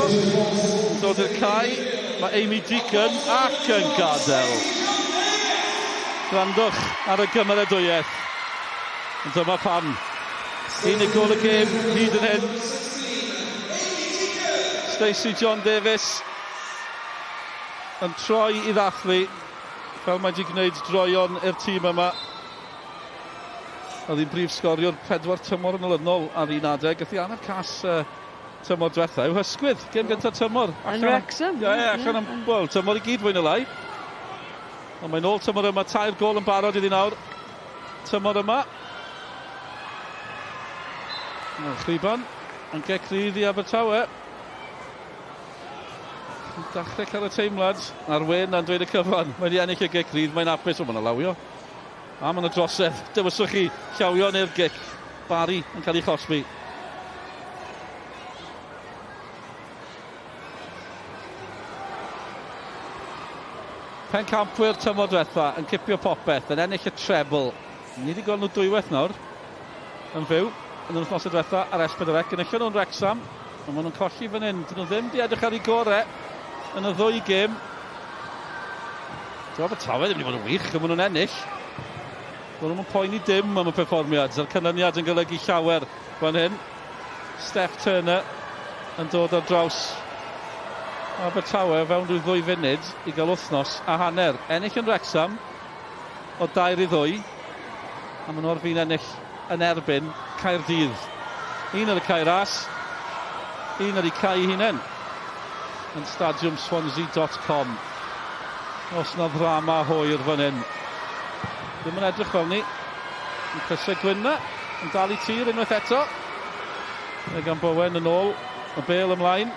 Dod i'r cae. Mae Amy Deacon ac yn gadael. Gwrandwch ar y gymeradwyaeth. Ond dyma pam. Unig gol y gêm hyd yn hyn. Stacey John Davies yn troi i ddathlu fel mae wedi gwneud droion i'r tîm yma. Oedd hi'n brif sgoriwr pedwar tymor yn olynol ar un adeg. Gath hi anaf cas tymor diwetha. Yw hysgwydd, gêm gyntaf tymor. Yn Wrexham. Ie, yeah, allan am, wel, tymor i gyd fwy na lai. Ond mae'n ôl tymor yma, tair gol yn barod iddi nawr. Tymor yma. Chwiban yn gec rhydd i Abertawe. Dechrau cael y teimlad, a'r wen na'n dweud y cyfan. Mae wedi ennill y gic rydd, mae'n apus, o mae'n lawio. A mae'n y drosedd, dewiswch chi llawio neu'r gic. Barry yn cael ei chosbi. Pencampwyr tymor diwetha yn cipio popeth, yn ennill y treble. Ni wedi gweld nhw dwywaith nawr yn fyw yn yr wythnosau diwetha ar S4C. Enillon nhw'n Wrexham, ond maen nhw'n colli fan hyn. Dyn nhw ddim wedi edrych ar eu gorau yn y ddwy gêm. Dyw Abertawe ddim wedi bod yn wych, ond maen nhw'n ennill. Maen nhw'n poeni dim am y perfformiad, a'r canlyniad yn golygu llawer fan hyn. Steph Turner yn dod ar draws Abertawe fewn rhyw ddwy funud i gael wythnos a hanner. Ennill yn Wrexham o dair i ddwy, a maen nhw ar fin ennill yn erbyn Caerdydd. Un ar y cae ras, un ar eu cae hunain yn stadiwm Swansea.com. Os na ddrama hwyr fan hyn. Ddim yn edrych fel ni. Yn crysau gwyn na, yn dal i tir unwaith eto. Megan Bowen yn ôl, y bel ymlaen.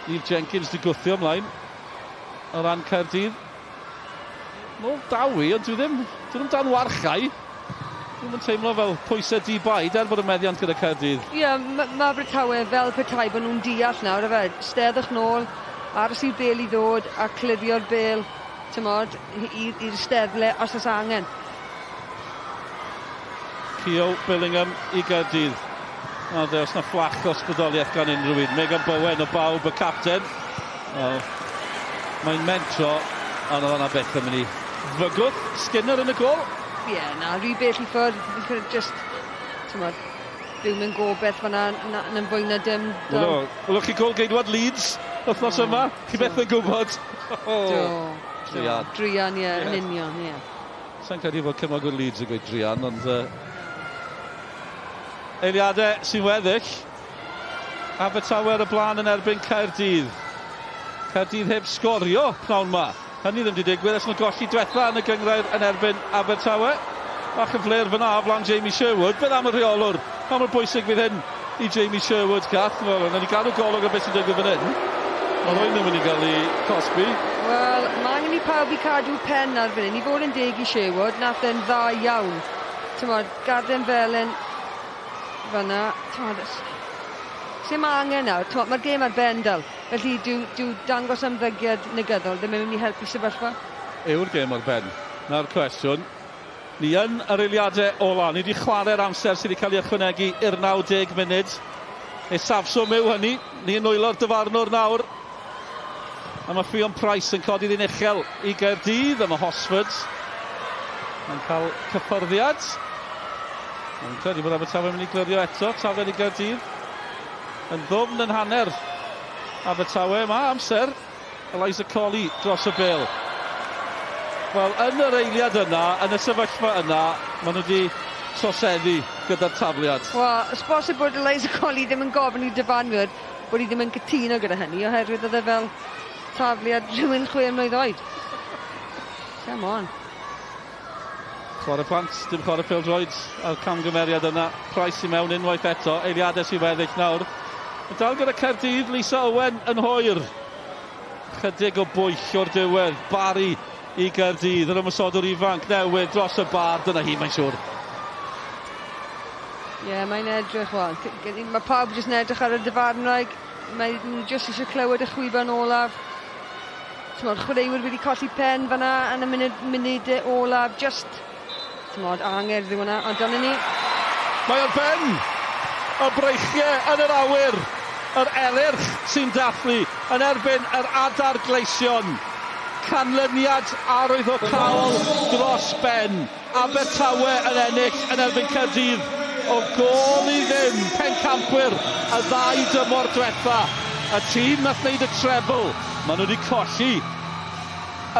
Eve Jenkins di gwthio ymlaen o ran Caerdydd. Nôl dawi, ond dwi ddim, dwi ddim dan warchau. Dwi'n yn teimlo fel pwysau di-baid er bod y meddiant gyda Caerdydd. Ie, yeah, mae ma Abertawe fel petai bod nhw'n deall nawr, efe. Steddwch nôl, aros i'r bel i ddod a clirio'r bel, tymod, i'r steddle os oes angen. Keogh Billingham i Gaerdydd. A de, os na fflach o ysbrydoliaeth gan unrhyw un. Megan Bowen o bawb y capten. Well, mae'n mentro, ond oedd yna beth yn mynd i fygwth. Skinner yn y gol. Ie, yeah, na, rhy bell i ffwrdd. Fi'n credu just, tymod, byw mewn gobeith fan'na yn fwy na dim. Wel, welwch chi gol geidwad Leeds wythnos yma? Chi beth yn gwybod? Do. Druan. Druan, ie, yn union, ie. Sa'n credu fod cefnogwyr Leeds yn gweud druan, ond... Eiliadau sy'n weddill. Abertawe ar y blaen yn erbyn Caerdydd. Caerdydd heb sgorio pnawn ma. Hynny ddim wedi digwydd ers nhw golli diwetha yn y gynghrair yn erbyn Abertawe. Bach yn flair fyna o flaen Jamie Sherwood. Beth am y rheolwr? Pa mor bwysig fydd hyn i Jamie Sherwood, Cath? Wel, yna ni gadw golwg ar beth sy'n digwydd fan hyn. Mae rhywun yn mynd i gael ei cosbi. Wel, mae angen i pawb i cadw pen ar fan hyn. I fod yn deg i Sherwood, nath e'n dda iawn. Tymod, garden felen fanna. Tymod, sy'n ma angen nawr. Tymod, mae'r gêm ar ben dal. Felly, dyw, dyw dangos ymddygiad negyddol ddim yn mynd i helpu sefyllfa. Yw'r gêm ar ben? Na'r cwestiwn. Ni yn yr eiliadau ola. Ni wedi chwarae'r amser sydd wedi cael ei ychwanegu i'r 90 munud. Ei safswm yw hynny. Ni yn nwylo'r dyfarnwr nawr. A mae Ffion Price yn codi ddyn uchel i Gaerdydd. A mae Hosford yn cael cyffyrddiad. Mae'n credu bod Abertawe yn mynd i glirio eto. Taflen i Gaerdydd. Yn ddwfn yn hanner Abertawe. Mae amser. Eliza Colley dros y bel. Wel, yn yr eiliad yna, yn y sefyllfa yna, maen nhw wedi troseddu gyda'r tafliad. Wel, ys bosib bod Eliza Colley ddim yn gofyn i'r dyfarnwyr bod hi ddim yn cytuno gyda hynny, oherwydd oedd e fel tafliad rhywun 6 mlwydd oed. Come on. Chwarae plant, dim chwarae pêl-droed a'r camgymeriad yna. Price i mewn unwaith eto, eiliadau sy'n weddill nawr. Yn dal gyda Caerdydd, Lisa Owen yn hwyr. Chydig o bwyll o'r diwedd. Barry i Gaerdydd. Yr ymosodwr ifanc newydd dros y bar. Dyna hi, mae'n siŵr. Ie, yeah, mae'n edrych, wel, mae pawb jyst yn edrych ar y dyfarnwraig. Mae nhw jyst eisiau clywed y chwiban olaf. T'mod, chwaraewyr wedi colli pen fan'na yn y munud, munudau olaf. Just, t'mod, angerdd yw hwnna, ond dyna ni. Mae ar ben! Y breichiau yn yr awyr! Yr elyrch sy'n dathlu yn erbyn yr adar gleision. Canlyniad arwyddocaol dros ben. Abertawe yn ennill yn erbyn Caerdydd o gôl i ddim. Pencampwyr y ddau dymor dwetha. Y tîm nath wneud y treble, maen nhw wedi colli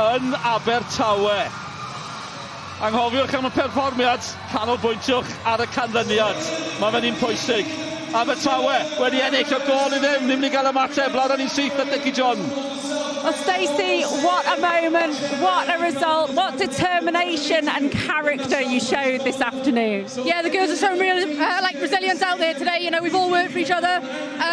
yn Abertawe. Anghofiwch am y perfformiad, canolbwyntiwch ar y canlyniad. Mae fe'n un pwysig. Abertawe wedi ennill o gôl i ddim, ni'n mynd i gael ymateb, lawr â ni'n syth at Nicky John. Well, Stacey, what a moment, what a result, what determination and character you showed this afternoon. Yeah, the girls are showing real like resilience out there today. You know, we've all worked for each other,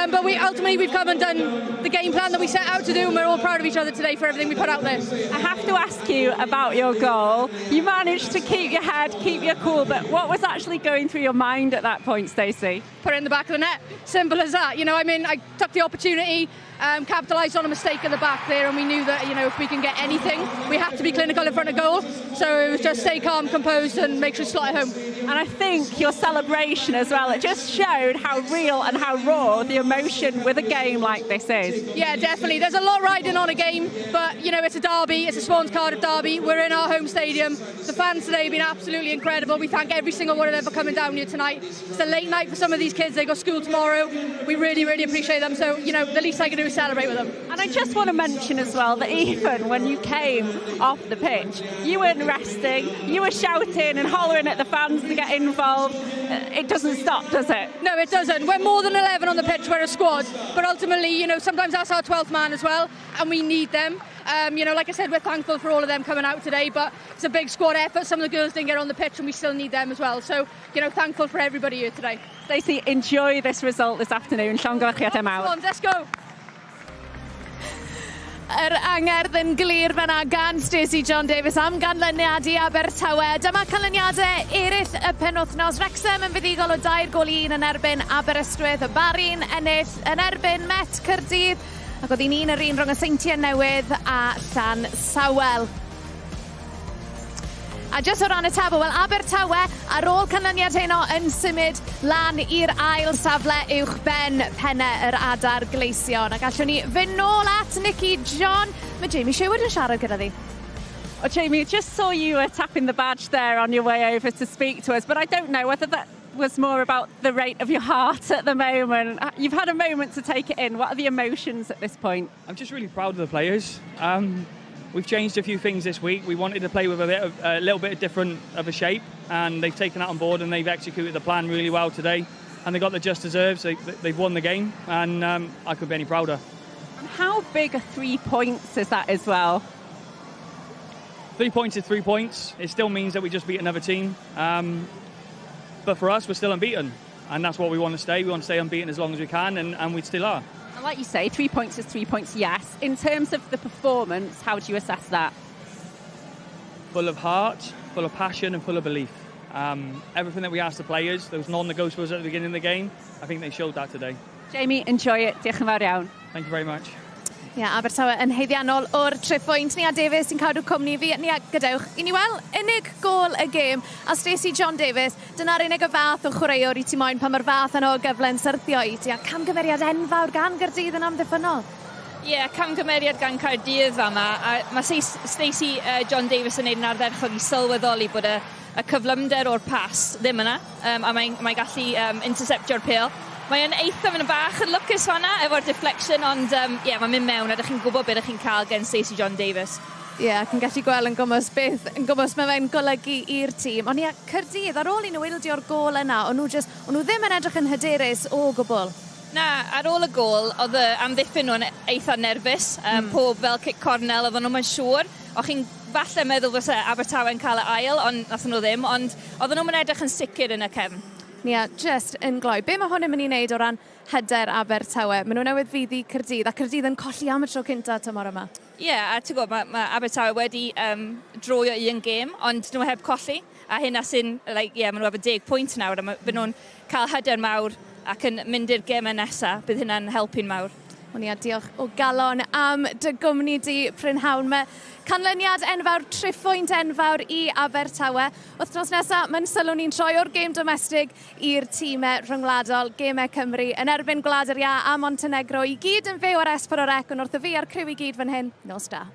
but we ultimately we've come and done the game plan that we set out to do, and we're all proud of each other today for everything we put out there. I have to ask you about your goal. You managed to keep your head, keep your cool, but what was actually going through your mind at that point, Stacey? Put it in the back of the net. Simple as that. You know, I mean, I took the opportunity, capitalised on a mistake at the back there, and we knew that, you know, if we can get anything, we had to be clinical in front of goal. So it was just stay calm, composed, and make sure to slot it home. And I think your celebration as well, it just showed how real and how raw the emotion with a game like this is. Yeah, definitely. There's a lot riding on a game, but, you know, it's a derby. It's a Swans Cardiff derby. We're in our home stadium. The fans today have been absolutely incredible. We thank every single one of them for coming down here tonight. It's a late night for some of these kids. They got school tomorrow. We really, really appreciate them. So, you know, the least I can do is celebrate with them. And I just want to mention as well that even when you came off the pitch, you weren't resting, you were shouting and hollering at the fans to get involved. It doesn't stop, does it? No, it doesn't. We're more than 11 on the pitch, we're a squad. But ultimately, you know, sometimes that's our 12th man as well, and we need them. You know, like I said, we're thankful for all of them coming out today, but it's a big squad effort. Some of the girls didn't get on the pitch and we still need them as well. So, you know, thankful for everybody here today. Stacey, enjoy this result this afternoon. Llongyfarchiadau mawr. Swans, let's go! Yr angerdd yn glir fan'na gan Stacey John Davies am ganlyniad i Abertawe. Dyma canlyniadau eraill y penwythnos. Wrexham yn fuddugol o 3-1 yn erbyn Aberystwyth. Y Barri'n ennill yn erbyn Met Caerdydd. Ac oedd hi'n 1-1 rhwng y Seintiau Newydd a Llansawel. A jyst o ran y tabl, wel Abertawe ar ôl canlyniad heno yn symud lan i'r ail safle uwch ben pennau yr adar gleision. A gallwn ni fynd nôl at Nicky John. Mae Jamie Sherwood yn siarad gyda fi. Oh, Jamie, just saw you tapping the badge there on your way over to speak to us, but I don't know whether that was more about the rate of your heart at the moment. You've had a moment to take it in. What are the emotions at this point? I'm just really proud of the players. We've changed a few things this week. We wanted to play with a little bit different of a shape, and they've taken that on board and they've executed the plan really well today. And they got the just deserves. They've won the game, and I couldn't be any prouder. And how big a 3 points is that as well? 3 points is 3 points. It still means that we just beat another team. But for us, we're still unbeaten. And that's what we want to stay. We want to stay unbeaten as long as we can, and we still are. And like you say, 3 points is 3 points, yes. In terms of the performance, how do you assess that? Full of heart, full of passion, and full of belief. Everything that we asked the players, those non-negotiables at the beginning of the game, I think they showed that today. Jamie, enjoy it. Diolch yn fawr iawn. Thank you very much. Ie, yeah, Abertawe yn haeddiannol o'r triphwynt. Nia Davies sy'n cadw cwmni fi. Nia, gadewch i ni weld unig gôl y gêm. A Stacey John Davies, dyna'r unig y fath o chwaraewr i ti moyn pan mae'r fath yno o gyfle'n syrthio i ti. A camgymeriad enfawr gan Gaerdydd yn amddiffynnol. Ie, yeah, camgymeriad gan Caerdydd fama. A mae Stacey John Davies yn neud yn ardderchog i sylweddoli bod y cyflymder o'r pas ddim yna. A mae'n mae gallu interceptio'r pêl. Mae'n eitha mynd yn bach yn lwcus fanna efo'r deflection, ond yeah, mae'n mynd mewn a ydych chi'n gwybod beth ydych chi'n cael gen Stacey John Davies. Ie, yeah, ac yn gallu gweld yn gwmws beth yn gwmws mae fe'n golygu i'r tîm. Ond ie, Caerdydd, ar ôl i nhw ildio'r gôl yna, o'n nhw, just, o'n nhw ddim yn edrych yn hyderus o gwbl. Na, ar ôl y gôl, oedd y amddiffyn nhw'n eitha nerfus. Pob fel cic cornel, oedden nhw'n siŵr. O'ch chi'n falle meddwl fysa Abertawe'n cael y ail, ond nath nhw ddim. Ond oedden nhw'n edrych yn sicr yn y cefn. Nia, just yn gloi. Be mae hwn yn mynd i wneud o ran hyder Abertawe? Maen nhw newydd faeddu Caerdydd, a Caerdydd yn colli am y tro cynta tymor yma. Ie, yeah, a ti'n gwybod, mae, mae Abertawe wedi drawio un gêm, ond nhw heb colli. A hynna sy'n, like, yeah, maen nhw efo 10 pwynt nawr, a byd nhw'n cael hyder mawr ac yn mynd i'r gemau nesaf, bydd hynna'n helpu'n mawr. Wel Nia, diolch o galon am dy gwmni di prynhawn 'ma. Canlyniad enfawr, triphwynt enfawr i Abertawe. Wythnos nesaf, mae'n sylw ni'n troi o'r gêm domestig i'r tîmau rhyngwladol, Gemau Cymru yn erbyn Gwlad yr Iâ a Montenegro, i gyd yn fyw ar S4C, ond wrtho fi a'r criw i gyd fan hyn, nos da.